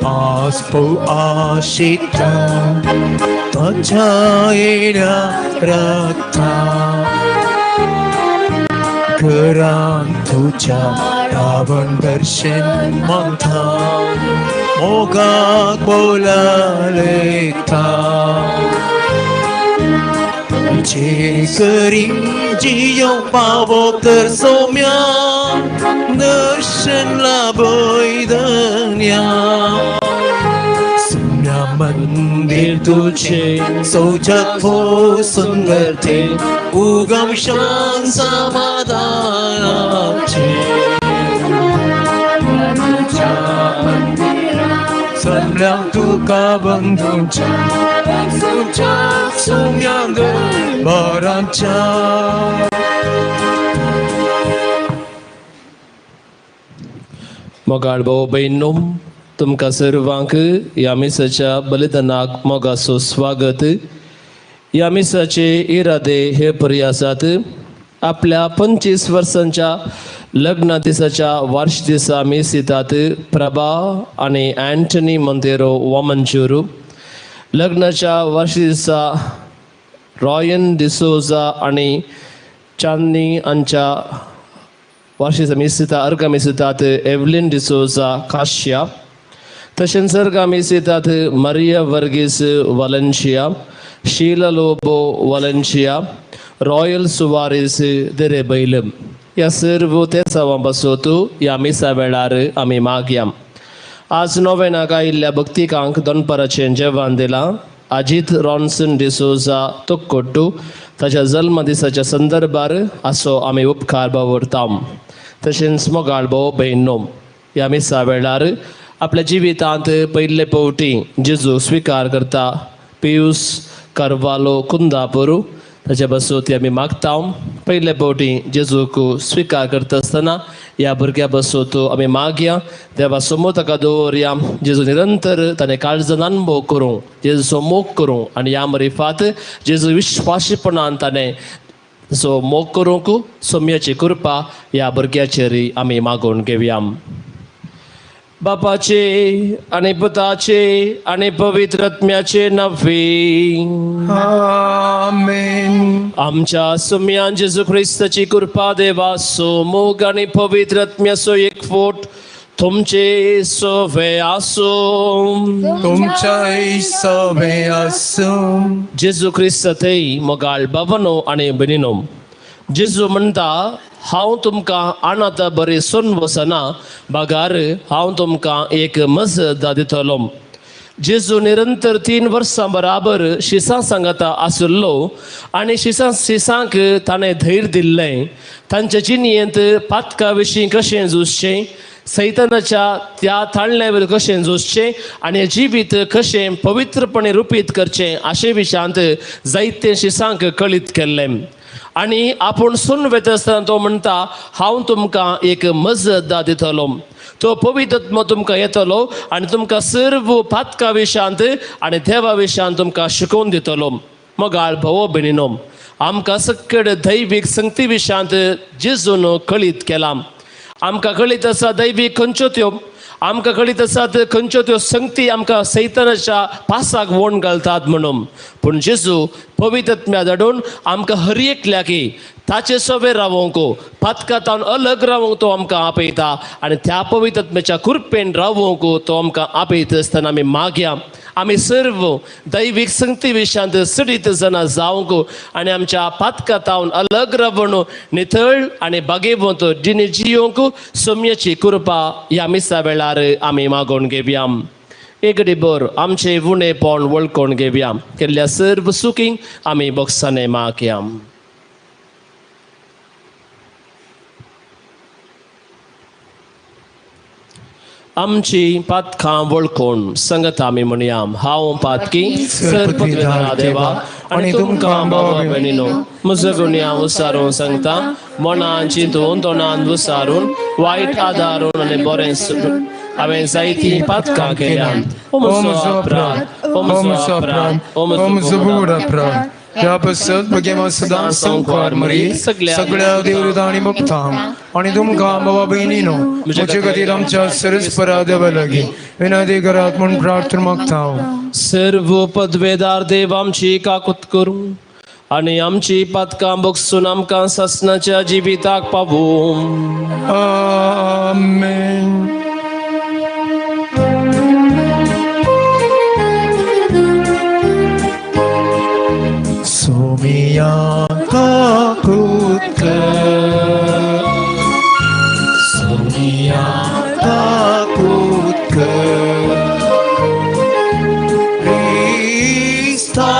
आसपो आशिता ताच्या येण्या रक्ता. घरान तुझ्या रावण दर्शन मागता मोगाक बोलायता. तुझे करी जियो पावो तर सोम्या दर्शन लाभय धन्या. सोम्या मंदिर तुझे सौजक सुंदर ते उगम शांत समाधानाचे. सोमल्याक तुका बंधूच्या सोम्या बराच्या. मोगाळ भाव भयणो, तुमकां सर्वांक ह्या मिसाच्या बलिदानाक मोगाचो स्वागत. ह्या मिसाचे इरादे हे परी आसात. आपल्या 25 वर्सांच्या लग्न दिसाच्या वार्ष दिसा मीस दितात प्रभा आनी अँटनी मोंतेरो वामनचुरू. लग्नाच्या वार्ष दिसा रॉयन डिसोजा आनी चांदनी हांच्या वार्षिक मिसिता अर्गा मिसितात एवलिन डिसोजा काश्या तशेंच अर्गा मिसितात Maria Varghese Valencia Sheila Lobo Valencia Royal Soares Derebail ह्या सर्व तेसांवां पासत ह्या मिसा वेळार आमी मागया. आज नोवेनाक आयिल्ल्या भक्तिकांक दनपाराचें जेवण दिलां. अजीत रॉन्सन डिसोजा तोक्कोट्टू ताच्या जल्म दिसाच्या संदर्भार असो आमी उपकार बावरता. तशेंच मोगाळ भोव भयणो ह्या मिसा वेळार आपल्या जिवितांत पयले फावटी जेजू स्विकार करता पियूस कार्वालो कुंदापुरू ताच्या बसून आमी मागता. पयले फावटी जेजूक स्विकार करता आसतना ह्या भुरग्या बसून आमी मागया देवा समोर ताका दवरया. जेजू निरंतर ताणें काळजान अनुभव करूं जेजूचो मोग करूं आनी ह्या मरिफात जेजू विश्वासीपणान ताणें सो मोग करूंक सोम्याची कृपा ह्या भुरग्याचेर आमी मागून घेवया. बापाचे आनी पुताचे आनी पवित्र आत्म्याचे नांवे आमेन. आमच्या सुम्यान जेजू क्रिस्ताची कृपा देवाचो मोग आनी पवित्र आत्म्याचो एकवट तुमचे सवे आसूं. तुमच्याय सवे आसूं. जेजू क्रिस्त थंय मोगाळ बाबानो आनी भयणीनो जेजू म्हणटा हांव तुमकां अनाथ बरें सोन वसना बगार हांव तुमकां एक मजत दितलो. जेजू निरंतर 3 वर्सां बराबर शिसां सांगाता आशिल्लो आनी शिसांक ताणें धैर्य दिल्लें. तांच्या जिणेंत पातका विशीं कशें झुजचें सैतानाच्या त्या ताळण्यावर कशें झुजचें आनी जिवीत कशें पवित्रपणे रुपीत करचें अशे विशयांत जायते शिसांक कळीत केल्लें. आनी आपूण सून वेता आसतना तो म्हणटा हांव तुमकां एक मजत दितलो. तो पवित्र आत्मो तुमकां येतलो आनी तुमकां सर्व पातका विशयांत आनी देवा विशयांत तुमकां शिकोवन दितलो. मोगाळ भोव भयणीनो आमकां सकड दैवीक संगती विशयांत जेजून कळीत केलां. आमकां कळीत आसा दैवीक खंयच्यो त्यो आमकां कळीत आसात खंयच्यो त्यो संगती आमकां सैतानाच्या पासाक वोण घालतात म्हणून. पूण जेजू पवित्र आत्म्या धाडून आमकां हर एकल्याकी ताचे सवे रावोंक पातका तावन अलग रावोंक तो आमकां आपयता आनी त्या पवित्र आत्म्याच्या कृपेन रावोंक तो आमकां आपयता आसतना आमी मागया. आमी सर्व दैवीक संगती विशयांत सडीत जाणां जावंक आनी आमच्या पातका तावन अलग रावून नितळ आनी बागेवंत जिणे जियोंक सोम्याची कृपा ह्या मिसा वेळार आमी मागोवन घेवया. एक बर आमचे उणेपण वळखून घेवया. केल्ल्या सर्व सुखींक आमी बोगसाने मागया. आमची पातकां वळखून संगत आमी म्हणया. हांव पातकी सर्व देवा आनी तुमकां भावा भयणीनो म्हजो गुन्यांव विचारून सांगता मनान चिंतून तोंडान विचारून वायट आदारून आनी बरें सोडून हांवें जायतीं पातकां केल्यांत. ओ म्हजो अपराध, ओ म्हजो अपराध, ओ म्हजो व्हड अपराध. ह्या पासत भगेमा सदां संवकार मरी सगळ्या देवदूतां आनी भक्तांक आनी तुमकां बाबा भयणीनो म्हजे खातीर आमच्या सरस्परा देवा लागीं विनंती करात म्हूण प्रार्थना मागता. सर्व पदवेदार देव आमची काकूत करूं आनी आमची पातकां बगसून आमकां सासणाच्या जिविताक पावूं. आमेन. सोमिया काकूत कर, सोमिया काकूत कर, क्रिस्ता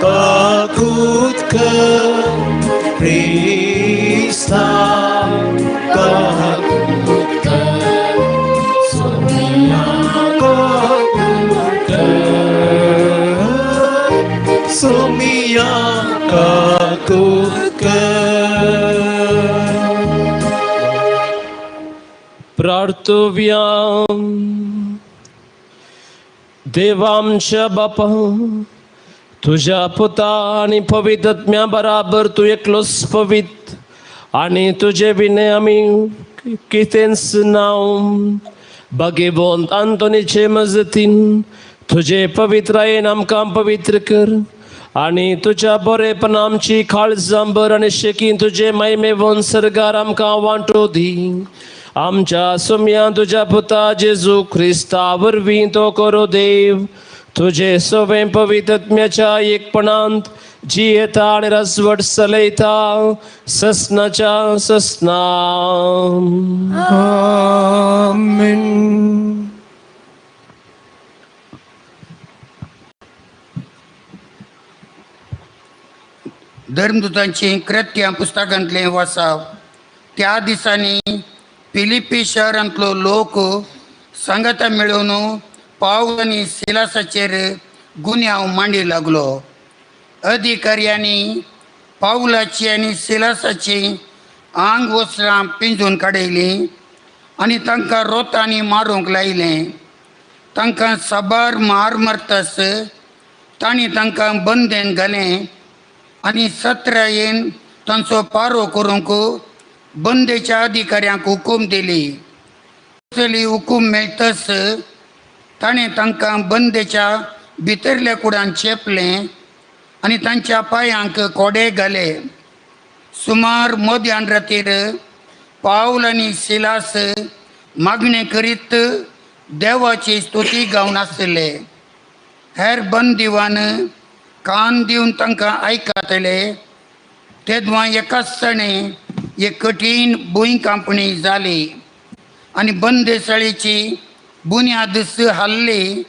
काकूत कर, क्रिस्ता काकूत कर, सोमिया काकूत कर, सोमिया काकूत कर. प्रार्थव्या. देवामच्या बापा तुझ्या पुता आनी पवित्र आत्म्या बराबर तूं एकलोच पवित्र आनी तुजे विणे आमी कितेंच नांव. भाग्यवंत आंतोनीचे मजतीन तुजे पवित्रायेन आमकां पवित्र कर आनी तुज्या बरेपण आमची काळजांबर आनी शेकीन तुजे महिमेवन सरकार आमकां वांटो दी. आमच्या सुम्या तुज्या पुता जेजू क्रिस्ता वरवीं तो करो देव तुजे सवें पवित्रत्म्याच्या एकपणांत जियेता आनी रसवट चलयता ससनाच्या ससना. आमेन. धर्मदूतांची कृत्यां पुस्तकांतलें वासाव. त्या दिसांनी फिलिप्पी शहरांतलो लोक सांगाता मेळोवन पावल आनी सिलासाचेर गुन्यांव मांडी लागलो. अधिकाऱ्यांनी पावलाची आनी सिलासाची आंग वस्त्रां पिंजून काडयलीं आनी तांकां रोतांनी मारूंक लायलें. तांकां साबार मार मारतास तांणी तांकां बंदेन घालें आनी सत्रायेन तांचो पारो करूंक बंदेच्या अधिकाऱ्यांक हुकूम दिली. चली हुकूम मेळटस ताणें तांकां बंदेच्या भितरल्या कुडान चेपलें आनी तांच्या पांयांक कोडे घाले. सुमार मध्यान रातीर पावल आनी सिलास मागणें करीत देवाची स्तुती गावन आसले. हेर बंदिवान कान दिवन तांकां आयकतले. तेदवां एकाच सणे एक कठीण भूंय कांपणी जाली आनी बंदेसाळेची बुन्याद हाल्ली.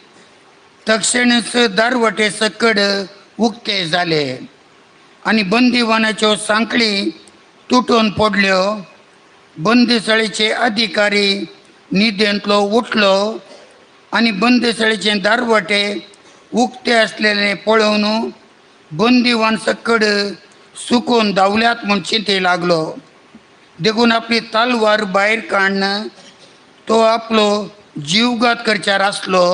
तक्षणच दारवटे सकड उक्ते जाले आनी बंदिवानाच्यो सांखळी तुटून पडल्यो. बंदिसाळेचे अधिकारी न्हिदेंतलो उठलो आनी बंदिसाळेचे दारवटे उक्ते आसलेले पळोवन बंदिवान सकड सुकून धांवल्यात म्हूण चिंते लागलो. देखून आपली तलवार भायर काडून तो आपलो जीवघात करच्यार आसलो.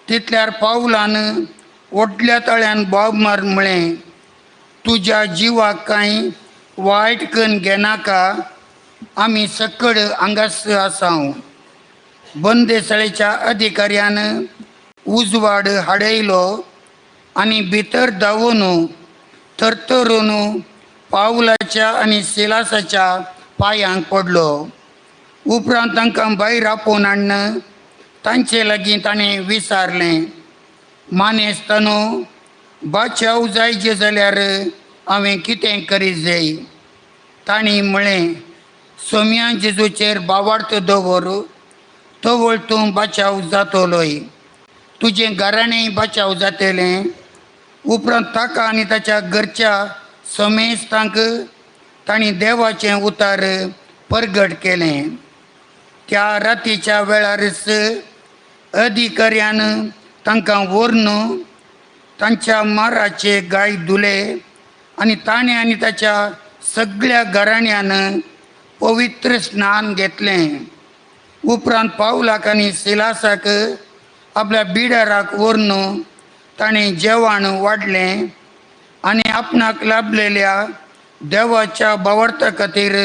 तितल्यार पावलान व्हडल्या तळ्यान बोब मारून म्हळें, तुज्या जिवाक कांय वायट कन्न घेनाका, आमी सकड हांगास आसाव. बंदेसाळेच्या अधिकाऱ्यान उजवाड हाडयलो आनी भितर धांवून थरथरून पावलाच्या आनी सिलासाच्या पांयांक पडलो. उपरांत तांकां भायर आपोवन हाडून तांचे लागीं ताणें विचारलें, मानेस्तानो, बाचाव जायचे जाल्यार हांवें कितें करीत जाय? तांणी म्हळें, सोम्या जेजूचेर बावार्थ दवर, तवळ तूं बाचाव जातलोय, तुजें घराणें बाचाव जातलें. उपरांत ताका आनी ताच्या घरच्या समेस्तांक तांणी देवाचें उतार परगट केलें. त्या रातीच्या वेळारच अधिकाऱ्यान तांकां व्हरून तांच्या माराचे गाय धुले आनी ताणें आनी ताच्या सगळ्या घराण्यान पवित्र स्नान घेतलें. उपरांत पावलाक आनी सिलासाक आपल्या बिडाराक व्हरून ताणें जेवण वाडलें आनी आपणाक लाभलेल्या देवाच्या बावर्ता खातीर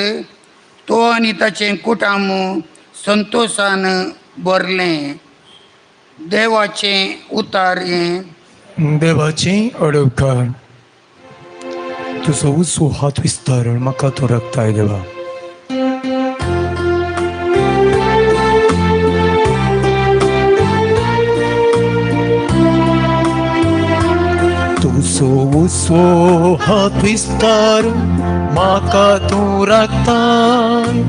तो आनी ताचें कुटुंब संतोशान भरलें. देवाचें उतार हें. देवाचें अडवकार तुजो उसो हात विस्तार म्हाका तूं राखताय देवा. तुजो उसो हात विस्तार म्हाका तूं राखताय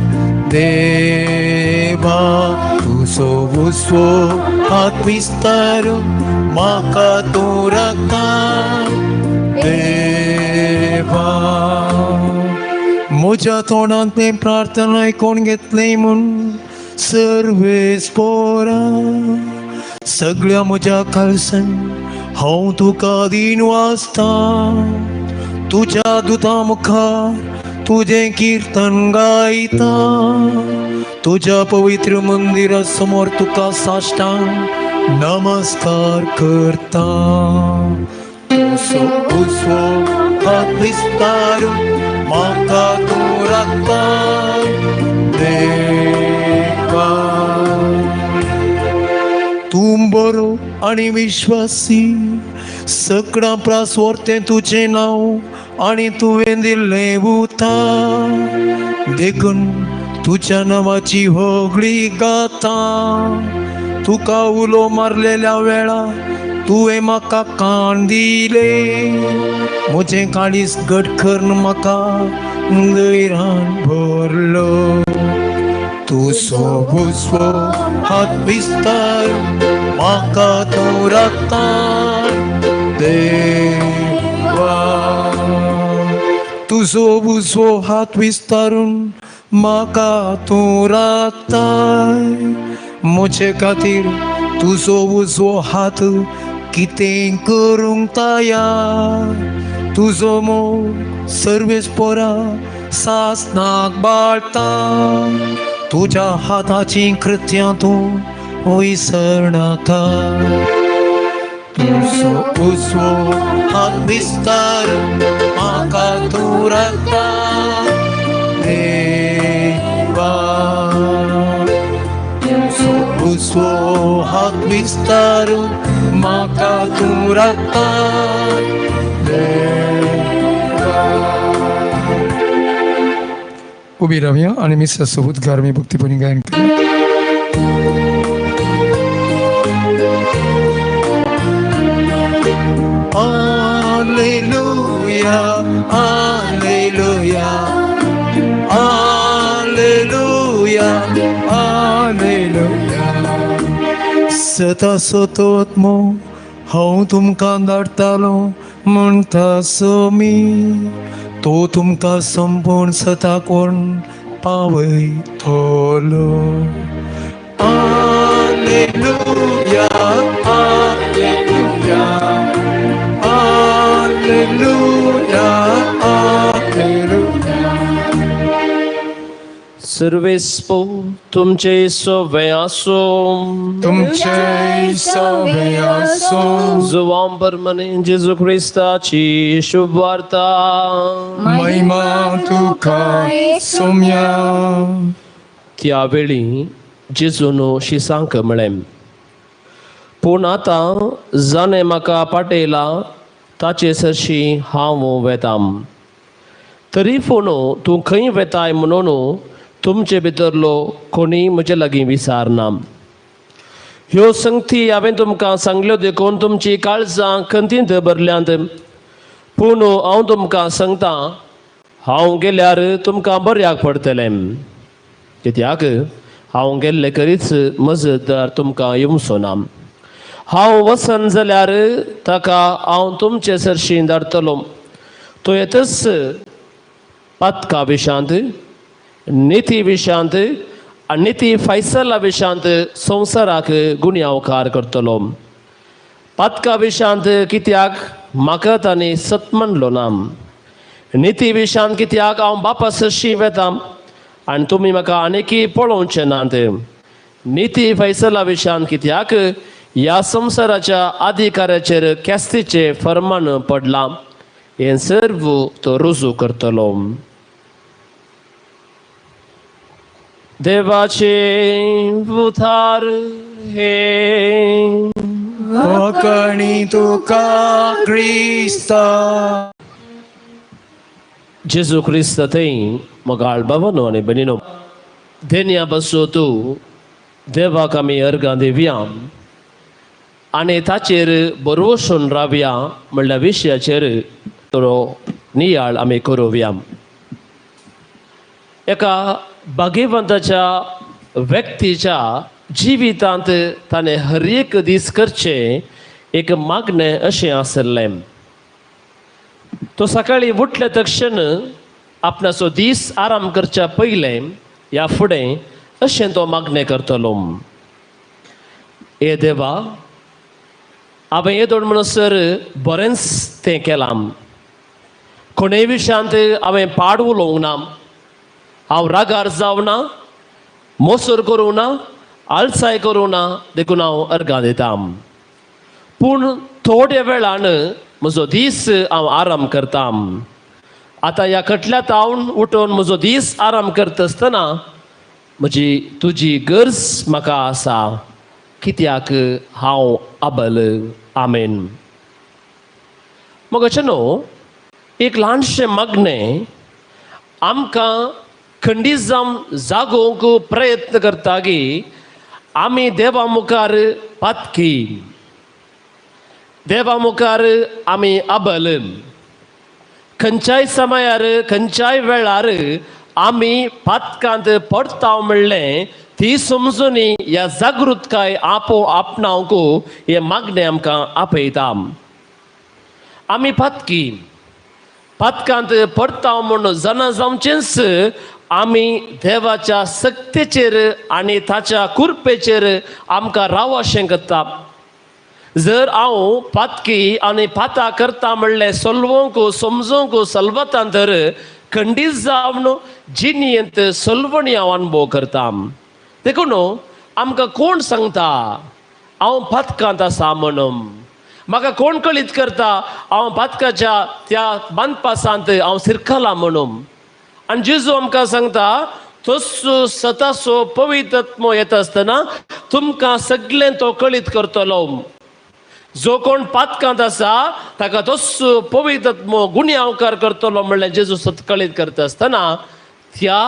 देवा. तुजो उसो हात विस्तार म्हाका तूं राखताय देवा. म्हज्या तोंडांतलें प्रार्थना आयकून घेतलें म्हूण सर्वेस पोरा सगळ्या म्हज्या काळसान हांव तुका दीन वाचता. तुज्या दुता मुखार तुजें किर्तन गायता. तुज्या पवित्र मंदिरा समोर तुका साष्टांग नमस्कार करता. तुजो उजवो हात विस्तार म्हाका तूं राखताय देवा. तूं बरो आनी विश्वासी सगळ्यां प्रास व्हरतें तुजें नांव आनी तुवें दिल्लें उतर देखून तुज्या नांवाची होगळी गाता. तुका उलो मारलेल्या वेळा तुवें म्हाका कान दिले, म्हजें काळीज घट करून म्हाका धैर्यान भरलो. तुजो उजवो हात विस्तार म्हाका तूं राखता देवा, तुजो उजवो हात विस्तारून म्हाका तूं राखता. म्हजे खातीर तुजो उजवो हात कितें करूंक तयार, तुजो मोग सर्वेस पोरा सासनाक बाळता. तुज्या हाताची कृत्यां तूं विसरनाका. तुजो उजवो हात विस्तार म्हाका तूं राखता देवा, तुजो उजवो हात विस्तार म्हाका तूं राखता देवा. उबी रावया आनी मिसाचो उद्गार आमी भक्तीपणी गायन करूया. Alleluia, alleluia, alleluia, alleluia. सता सतोत्मो हांव तुमकां धाडटालो म्हणटा सोमी, तो तुमकां संपूर्ण सता कोण पावयतलो. Alleluia, alleluia, alleluia, alleluia. सर्वेस्पो तुमचे सवे आसो, तुमचे सवे आसो. जुवां परमने जेजू क्रिस्ताची शुभवार्ता. महिमा तुका सोम्या. त्या वेळी जेजून शिसांक म्हळें, पूण आतां जाणें म्हाका पाटयला ताचे सरशी हांव वेतां, तरी पूण तूं खंय वेताय म्हणून तुमचे भितरलो कोणीय म्हजे लागीं विचारना. ह्यो संगती हांवें तुमकां सांगल्यो देखून तुमची काळजां खंतींत भरल्यांत. पूण हांव तुमकां सांगता, हांव गेल्यार तुमकां बऱ्याक पडटलें, कित्याक हांव गेल्ले करीच मजतदार तुमकां येवचो ना. हांव वचन जाल्यार ताका हांव तुमचे सरशीं धाडटलो, तो येतच पातका विशांत, निती विशांत आनी निती फैसला विशांत संवसाराक गुन्यांवकार करतलो. पातका विशांत कित्याक म्हाका तांणी सत म्हणलो ना, निती विशांत कित्याक हांव बापा सरशीं वेता आनी तुमी म्हाका आनीकय पळोवचें नात. निती फैसला विशांत कित्याक ह्या संवसाराच्या अधिकाऱ्याचेर ख्यास्तीचें फर्मान पडलां, हें सर्व तो रुजू करतलो. देवाचे उतार हे वाकणी तुका क्रिस्ता. जेजू क्रिस्त थंय मोगाळ बाबानो आनी भयणीनो, देन्या बसो तूं देवाक आमी अर्गां दिवया आनी ताचेर बरवसून रावया म्हणल्या विशयाचेर थोडो नियाळ आमी करुया. एका भाग्यवंताच्या व्यक्तीच्या जिवितांत ताणें हर एक दीस करचें एक मागणें अशें आसलें. तो सकाळीं उठले तक्षण आपणाचो दीस आराम करच्या पयलें ह्या फुडें अशें तो मागणें करतलो, ए देवा, हांवें येदोळ म्हणसर बरेंच तें केलां, कोणेय विशयांत हांवें पाड उलोवंक ना, हांव रागार जावना, मोसर करूं ना, आळसाय करूं ना, देखून हांव अर्गां दितां. पूण थोड्या वेळान म्हजो दीस हांव आराम करता. आतां ह्या खटल्या हांव उठून म्हजो दीस आराम करता आसतना म्हजी तुजी गरज म्हाका आसा. कित्याक हांव अबल. आमेन. मग अशें न्हू, एक ल्हानशें मागणें आमकां खंडीत जावन जागोवंक प्रयत्न करता की आमी देवा मुखार पातकी, देवा मुखार आमी अबल. खंयच्याय समयार खंयच्याय वेळार आमी पातकांत पडटा म्हणलें ती समजुनी ह्या जागृतकाय आपो आपणावंक हें मागणें आमकां आपयता. आमी पातकी, पातकांत पडटा म्हूण जाणा जावचेंच आमी देवाच्या सक्तेचेर आनी ताच्या कृपेचेर आमकां रावशें करता. जर हांव पातकी आनी पाता करता म्हणलें सलवंक समजूंक सलवतां तर खंडीत जावन जिणेंत सलवणी हांव अणभव करता. देखून आमकां कोण सांगता हांव पातकांत आसा म्हणून, म्हाका कोण कळीत करता हांव पातकाच्या त्या बांदपासांत हांव सिरकलां म्हणून. आनी जेजू आमकां सांगता तस्सो सतासो पवित्रत्मो येता आसतना तुमकां सगळें तो कळीत करतलो. जो कोण पातकांत आसा ताका तस्सो पवित्रत्मो गुन्यांवकार करतलो म्हणल्यार जेजू सत कळीत करता आसतना त्या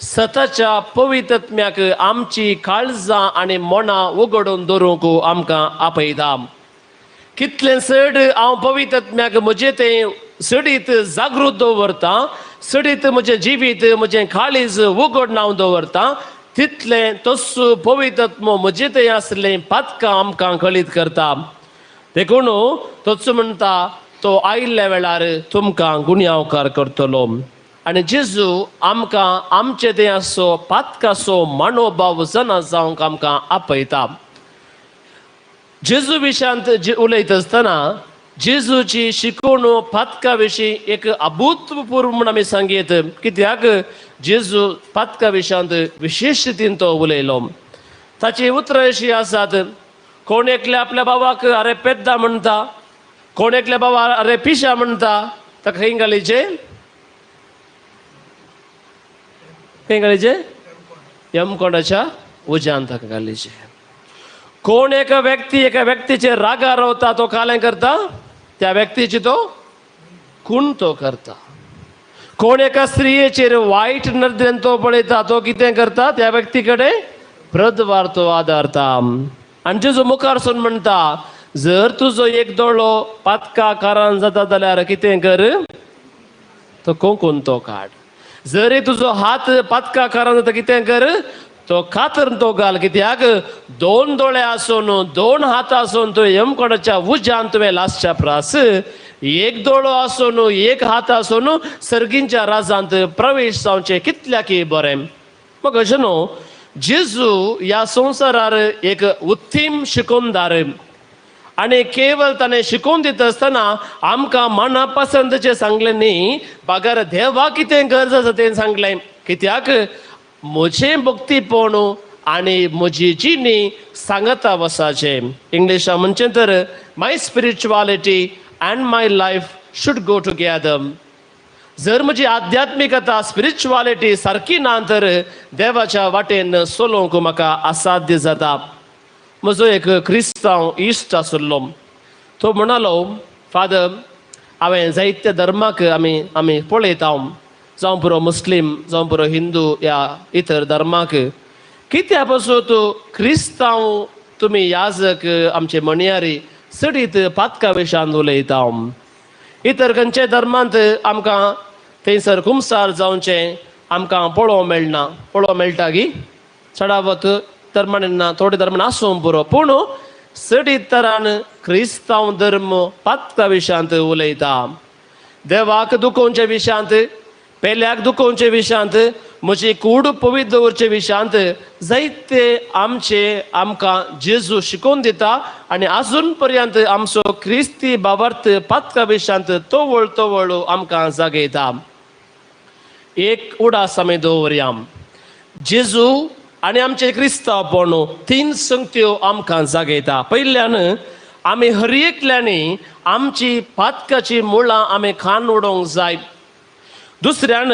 सताच्या पवित्रत्म्याक आमची काळजां आनी मनां उगडून दवरूंक आमकां आपयता. कितलें चड हांव पवित्रत्म्याक म्हजें तें चडीत जागृत दवरता, चडीत म्हजें जिवीत म्हजें काळीज उगड हांव दवरता, तितलें तस्सो पवित्रत्मो म्हजें तें आसलें पातकां आमकां कळीत करता. देखून तोच म्हणटा तो आयिल्ल्या वेळार तुमकां गुन्यांवकार करतलो. आनी जेजू आमकां आमचे तें आसो पातकाचो मानोभाव जाणा जावंक आमकां आपयता. जेजू विशयांत उलयता आसतना जेजूची शिकवण पातका विशीं एक अभूतपूर्व म्हूण आमी सांगयत, कित्याक जेजू पातका विशयांत विशेश रितीन तो उलयलो. ताची उतरां अशीं आसात, कोण एकले आपल्या बाबाक अरे पेद्दा म्हणटा, कोण एकल्या बाबा अरे पिशा म्हणटा, ताका खंय घालीचे खंय घालीचे यमकोंडाच्या उज्यान ताका घालीचे. कोण एका व्यक्ती एका व्यक्तीचेर रागार रावता तो कालें करता, त्या व्यक्तीची तो खून तो करता. कोण एका स्त्रियेचेर वायट नदरेन तो पळयता तो कितें करता, त्या व्यक्ती कडेन प्रदवार तो आदारता. आनी जेजू मुखार सून म्हणटा जर तुजो एक दोळो पातका कारान जाता जाल्यार कितें कर, तो कोंकून तो काड. जरी तुजो हात पातका कारान जाता कितें कर, तो कातर तो घाल. कित्याक दोन दोळे आसून दोन हात आसून तुवें यमकोणाच्या उज्यान तुवें लासच्या प्रास एक दोळो आसून एक हात आसून सर्गींच्या राजांत प्रवेश जावचें कितल्याकी बरें. मग अशें न्हू, जेजू ह्या संवसारार एक उत्तीम शिकोवणदार आनी केवल ताणें शिकोवन दिता आसतना आमकां मना पसंतचें सांगलें न्ही, बगर देवा कितें गरज आसा तें सांगलें. कित्याक म्हजें भक्तीपण आनी म्हजी जिणी सांगता वसाचें. इंग्लिशा म्हणचें तर my spirituality and my life should go together. जर म्हजी आध्यात्मिकता स्पिरिच्युआलिटी सारकी ना तर देवाच्या वाटेन चलोवंक म्हाका असाध्य जाता. म्हजो एक क्रिस्तांव इश्ट आशिल्लो, तो म्हणालो फादर हांवें जायत्या धर्माक आमी आमी पळयता, जावं पुरो मुस्लीम जावं पुरो हिंदू ह्या इतर धर्माक, कित्या पासून क्रिस्तांव तुमी याजक आमचे म्हणयारी चडीत पातका विशान उलयता. इतर खंयच्या धर्मांत आमकां थंयसर कुमसार जावचें आमकां पळोवंक मेळना. पळोवंक मेळटा की चडावत धर्मान ना, थोडे धर्मान आसूंक पुरो, पूण चडीत तरान क्रिस्तांव धर्म पातका विशांत उलयता. देवाक दुखोवचे विशांत, पेल्याक दुखोवचे विशांत, म्हजी कूड पवित्र दवरचे विशांत जायते आमचे आमकां जेजू शिकोवन दिता. आनी आजून पर्यंत आमचो क्रिस्ती बाबार्थ पातका विशांत तवळ तवळ आमकां जागयता. एक उडास आमी दवरया, जेजू आनी आमचे क्रिस्तांवपण तीन संगत्यो आमकां जागयता. पयल्यान आमी हर एकल्यांनी आमची पातकाची मुळां आमी खान उडोवंक जाय. दुसऱ्यान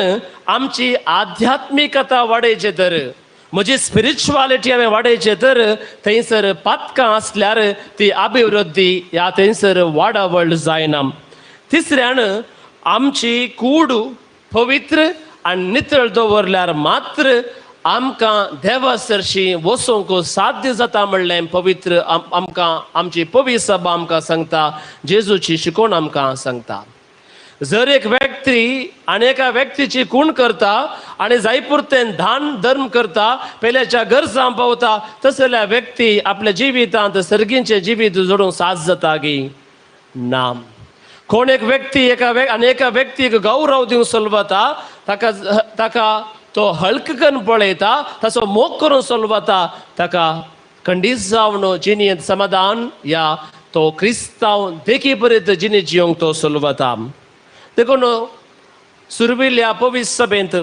आमची आध्यात्मिकता वाडयचे तर म्हजी स्पिरिच्युअलिटी हांवें वाडयची तर थंयसर पातकां आसल्यार ती अभिवृद्धी ह्या थंयसर वाडावळ जायना. तिसऱ्यान आमची कूड पवित्र आनी नितळ दवरल्यार मात्र आमकां देवा सरशी वचूंक साध्य जाता म्हणलें पवित्र आमकां आमची पवित्र सभा आमकां सांगता, जेजूची शिकवण आमकां सांगता. जर एक व्यक्ती आनी एका व्यक्तीची खूण करता आनी जायपुरतें दान धर्म करता, पेल्याच्या गरजां पावता, तसल्या व्यक्ती आपल्या जिवितांत सर्गींचें जिवीत जोडूंक साथ जाता गी ना. कोण एक व्यक्ती एका आनी एका व्यक्तीक गौरव दिवंक चलवता, ताका ताका तो हळक करून पळयता, ताचो मोग करून चलवता, ताका खंडीत जावन जिणेंत समाधान या तो क्रिस्तांव देखी पर्यंत जिणे जिवंक तो चलवता. देखून सुरविल्ल्या पवित्र सभेंत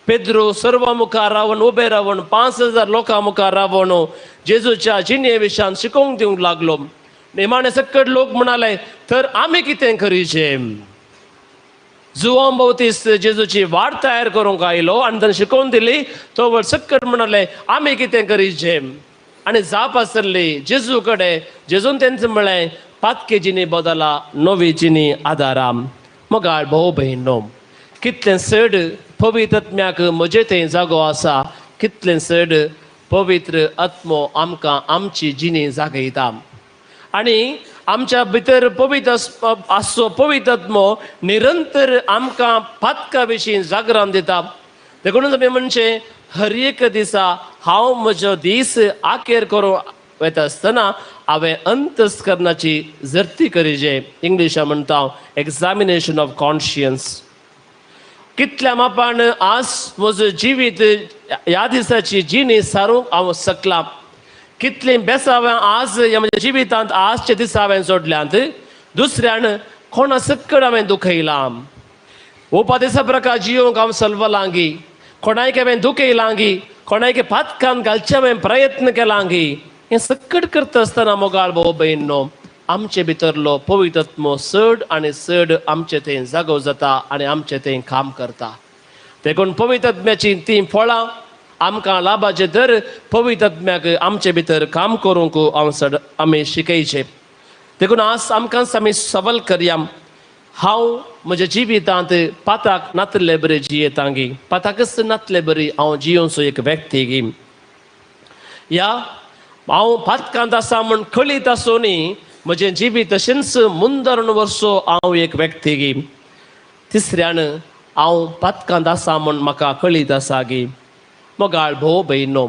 पेद्रू सर्व मुखार रावन उबे रावन 5000 लोकां मुखार रावन जेजूच्या जिणे विशयान शिकोवंक दिवंक लागलो. निमाणे सकट लोक म्हणाले तर आमी कितें करीचें? जुवां भोवतीस जेजूची वाट तयार करूंक आयलो आनी ताणें शिकोवन दिली. तो व्हड सक्कट म्हणाले आमी कितें करीचें? आनी जाप आसली जेजू कडेन. जेजून तेंच म्हळें पातके जिणी बदला नवी जिणी आदाराम. मोगाळ भोव भयणो, कितलें चड पवित्र आत्म्याक म्हजे थंय जागो आसा, कितलें चड पवित्र आत्मो आमकां आमची जिणी जागयता आनी आमच्या भितर पवित्र आसचो पवित्र आत्मो निरंतर आमकां पातका विशीं जागरण दिता. देखूनच आमी म्हणचें हर एक दिसा हांव म्हजो दीस आखेर करूं वता आसतना हांवें अंतस्करणाची जर्ती करीचे. इंग्लिशा म्हणटा हांव एग्जामिनेशन ऑफ कॉन्शियन्स. कितल्या मापान आज म्हजो जिवीत ह्या दिसाची जिणी सारूंक हांव शकलां, कितलीं बेसां हांवें आज ह्या म्हज्या जिवितांत आजच्या दिसा हांवें जोडल्यांत, दुसऱ्यान कोणा सक्कड हांवें दुखयलां, उपादेसा प्रकार जियोंक हांव सलवलांगी, कोणायक हांवें दुखयलांगी, कोणायक पातकान घालचे हांवें प्रयत्न केलांगी. हें सक्कड करता आसतना मोगाळ भोव भयणो आमचे भितरलो पवित्र आत्मो चड आनी चड आमचे थंय जागो जाता आनी आमचे थंय काम करता. देखून पवित्र आत्म्याचीं तीं फळां आमकां लाभाचें तर पवित्र आत्म्याक आमचे भितर काम करूंक हांव चड आमी शिकयचें. देखून आज आमकां आमी सबल करया, हांव म्हज्या जिवितांत पाताक नातले बरी जियेतांगी, पाताकच नातले बरी हांव जियोवचो एक व्यक्ती गी, या हांव पातकांत आसा म्हूण कळीत आसूनय म्हजें जिवीत तशेंच मुंदरण वर्सो हांव एक व्यक्ती गी. तिसऱ्यान हांव पातकांत आसा म्हूण म्हाका कळीत आसा गी. मोगाळ भोव भयणो,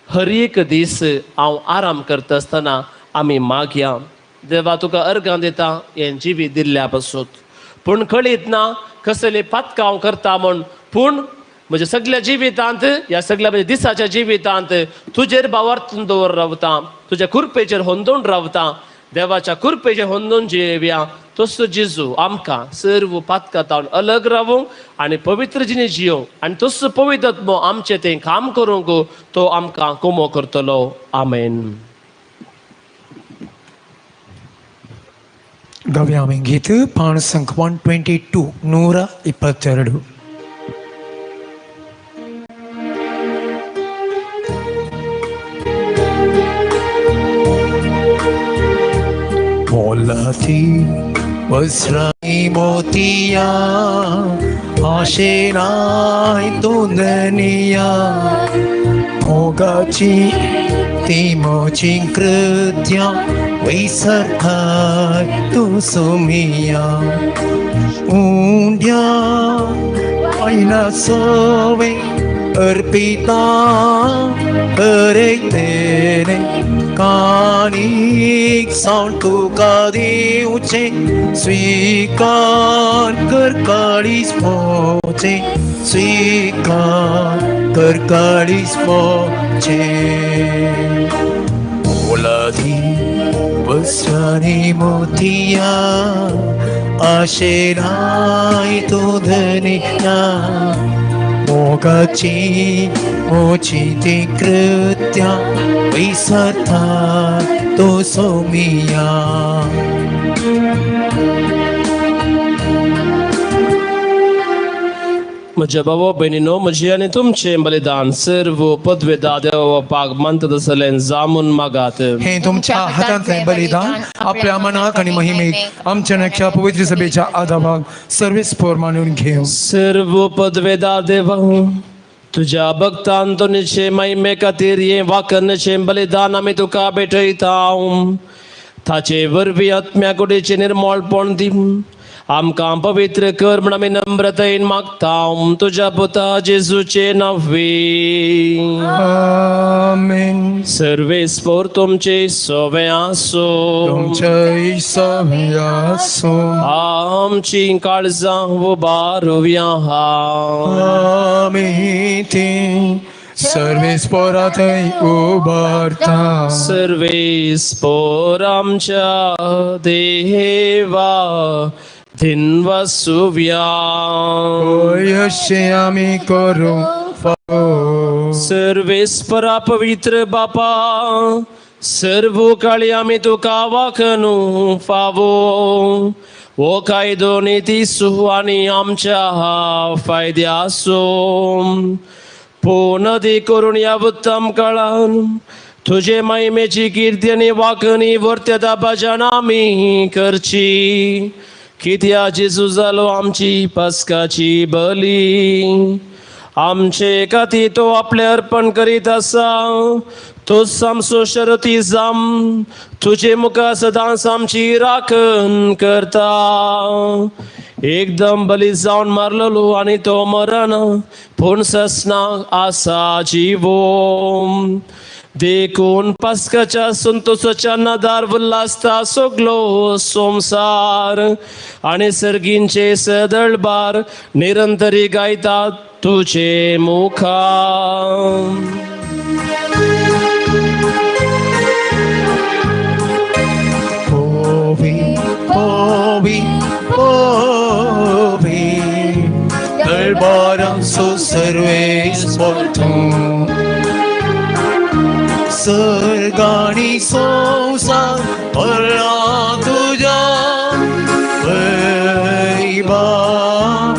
हर एक दीस हांव आराम करता आसतना आमी मागया, देवा तुका अर्गां दिता हें जिवीत दिल्ल्या पासून, पूण कळीत ना कसले पातकां हांव करता म्हूण, पूण म्हज्या सगल्या जिवितांत ह्या सगल्या म्हज्या दिसाच्या जिवितांत तुजेर भावार्थून दवर रावता, तुज्या कृपेचेर होंदून रावता, देवाच्या कृपेचेर होंदून जियेवया. तसो जेजू आमकां सर्व पातकां तावन अलग रावूंक आनी पवित्र जिणे जियोवंक आनी तसो पवित्र आत्मो आमचें तें काम करूंक तो आमकां कुमो करतलो. आमेन. गव्या आमी गीत पाण संख 122 122. मोलाती वस्त्राई मोतिया आशेनाय तुंदनिया मोगाची ती मोची कृत्या वैसरखाय तूं सुमिया उंड्या आयना सोवे अर्पिता हरे तेरे कानिक सावन तुका दिवचें स्वीकार कर काळीज मोचें स्वीकार कर काळीज मोचें. मोलादी वस्त्रांनी मोतिया आशेनाय तूं धनिया मोगाची मोची ती कृत्या वैसरता तो सोमिया. म्हज्या भावा भयणीनो, म्हजें आनी तुमचें बलिदान सर्व पदवेदा देवा बापाक मानता तसलें जामून मागात. हे तुमच्या हातांतलें बलिदान आपल्या मनाक आनी महिमेक आमच्या नख्या पवित्र सभेच्या आदाबाक सर्वेस्पोर मानून घेवं. सर्व पदवेदा देवा, तुज्या भक्तान तोनीचे महिमे खातीर हें वाकरण्याचें बलिदान आमी तुका भेटयता. ताचे वरवीं आत्म्या कुडीचें निर्मळपण दी, आमकां पवित्र कर म्हण आमी नम्रतायेन मागता, तुज्या पुता जेजूचे नांवे. आमेन. सर्वेस्पोर तुमचे सोवे आसो. तुमच्याय सवे आसो. आमची काळजां उबारुया. आमी ती सर्वेस्पोराथंय उबारता. सर्वेस्पोर आमच्या देवा धिनवसुव्या. अशें आमी करूं फावो. सर्वेस्परा पवित्र बापा, सर्व काळी आमी तुका वाखनू फावो हो कायदो नितीसू आनी आमच्या फायद्यासो. पूण ती करून ह्या उत्तम काळान तुजे महिमेची किर्ती आनी वाखणी वर्त्यता भजन आमी करची. कित्या जेजू जालो आमची पस्काची बली, आमचे खातीर तो आपलें अर्पण करीत आसा. तूच आमचो शरती जाम, तुजे मुखार सदांच आमची राखण करता. एकदम बली जावन मारलेलो आनी तो मरण पूण ससना आसा जिवो. देखून पास्काच्या संतोषाच्या नदार उल्हासता सगलो संवसार आनी सर्गींचे सदळबार निरंतरी गायतात तुजे मुखार. पोवी पोवी पोवी दरबारांचो सर्वेस्पोर तूं, सर्ग आनी संवसार भरला तुज्या वैभवान.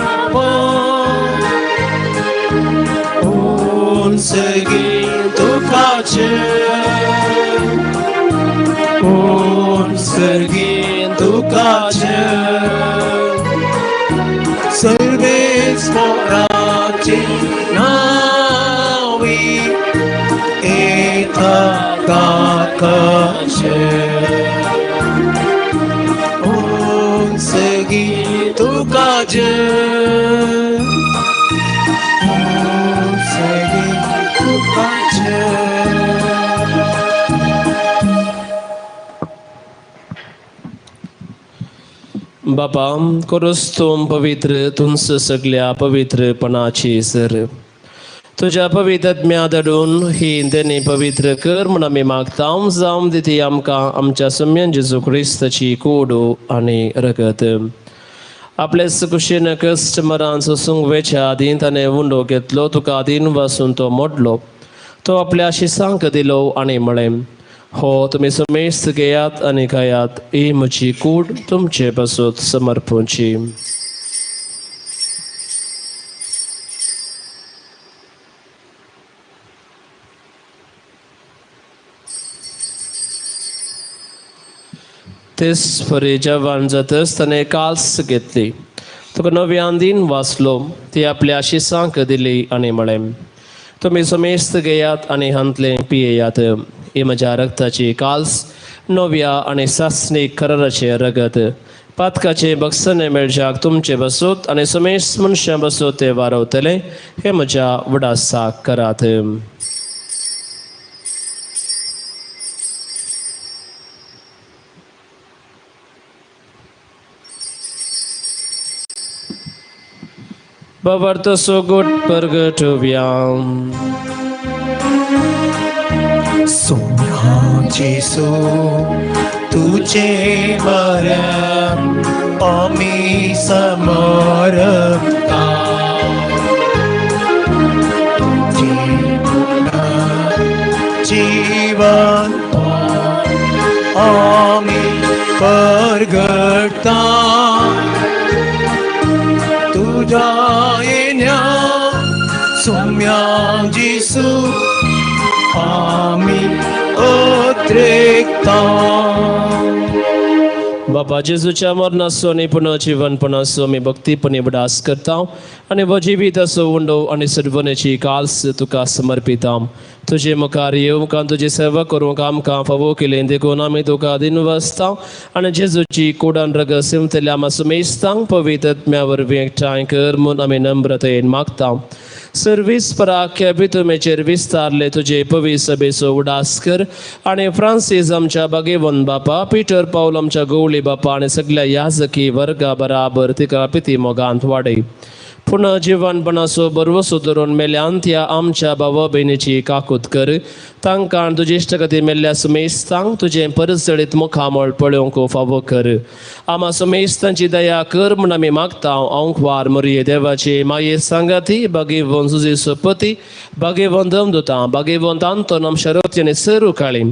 उंचगी तुकाचे, उंचगी तुकाचे, सर्वेस्पोराचे नावी एका काकाचे. उंचगी तुकाचे, उंचगी तुकाचे. बापा, करूस तूं पवित्र तुंस सगल्या पवित्रपणाची सर तुज्या पवित्र आत्म्या धाडून ही देणी पवित्र कर म्हूण आमी मागता. जावं दिती आमकां आमच्या सम्यान जेजू क्रिस्ताची कूड आनी रगत. आपले कुशीन कश्ट मरान सोसूंक वेच्या आदीं ताणें उंडो घेतलो, तुका आदीन वासून तो मोडलो, तो आपल्या शिसांक दिलो आनी म्हळें, हो तुमी समेस्त घेयात आनी खायात, ही म्हजी कूड तुमचे पासत समर्पूची. तेच परी जवान जातच ताणें काल्स घेतली, तुका नव्यान दिन वाचलो, ती आपल्या शिसांक दिली आनी म्हळें, तुमी समेस्त घेयात आनी हांतलें पियेयात, ही म्हज्या रक्ताची काल्स नव्या आनी सासणीक कराराचें रगत, पातकाचें बक्षणें मेळच्याक तुमचे बसूत आनी समेस्त मनशां बसूत ते वारवतले, हे म्हज्या वडासाक करात. बाबार्थ सोगोट परगटुव्या. सोम्या जेसू तुझे मरण आमी समर्पता, तुझे जीवन आमी परगटता, तुझ्या येण्या सुम्या जेसू आमी अत्रेकता. बापा जेजूच्या मरणाचो आनी पुनर्जीवनपणाचो आमी भक्तीपणी उडास करता आनी हो जिविताचो उंडो आनी सर्वनेची काल्स तुका समर्पिता. तुजे मुखार येवंक आनी तुजी सेवा करूंक आमकां फावो केलें देखून आमी तुका दिनवासता आनी जेजूची कुडान रगत सिमतल्या आमा सुमेस्तांक पवित्र आत्म्या वरवीं एकठांय कर म्हूण आमी नम्रतेन मागता. सर्वीस पराख्या बितुमेचेर विस्तारले तुजे पवित्र सभेचो उडास कर आनी फ्रांसीस आमच्या बागेवन बापा, पिटर पावल आमच्या गवळी बापा आनी सगल्या याजकी वर्गा बराबर तिका पिती मोगांत वाडय. पुनः जिवनपणाचो बरवसो धरून मेल्यान त्या आमच्या भावा भयणीची काकूत कर. तांकां तुजे इश्टगती मेल्ल्या सुमेस्तांक तुजें परजळीत मुखामळ पळोवंक फावो कर. आमा सुमेस्तांची दया कर म्हूण आमी मागता. अंकवार मोरये देवाची माये सांगाती बागेवन सुजे सोपती बागेवन दमदुतां बागेवन तांतोन आमच्या रोती आनी सरू काळी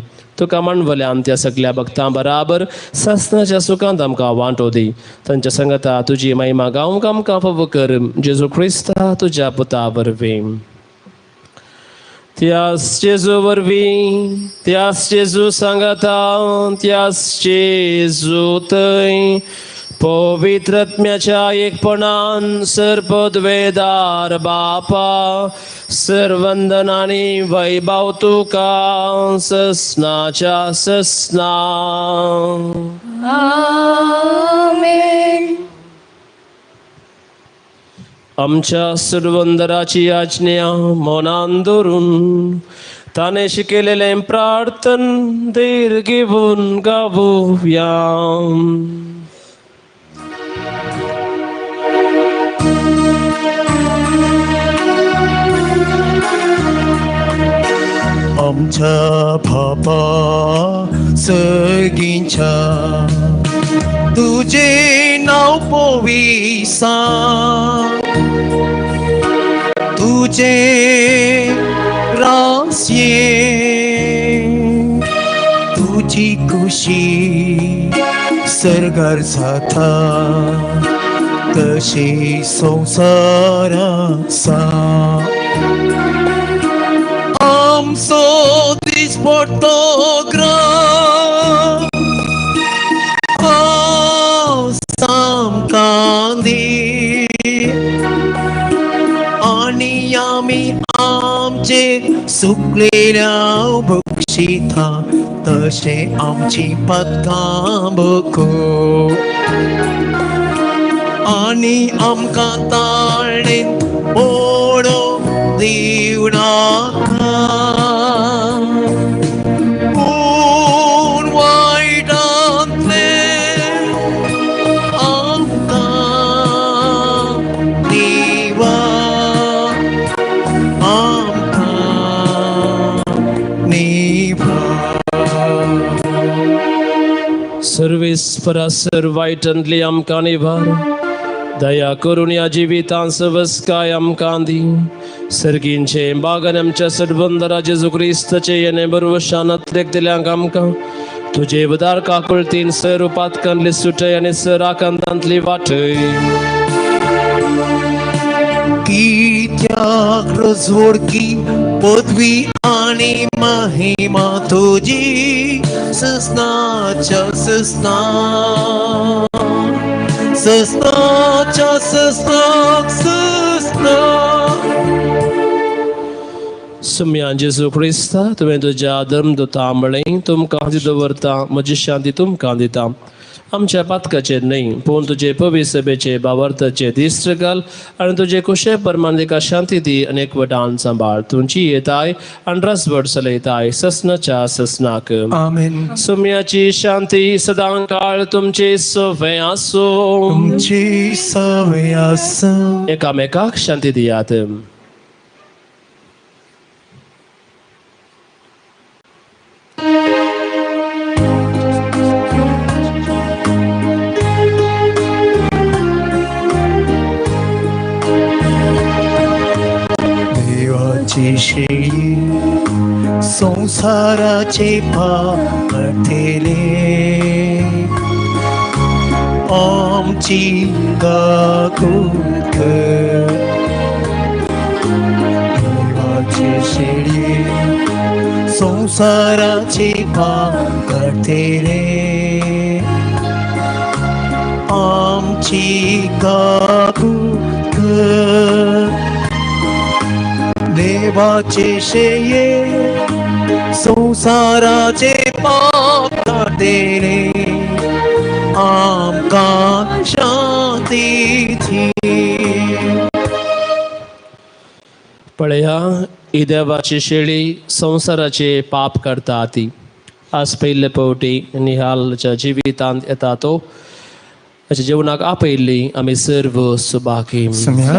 तुका मांडवल्यान त्या सगल्या भक्तां बराबर सासनाच्या सुखांत आमकां वांटो दी. तांच्या संगता तुजी महिमा गावंक आमकां फावो कर. जेजू क्रिस्ता तुज्या पुता वरवीं. त्यास जेजू वरवीं, त्यास जेजू सांगाता, त्यास जेजू थंय पवित्र आत्म्याच्या एकपणान सर्पद्वेदार बापा सर्वंदन आनी वैभव तुका ससनाच्या ससना. आमेन. आमच्या सुरवंदराची आज्ञा मनान धरून ताणें शिकयलेलें प्रार्थन धीर घेवन गावया. आमच्या बापा सर्गींच्या तुझे नाव पविसा, तुझे रास ये, तुझी खुशी सर्गार जाता तशी संवसारासा. आमचो दिसपडटो ग्राम आमकां दी आनी आमी आमचे सुकलेल्या बक्षिता तशें आमची पथकां बको आनी आमकां ताळें ओडो दिवनाका पूण वायटांतलें आमकां दिवा, आमकां निवा. सर्वेस्परा सर वायटांतली आमकां निवार दया करून ह्या जिवितांत सवस्काय आमकां दी. सर्गींचे बागान आमच्या सर्वंदरा जेजू क्रिस्ताचे येणे बरवशान अत्रेक दिल्यांक आमकां तुजे उदार काकुळतीन सर उपातकांतली सुटय आनी सर आकांतांतली वाटय. कित्याक रजवडकी पदवी आनी महिमा तुजी ससनाच्या ससना, ससनाच्या ससनाक ससना. सुम्या जेजू क्रिस्ता तुवें तुज्या धर्मदुता म्हळें तुमकां दवरता म्हजी शांती तुमकां दिता. आमच्या पातकाचेर न्हय पूण तुजे पवित्र सभेचे भावार्थाचे दिश्ट घाल आनी तुजे कुशे प्रमाण तिका शांती दी आनी एकवटान सांबाळ. तुमची येताय आनी रसभट चलयताय ससनाच्या ससनाक. आमेन. सुम्याची शांती सदां काळ तुमचे सवे आसूं. तुमची सवे आसूं. एकामेकाक शांती दियात. संसाराचे पाप ठेले आमची काकूत कर. देवाची शेळी संवसाराची पाप काडटले आमची काकूट कर. देवाचे शेये संवसाराचे पाप काडटले आमकां शांती दी. पळया ही देवाची शेळी संवसाराचे पाप करता ती. आज पयले पावटी निहालच्या जिवितांत येता तो ताच्या जेवणाक आपयल्ली आमी सर्व सुबाकी. सम्या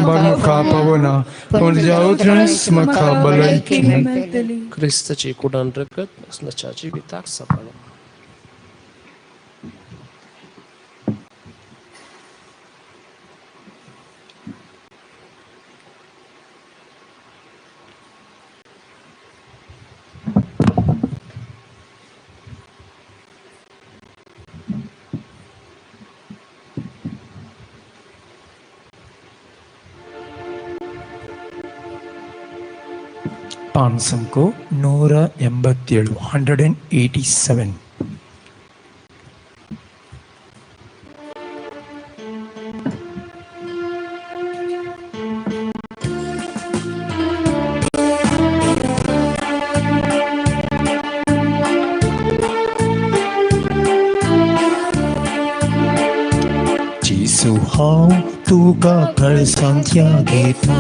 म्हाका पावना पूण तुज्या उतरांच म्हाका भलायकी मेळटली. क्रिस्ताची कुडान रगत नासल्याच्या जिविताक सांबाळून. ಪಾನ್ಸಂಕು 187 187. जेसू हांव तुका कळसांत्या घेता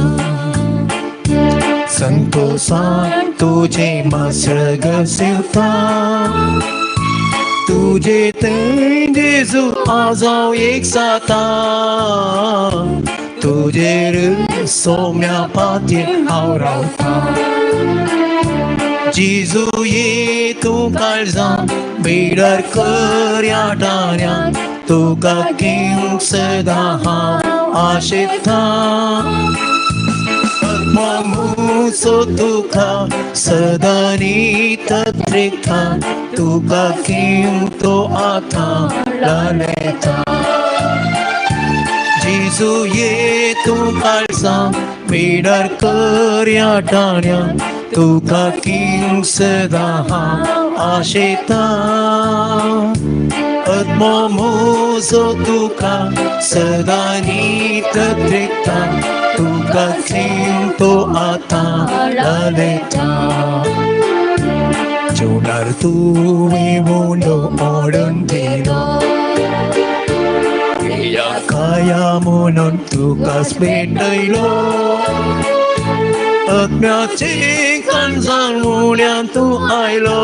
संतोषान तुझे मासळग सेवता तुझे थंय जेजू आज हांव एक जाता तुजेर सोम्या पातीर हांव रावता. जेजू ये तूं काळजां बेडर कर ह्या डाऱ्यां तुका घेवंक सदां हांव आशेता. आत्मो तुका सदांनी तत्रिता तुका घेवंक तो आतां लालेता. जेजू ये तूं काळजां बेडर कर ह्या डाण्या तुका घेवंक सदां हांव आशेता. आत्मो तुका सदांनी तत्रिता तुका घेवंक तो आतां लालेता. जेवणार तुवें उलो ओडून दिलो काया म्हणून तुकाच भेटयलो. आत्म्याचे काळजान मुळ्यान तूं आयलो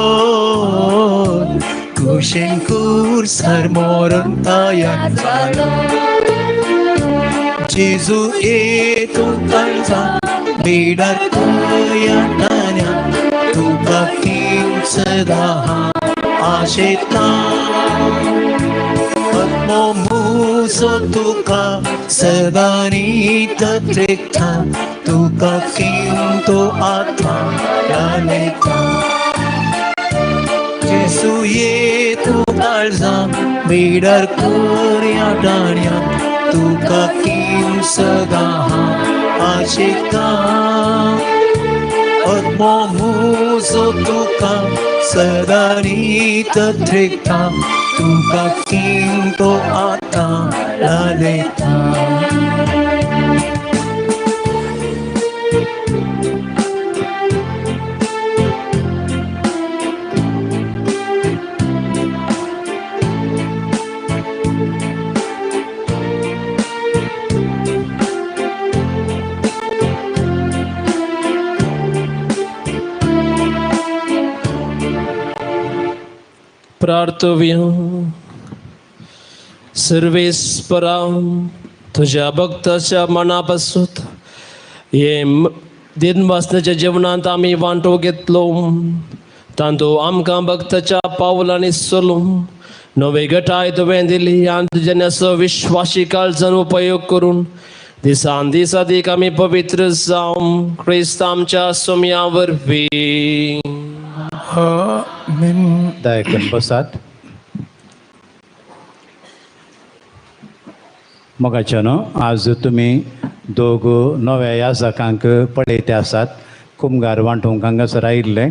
कुशीन कुर्सार मरण तयार जालो. जेजू ये तूं काळजां बेडार कर ह्या डाण्या तुका घेवंक सदां हांव आशेता. आत्मो म्हजो तुका सदांनी तत्रिता तुका घेवंक तो आतां लालेता. जेजू ये तूं काळजां बेडार कर ह्या डाण्या तुका घेवंक सदां हांव आशेता. आत्मो म्हजो तुका सदांनी तत्रिता तुका घेवंक तो आतां लालेता. प्रार्थव्य. सर्वेस्परा तुझ्या भक्ताच्या मनापासून हे दिनवासनाच्या जेवणांत आमी वांटो घेतलो तांतू आमकां भक्ताच्या पावलांनी चलूं नवे गटाय तुवें दिली आनी तुज्या विश्वासी काळजान उपयोग करून दिसान दीस अदीक आमी पवित्र जावं क्रिस्त आमच्या सोम्या वरवीं. आमेन. दया बसात. मोगाच्यानो, आज तुमी दोग नव्या याजकांक पळयते आसात. कुमगार वांटूंक हांगासर आयिल्ले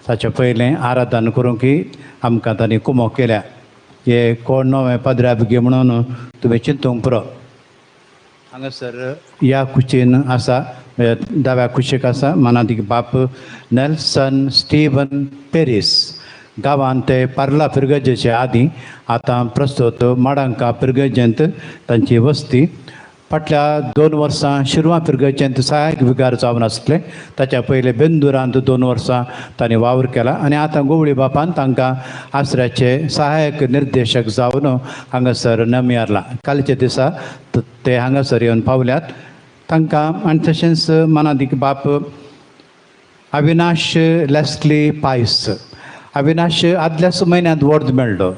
ताचे पयलें आराधन करूंक आमकां तांणी कुमो केल्या. हे कोण नवे पाद्र्या भुरगे म्हणून तुमी चिंतूंक पुरो. हांगासर ह्या कुशीन आसा, दाव्या कुशीक आसा मनादीक बाप नेल्सन स्टीवन पेरीस. गांवांत ते पार्ला फिरगजेचे आदी आतां प्रस्तुत माडांका फिरगजेंत तांची वस्ती. फाटल्या 2 वर्सां शिरवां फिरगजेंत सहायक विगार जावन आसले. ताच्या पयले बेंदुरांत 2 वर्सां तांणी वावर केला आनी आतां गोवळी बापान तांकां आसऱ्याचे सहायक निर्देशक जावन हांगासर नमियारला. कालच्या दिसा ते हांगासर येवन पावल्यात. तांकां आनी तशेंच मनादीक बाप अविनाश लेस्ली पायस. अविनाश आदल्याच म्हयन्यांत वर्द मेळ्ळो.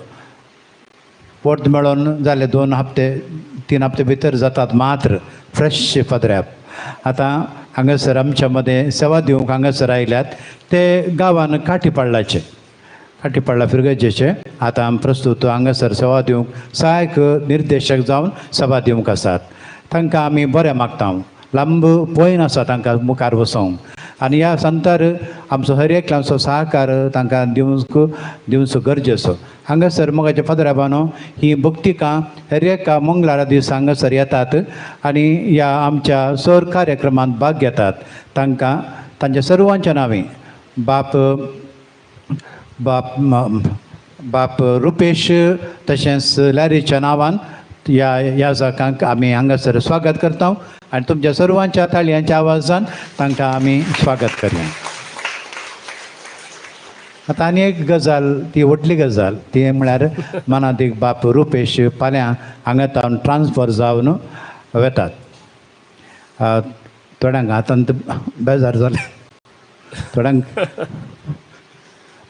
वर्द मेळोन जाले 2 हप्ते 3 हप्ते भितर जातात मात्र फ्रेश पदऱ्याप. आतां हांगासर आमच्या मदें सेवा दिवंक हांगासर आयल्यात ते गांवान काटीपाडलाचे, काटीपाडला फिरगजेचे. आतां प्रस्तुत हांगासर सेवा दिवंक सहायक निर्देशक जावन सेवा दिवंक आसात. तांकां आमी बरें मागता. लांब पयन आसा तांकां मुखार वचोंक आनी ह्या संतार आमचो हर एकल्याचो सहकार तांकां दिवचो गरजेचो. हांगासर मोगाचे फादराबानो ही भक्तिकां हर एका मंगळारा दीस हांगासर येतात आनी ह्या आमच्या सर कार्यक्रमांत भाग घेतात. तांकां तांच्या सर्वांच्या नांवे बाप बाप बाप रुपेश तशेंच लॅरीच्या नांवान ह्या ह्या जाकांक आमी हांगासर स्वागत करता आनी तुमच्या सर्वांच्या ताळयांच्या आवाजान तांकां आमी स्वागत करया. आतां आनी एक गजाल, ती व्हडली गजाल, ती म्हळ्यार मनादीक बाप रुपेश फाल्यां हांगा तावन ट्रान्सफर जावन वेतात. थोड्यांक आतां बेजार जालें, थोड्यांक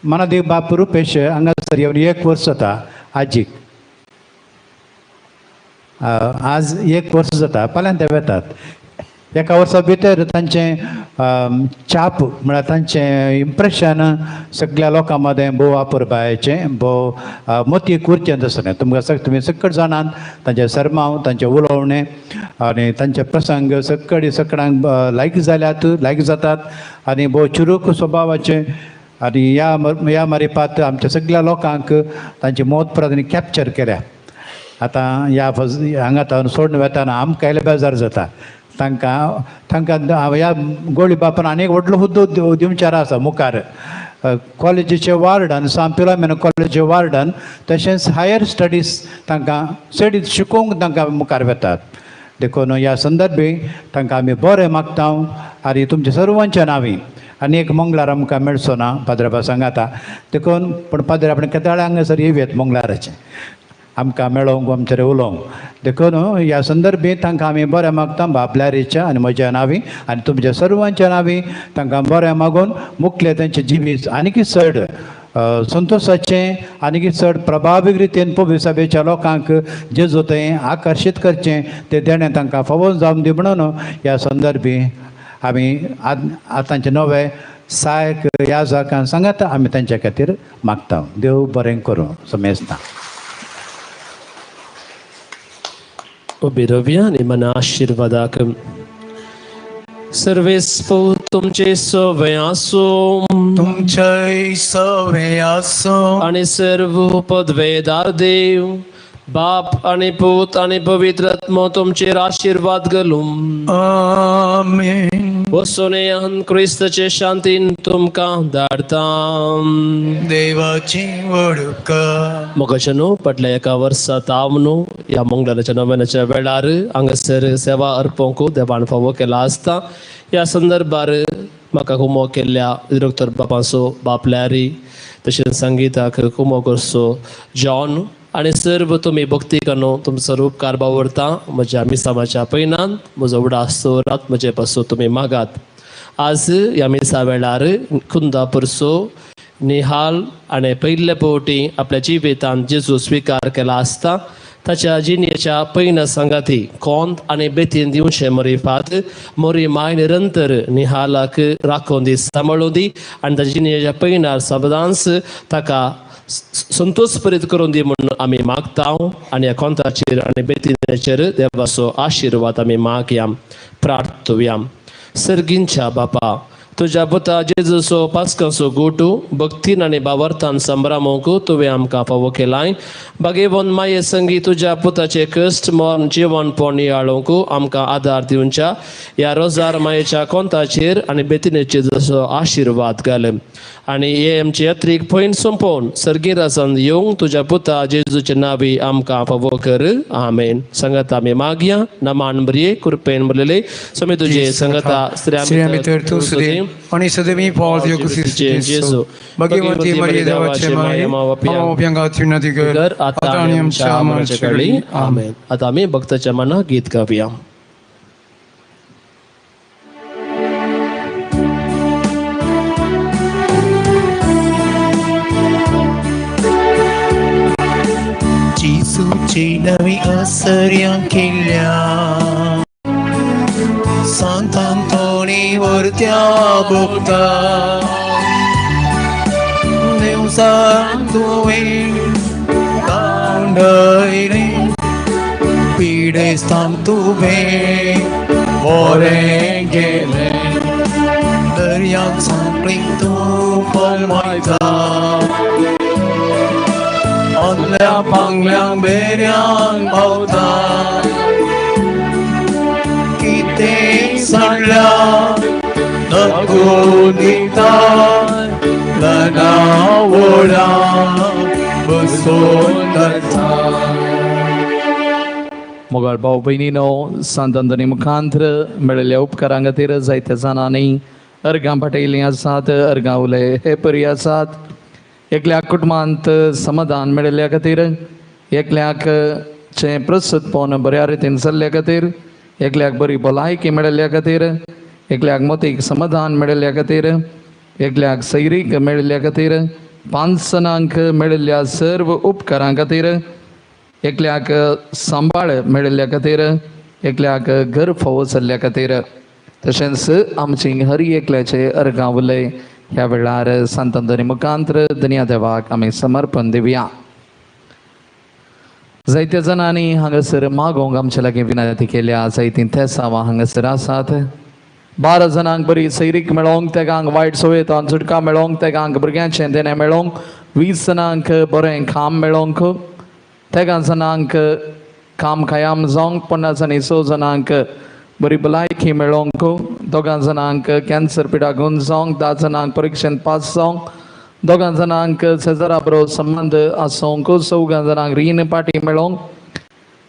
मनादीक बाप रुपेश हांगासर येवन 1 वर्स जाता. आजीक आज 1 वर्स जाता. फाल्यां ते वेतात. एका वर्सा भितर तांचें छाप म्हळ्यार तांचें इम्प्रेशन सगळ्या लोकां मदें भोव वापरपाचें, भोव मोती उरचें तसलें. तुमकां तुमी सकट जाणात तांचें सरमांव, तांचें उलोवणें आनी तांचे प्रसंग सकड सकडांक लायक जाल्यात, लायक जातात आनी भोव चुरूक स्वभावाचें. आनी ह्या मारिपात आमच्या सगळ्या लोकांक तांची मत परत कॅप्चर केल्या. आतां ह्या हांगा तावन सोडून वेताना आमकां येयल्यार बेजार जाता. तांकां तांकां ह्या गोळी बापान आनी एक व्हडलो हुद्दो दिवचार आसा मुखार. कॉलेजीचे वार्डन, सांत फिलोमेना कॉलेजीचे वार्डन तशेंच हायर स्टडीज तांकां चडीत शिकोवंक तांकां मुखार वेतात. देखून ह्या संदर्भी तांकां आमी बरें मागता आनी तुमच्या सर्वांच्या नांवी. आनी एक मंगळार आमकां मेळचो ना पाद्राबा सांगाता, देखून पूण पाद्रे आपण केदाळे हांगासर येवयेत मंगळाराचें आमकां मेळोवंक, आमचेर उलोवंक. देखून ह्या संदर्भी तांकां आमी बरें मागता बाप लॅरीच्या आनी म्हज्या नांवी आनी तुमच्या सर्वांच्या नांवी तांकां बरें मागून मुखले तांचे जिवीत आनीकय चड संतोशाचें आनीकय चड प्रभावीक रितीन पवित्र लोकांक जेजू थंय आकर्शीत करचें तें देणें तांकां फावो जावन दी म्हणून ह्या संदर्भी आमी आतांचे नवे सहायक ह्या जाकां सांगाता आमी तांच्या खातीर मागता. देव बरें करूं. समेस्तां उबी रावया आनी मना आशिर्वादाक. सर्वेस्पो तुमचे सवे आसूं, तुमचे सवे आसूं. आनी सर्व पदवेदार देव बाप आनी पूत आनी पवित्र आत्मो तुमचेर आशिर्वाद घालूं. आमेन. वसोने क्रिस्ताचे शांतीन तुमकां धाडता. देवाची वडूक. मोगाच्या न्हू फाटल्या एका वर्सा ताव न्हू ह्या मंगळाराच्या नव्यानाच्या वेळार हांगासर सेवा अर्पोवंक देवान फावो केला आसता. ह्या संदर्भार म्हाका कुमो केल्ल्या डॉक्टर बापांचो बाप लॅरी, तशेंच संगीताक कुमो करचो जॉन आनी सर्व तुमी भक्तिकानो तुमचो उपकार बावरता. म्हज्या मिसावाच्या पयनान म्हजो उडास दवरात, म्हजे पासून तुमी मागात. आज ह्या मिसा वेळार कुंदापूरचो निहाल आनी पयले पवटी आपल्या जिवितांत जेजू स्विकार केला आसता. ताच्या जिणेच्या पयना सांगाती कोंत आनी बेतीन दिवचें मोरी फात मोरी माय निरंतर निहालाक राखोवन दी, सांबाळून दी आनी ताच्या जिणेच्या पयनार सदांच ताका संतोष प्रेरित करून दी म्हणून आमी मागता आनी ह्या कोंताचेर आनी बेतीचेर देवाचो आशिर्वाद आमी मागया. प्रार्थुया. सर्गींच्या बापा, तुज्या पुता जेजूचो पास्कांचो गुटू भक्तीन आनी बावर्थान संभ्रामोंक तुवें आमकां फावो केलाय. बागेवन माये संगी तुज्या पुताचे कश्ट मरण जिवनपण नियाळोंक आमकां आदार दिवच्या ह्या रोजार मायेच्या कोंताचेर आनी बेतिनेचेर जसो आशिर्वाद घाल आनी हे आमचे यात्रीक पयन सोंपोवन सर्गी राजान येवंक तुज्या पुता जेजूचे नावी आमकां फावो कर. आमेन. संगत आमी मागया. नमान बरये कृपेन भरलेले स्वामी तुजे संगता स्त्रियां भितर तूं सुदीन आनी सदैवी पावल दिवं जेजू. भगवती मरिये देवाचे माये, आम्हा पाप्यांक खातीर विनंती कर, आता आतां आनी आमच्या मरणाच्या वेळी. आमेन. आता आमी भक्ताच्या मना गीत गावया. जेजूची नवी आसर्या केल्या सांत आंतोनी वरत्या भोगता देवसान तुवें तांडयलें पिडेस्तांक तुवें बरें गेलें दर्याक सांपळीक तूं फलमायता आदल्या पांगल्यांक बेऱ्यान पावता कितें सांडल्या नको दिता ननावळा बसून जाता. मोगाळ भाव भयणीनो, सांत आंतोनी मुखांत्र मेळिल्ल्या उपकारां खातीर जायत्या जाणांनी अर्गां पाटयलीं आसात, अर्गां उलय हे परी आसात. एकल्या कुटुंबांत समाधान मेळिल्ल्या खातीर, एकल्याक चें प्रस्तुतपण बऱ्या रितीन जाल्ल्या खातीर, एकल्याक बरी भलायकी मेळिल्ल्या खातीर, एकल्याक मतीक समाधान मेळिल्ल्या खातीर, एकल्याक सैरीक मेळिल्ल्या खातीर, 5 जाणांक मेळिल्ल्या सर्व उपकारां खातीर, एकल्याक सांबाळ मेळिल्ल्या खातीर, एकल्याक घर फावो जाल्ल्या खातीर, तशेंच आमची हर एकल्याचे अर्गां उलय ह्या वेळार सांत आंतोनी मुखांत्र धनया देवाक आमी समर्पण दिवया. जायत्या जाणांनी हांगासर मागोवंक आमचे लागीं विनंती केल्या. जायतीं तेसांवां हांगासर आसात. 12 जाणांक बरी सैरीक मेळोवंक, तेगांक वायट सवयेंतल्यान सुटका मेळोवंक, तेगांक भुरग्यांचें देणें मेळोवंक, 20 जाणांक बरें काम मेळोवंक, 13 जाणांक काम कायाम जावंक, 50 आनी 6 जाणांक बरी भलायकी मेळोवंक, 2 जाणांक कॅन्सर पिडा गुण जावंक, 10 जाणांक परिक्षेंत पास जावंक, 2 जाणांक शेजरा बरोबर संबंद आसूंक, 4 जाणांक रीण पाटी मेळोवंक,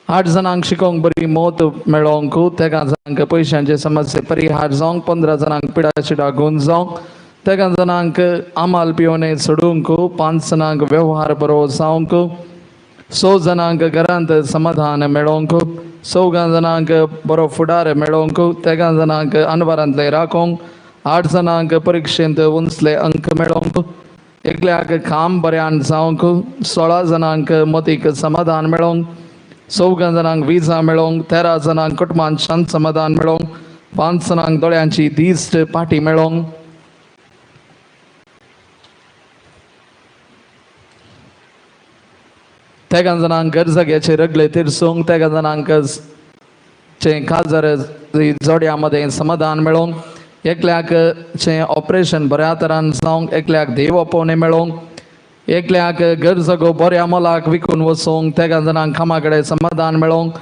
8 जाणांक शिकोवंक बरी मौत मेळोवंक, 13 जाणांक पयशांचे समस्ये परिहार जावंक, 15 जाणांक पिडा शिडा गुण जावंक, 13 जाणांक आमाल पिवणे सोडूंक, 5 जाणांक वेव्हार बरो जावंक, 6 जाणांक घरांत समाधान मेळोवंक, 4 जाणांक बरो फुडार मेळोवंक, 13 जाणांक अनवरांतले राखोवंक, 8 जाणांक परिक्षेंत उंचले अंक मेळोवंक, एकल्याक काम बऱ्यान जावंक, 16 जाणांक मतीक समाधान मेळोवंक, 4 जाणांक विजा मेळोवंक, 13 जाणांक कुटुंबांत शांत समाधान मेळोवंक, 5 जाणांक दोळ्यांची दिश्ट पाटी मेळोवंक, 13 जाणांक गरजाग्याचे रगले तिरसूंक, 13 जाणांक चें काजार जोड्या मदें समाधान मेळोवंक, एकल्याक चें ऑपरेशन बऱ्या तरान जावंक, एकल्याक देव आपोवणें मेळोवंक, एकल्याक गरजगो बऱ्या मोलाक विकून वचूंक, 13 जाणांक कामा कडेन समाधान मेळोवंक,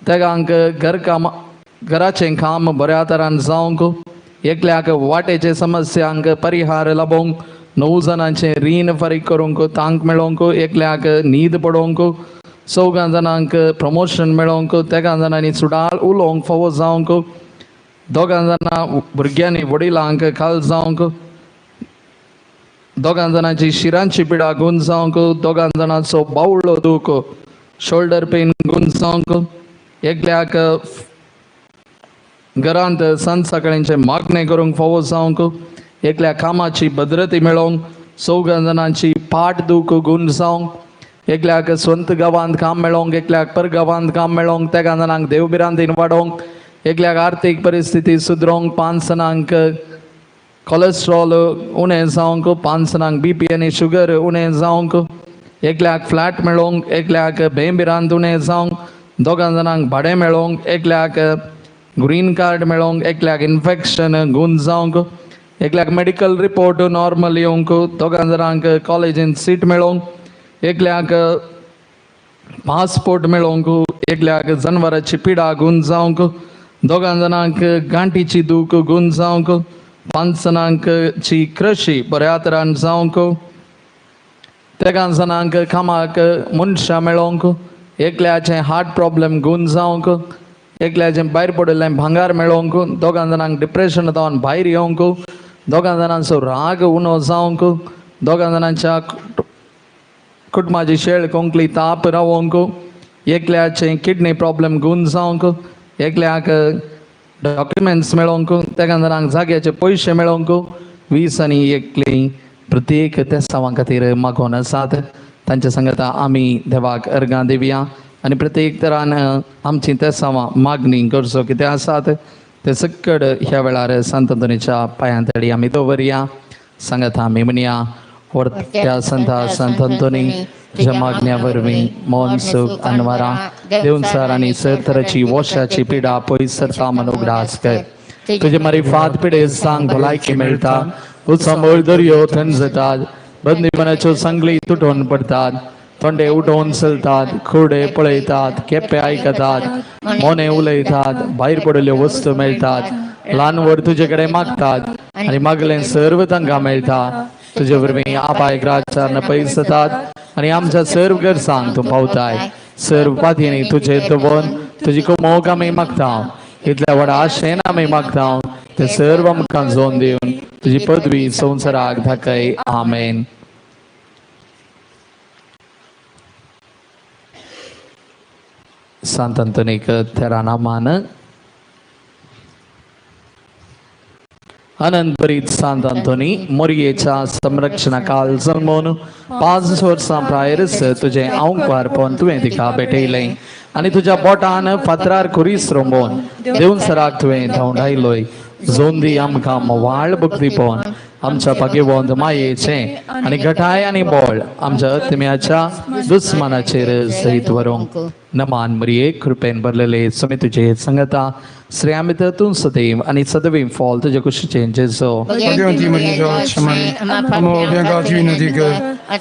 तेगांक घरकाम घराचें काम बऱ्या तरान जावंक, एकल्याक वाटेचे समस्यांक परिहार लाबोवंक, 9 जाणांचें रीण फारीक करूंक तांक मेळोवंक, एकल्याक न्हीद पडोवंक, 4 जाणांक प्रमोशन मेळोवंक, 13 जाणांनी सुडाळ उलोवंक फावो जावंक, 2 जाणां भुरग्यांनी वडिलांक खाल जावंक, 2 जाणांची शिरांची पिडा गुण जावंक, 2 जाणांचो बावळो दूख शोल्डर पेन गुण जावंक, एकल्याक घरांत सांज सकाळींचें मागणें करूंक फावो जावंक, एकल्या कामाची भद्रती मेळोवंक, 4 जाणांची पाट दूख गुण जावंक, एकल्याक स्वंत गांवांत काम मेळोवंक, एकल्याक परगांवांत काम मेळोवंक, 13 जाणांक देवभिरांतीन वाडोवंक, एकल्याक आर्थीक परिस्थिती सुदरोवंक, 5 जाणांक कोलेस्ट्रॉल उणें जावंक, 5 जाणांक बीपी आनी शुगर उणें जावंक, एकल्याक फ्लॅट मेळोंक, एकल्याक बेंबिरान दुणें जावंक, दोगां जाणांक भाडें मेळोंक, एकल्याक ग्रीन कार्ड मेळोंक, एकल्याक इन्फेक्शन गूण जावंक, एकल्याक मेडिकल रिपोर्ट नॉर्मल येवंक, दोगां जाणांक कॉलेजीन सीट मेळोंक, एकल्याक पासपोर्ट मेळोंक, एकल्याक जनवराची पिडा गूण जावंक, दोगां जाणांक गांठीची दूख गूण जावंक, 5 जाणांक ची कृशी बऱ्या तरान जावंक, 3 जाणांक कामाक मनशां मेळोंक, एकल्याचें हार्ट प्रॉब्लम गूण जावंक, एकल्याचें भायर पडिल्लें भांगार मेळोंक, 2 जाणांक डिप्रेशन जावन भायर येवंक, 2 जाणांचो राग उणो जावंक, 2 जाणांच्या कुटुंबाची शेळ कोंकली ताप रावोंक, एकल्याचें किडनी प्रॉब्लम गूण जावंक, एकल्याक डॉक्युमेंट्स मेळोंक, 3 जाणांक जाग्याचे पयशे मेळोंक, 20 आनी एकली प्रत्येक तेसांवां खातीर मागोवन आसात. तांच्या सांगता आमी देवाक अर्गां दिवया आनी प्रत्येक तरान आमची तेसांवां मागणी गरजो कितें आसात ते सकड ह्या वेळार सांत अंतोनीच्या पांयां तडी आमी दवरया. सांगता आमी म्हणया, त्या संता संत अंतोनी तुज्या मागण्या वरवीं मन सूख अनवरा देवसार आनी सरतराची वोशाची पिडा पयस सरता म्हण उगडास कर. तुजे मारिफात पिडे सांग भलायकी मेळटा, उचांबळ दर्यो थंड जातात, बंदीपणाच्यो संगली तुटोवन पडटात, थोंडे उठोवन चलतात, खुडे पळयतात, केप्पे आयकतात, मोने उलयतात, भायर पडिल्ल्यो वस्तू मेळटात, ल्हान व्हड तुजे कडेन मागतात आनी मागलें सर्व तांकां मेळटा. तुजे वरवीं आपायक राजचारण पयस जातात आनी आमच्या सर्व गरजांक तूं पावताय. सर्व पातयेनी तुजेर दवरून तुजी मोग आमी मागता, इतल्या व्हडा आशेन आमी मागता ते सर्व आमकां जोन दिवन तुजी पदवी संवसाराक दाखय. आमेन. सांत अंतोनीक तेरा नामान अनंतभरीत सांत अंतोनी मोरयेच्या संरक्षणाकाल जल्मून 5 वर्सां प्रायरच तुजें आंकवारपण तुवें तिका भेटयलें आनी तुज्या बोटान फातरार खुरीस रोंबोवन देवसराक तुवें धांवडायलोय. जोंदी आमकां म्होवाळ भक्तीपण आमच्या भाग्यवंत मायेचें आनी घटाय आनी बळ आमच्या आत्म्याच्या दुस्मानाचेर सहित व्हरूंक. नमान मरिये, कृपेन भरलेले समी तुजे संगता, श्रेयामित तूं सदैव आनी सदैव फॉल तुजे कुशीचें जेजो. भगवंती मरिया क्षमाय आमकां विनंती कर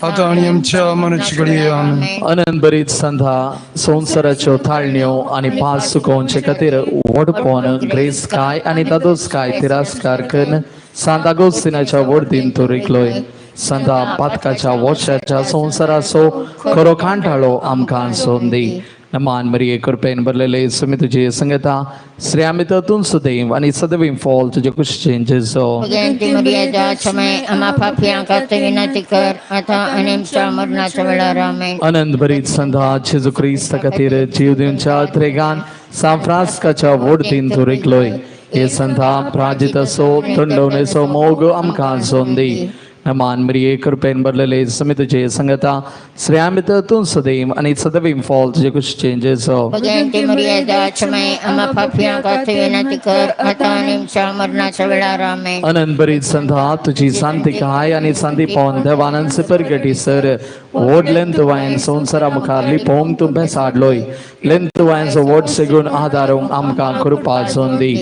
आतां आनी आमच्या मरणाची घडये. आमेन. अनंत भरीत संधा संवसाराच्यो थाळण्यो आनी पास सुकोवचे खातीर व्हडपण ग्रेसकाय आनी दादोसकाय तिरस्कार करून सांत आगोस्तिनाच्या वडदीन तूं रिकलोय. संता पातकाच्या वशाच्या संवसाराचो खरो कांठाळो आमकां सोंदी दी. नमान मरिये, कृपेन भरलेले सुमी तुजी संगता, श्रेयामित तूं सदैव आनी सदैव फॉल तुजे कुशीचें जेजो. भगवंती मरिया क्षमाय आम्हा पापयां खातीर विनंती कर आतां आनी आमच्या मरणाच्या वेळार. आमेन. अनंत भरीत संधा जेजू क्रिस्ता खातीर जीव दिवच्या त्रेगान सान फ्रांस्काच्या वडतीन तूं रिकलोय. हे संता प्राजित असो थंडवणेचो मोग आमकां सोंदी. नमान मरिये, कृपेन भरलेले समी तुजे संगता, श्रेयामित तूं सदैव आनी सदैव फॉल तुजे कुशीचें जेजो. भगवंती मरिया क्षमाय आम्हा पापयां खातीर विनंती कर आतां आनी आमच्या मरणाच्या वेळार. आमेन. अनंत भरीत संधा तुजी शांतिकाय आनी शांतीपण देवानंद परगटी सर व्हड लेंतवायन संवसारा मुखार लिपोवंक तूं बेसाडलोय. लेंतवायनचो व्हड सेगून आदारूंक आमकां कृपा जोंदी.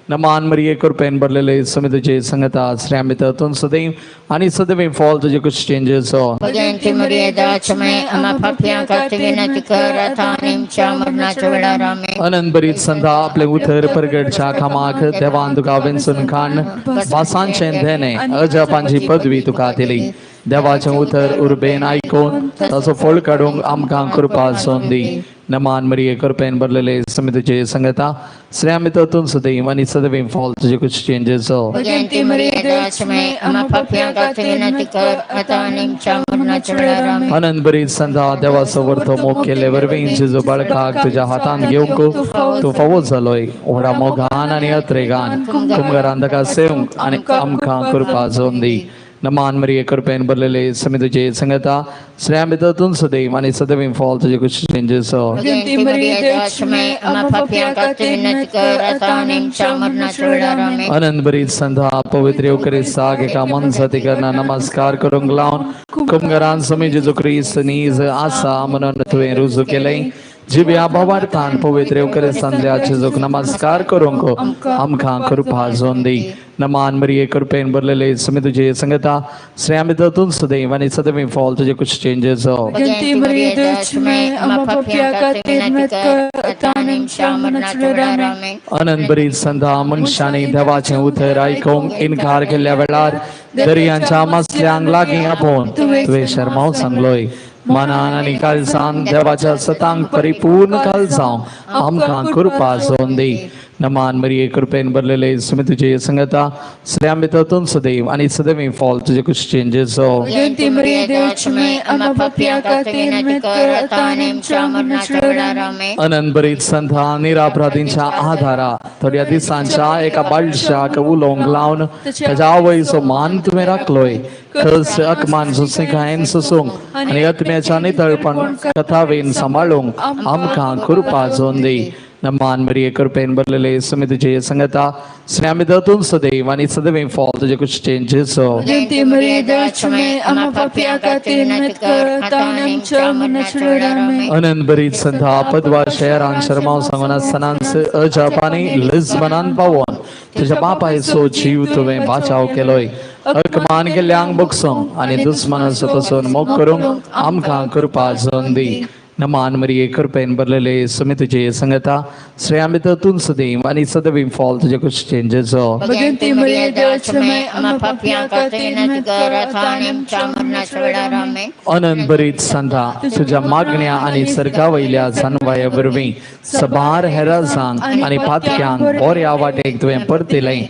नमान मरिये, कृपेन भरलेले समी तुजे संगता, श्रेयामित तूं सदैव आनी सदैव फॉल तुजे कुशीचें जेजो. भगवंती मरिया क्षमाय आम्हा पापयां खातीर विनंती कर आतां आनी आमच्या मरणाच्या वेळार. आमेन. अनंत भरीत संता आपले उतर परगडच्या कामाक देवान तुका वेंचून काण भासांचें देणें अजापांची पदवी तुका दिली. देवाचें उतर उर्बेन आयकून ताचो फळ काडूंक आमकां कृपा सोंदी. नमान मरिये, कृपेन भरलेले समी तुजे संगता, श्रेयामित तूं सदैव आनी सदैव फॉल तुजे कुशीचें जेजो. भगवंती मरिया क्षमाय आम्हा पापयां खातीर विनंती कर आतां आनी आमच्या मरणाच्या वेळार. आमेन. अनंत भरीत संता देवाचो वरतो मोग केले वरवीं जेजू बाळकाक तुज्या हातांत घेवंक तूं फावो जालोय. व्हडा मोगान आनी अत्रेगान कुमगारान ताका सेवंक आनी आमकां कृपा जोंदी. नमान मरिये कृपेन भरलेले समी तुझे संगता स्त्रियां भितर तूं सदैव आनी सदैव फॉल तुजे कुशीन जेजू. भगवंती मरिये देवाची आम्हा पाप्यां खातीर विनंती कर आता आनी आमच्या मरणाच्या वेळार आमेन. अनंत भरीत संधा पवित्र येवकरिस्ताक एका मनसाती करना नमस्कार करूंक लावन कुमगरान समी जेजू क्रिस्त नीज आसा म्हणून तुवें रुजू केलें. जिव्या भावार्थान पवित्र येवकरिस्तांतल्या जेजूक नमस्कार करूंक आमकां कृपा जावन दी. नमान मरिये कृपेन भरलेले समी तुझे संगता स्त्रियां भितर तूं सदैव आनी सदैव फॉल तुजे कुशीन जेजू. भगवंती मरिये देवाची आम्हा पाप्यां खातीर विनंती कर आता आनी आमच्या मरणाच्या वेळार आमेन. अनंत भरीत संधा मनशांनी देवाचें उतर आयकूंक इनकार केल्ल्या वेळार दर्यांच्या मसल्यांक लागीं आपोवन तुवें शर्माव सांगलोय. मनान आनी काळजान देवाच्या सतांक परिपूर्ण काळजांव आमकां कृपा जावन दी. नमान मरिये कृपेन भरलेले सुमी तुझे संगता स्त्रियां भितर तूं सदैव आनी सदैव फॉल तुजे कुशीन जेजू. भगवंती मरिये देवाची आम्हा पाप्यां खातीर विनंती कर आता आनी आमच्या मरणाच्या वेळार आमेन. अनंत भरीत संथा निरापराधींच्या आधारा थोड्या दिसांच्या एका बाळशाक उलोवंक लावन ताच्या आवयचो मान तुवें राखलोय. खस अकमान सोंसिकायेन सोसूंक आनी आत्म्याच्या नितळपण कथावेन सांबाळूंक आमकां कृपा जावन दी. नमान मरिये कृपेन भरलेले सुमी तुझे संगता स्त्रियां भितर तूं सदैव आनी सदैव फॉल तुजे कुशीन जेजू. भगवंती मरिये देवाची आम्हा पाप्यां खातीर विनंती कर आता आनी आमच्या मरणाच्या वेळार आमेन. अनंत भरीत संधा पदवा शहरान शर्माव सांगून आसतनाच अजापानी लिझबनान पावोन तुज्या बापायचो जीव तुवें बाचाव केलोय. अकमान केल्ल्यांक बगसूंक आनी दुस्मानाचो पसून मोग करूंक आमकां कृपा जावन दी. नमान मरिये कृपेन भरलेले सुमी तुझे संगता स्त्रियां भितर तूं सदैव आनी सदैव फॉल तुजे कुशीन जेजू. भगवंती मरिये देवाची आम्हा पाप्यां खातीर विनंती कर आता आनी आमच्या मरणाच्या वेळार आमेन. अनंत भरीत संधा तुझ्या मागण्या आनी सर्गा वयल्या जानवाया वरवीं सबार हेराजांक आनी पातक्यांक बऱ्या वाटेक तुवें परतिलें.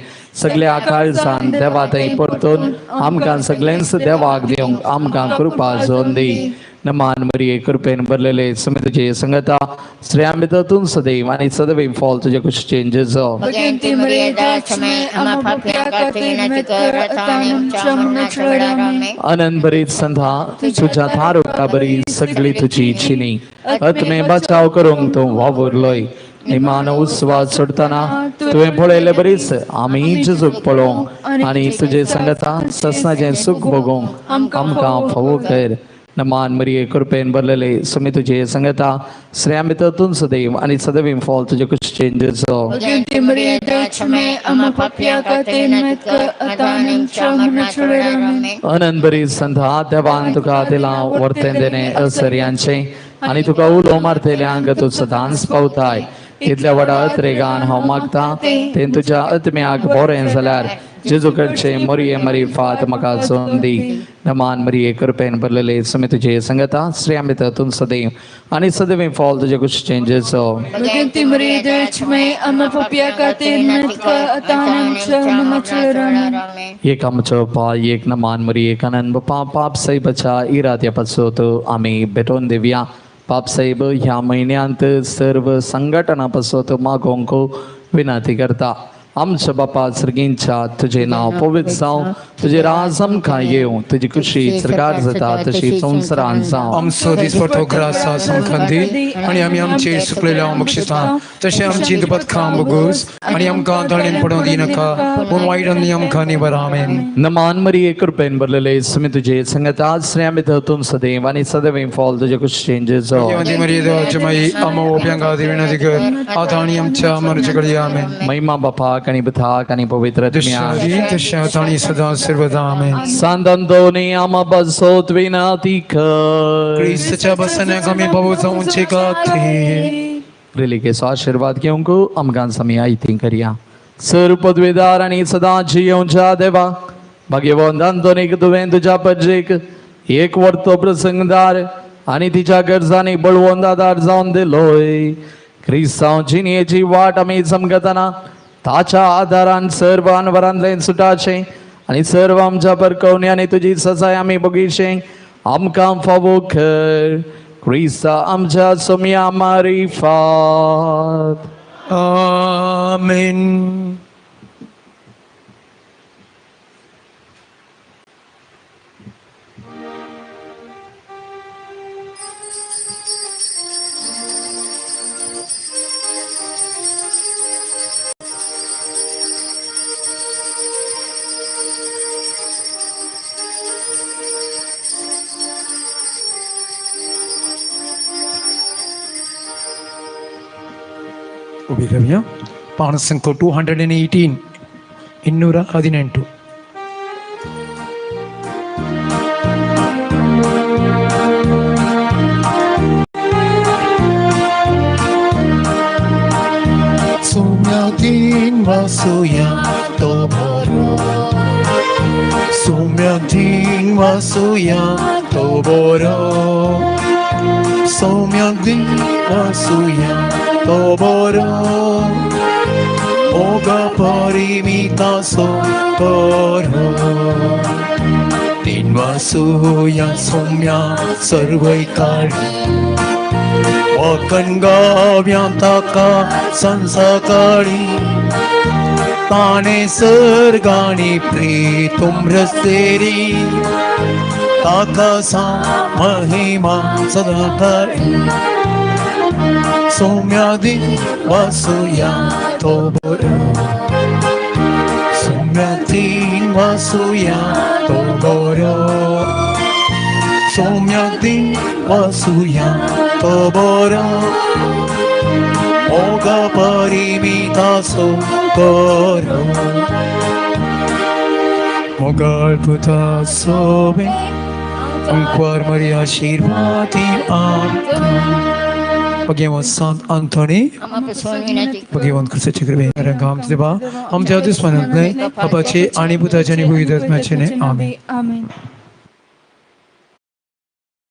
सगल्या काळजान देवा थंय परतून आमकां सगळ्यांच देवाक दिवंक आमकां कृपा जावन दी. नमान मरिये कृपेन भरलेले सुमी तुझे संगता स्त्रियां भितर तूं सदैव आनी सदैव फॉल तुजे कुशीन जेजू. भगवंती मरिये देवाची आम्हा पाप्यां खातीर विनंती कर आता आनी आमच्या मरणाच्या वेळार आमेन. अनंत भरीत संधा तुझ्या थारोका बरी सगळी तुजी चिनी आत्मे बचाव करूंक तूं वावुरलोय. निमान उत्सवात सोडतना तुवें पळयले बरीच आमी जेजूक पळोवंक आनी तुजे संगता ससनाचें सूख भोगोवंक आमकां फावो कर. नमान मरिये कृपेन भरलेले सुमी तुझे संगता स्त्रियां भितर तूं सदैव आनी सदैव फॉल तुजे कुशीन जेजू. भगवंती मरिये देवाची आम्हा पाप्यां खातीर विनंती कर आता आनी आमच्या मरणाच्या वेळार आमेन. अनंत भरीत संधा देवान तुका दिलां वर्तें देणें असर्यांचें आनी तुका उलो मारतल्यांक तूं सदांच पावताय. इतल्या व्हडा अत्रेगान हांव मागतां तें तुज्या आत्म्याक बरें जाल्यार जेजू कडचें मरिये मरिफात म्हाका जावन दी. नमान मरिये कृपेन भरलेले सुमी तुझे संगता स्त्रियां भितर तूं सदैव आनी सदैव फॉल तुजे कुशीन जेजू. भगवंती मरिये देवाची आम्हा पाप्यां खातीर विनंती कर आता आनी आमच्या मरणाच्या वेळार आमेन. एक आमचो पाय एक नमान मरिये आनंद बापा पाप साहेबाच्या इराद्या पासत आमी भेटोवन दिवया. पाप साहेब ह्या म्हयन्यांत सर्व संघटना पासत मागोवंक विनंती करता. आमच्या बापा सर्गींच्या तुजें नांव पवित्र जावं, तुजें राज आमकां येवं, तुजी खुशी सरकार जाता तशी संवसारांत जावं. आमचो दिसपटो ग्रास आमकां दी आनी आमी आमचे सुकलेल्या बक्षिता तशें आमची दुबतकां बगूस आनी आमकां ताणें पडोवंक दिनाका पूण वायट आनी आमकां निबर. आमेन. नमान मरिये कृपेन भरलेले सुमी तुजे संगता स्त्रियां भितर तूं सदैव आनी सदैव फॉल तुजे कुशीन जेजू. भगवंती मरिये देवाची माई आम्हा ओप्यां खातीर विनंती कर आता आनी आमच्या मरणाच्या घडये. आमेन. महिमा बापाक आनी पुताक आनी पवित्र आत्म्याक तशें आतां आनी सदां सर्वदा. आमेन. सांत अंतोनी आम्हा पासत विनंती कर. क्रिस्ताच्या बसण्याक आमी पावो जावचे खातीर रिलिकेचो आशिर्वाद घेवंक आमकां आमी आयती करया. सर पदवेदार आनी सदां जियोवच्या देवा भाग्यवंत अंतोनीक तुवें तुज्या पजेक एक वर्तो प्रसंगदार आनी तिच्या गरजांनी बळवंत आदार जावन दिलोय. क्रिस्तांव जिणेची वाट आमी चमकतना ताच्या आदारान सर्व अनवरांतल्यान सुटाचें आनी सर्व आमच्या परकवणी आनी तुजी सजाय आमी बगीचें आमकां फावो कर. क्रिस्ता आमच्या सोम्या मारिफात. आमेन. उबी रावया. पाणसंक 218 218. सौम्याधीन वासुया तो बरो, सौम्याधीन वासुया तो बरो, सौम्याधीन वासुया तो बरो, मोगा परिमिता सो करो. तीन वासुया सौम्या सर्वैकाळी, वखन गाव्या ताका संसाकाळी, ताणे सर्गाणी प्रीतुम रस्तेरी, ताका सा महिमा सदा करे. सौम्यादी वासुया तो बरो, सौम्यादी वासुया तो बरो, सौम्यादी वासुया तो बरो, मोगा परिमिता सो करो. मोगाळ पुता सोबे अंकवार मरी आशीर्वादी आमकां. भगवान संत अंथोनी, भगवान क्रिस्ताचे कृपेन आमच्या देवा आमच्या दुस्मानांतले बापाचे आनी पुताचे आनी पवित्र आत्म्याचे. आमेन. आमेन.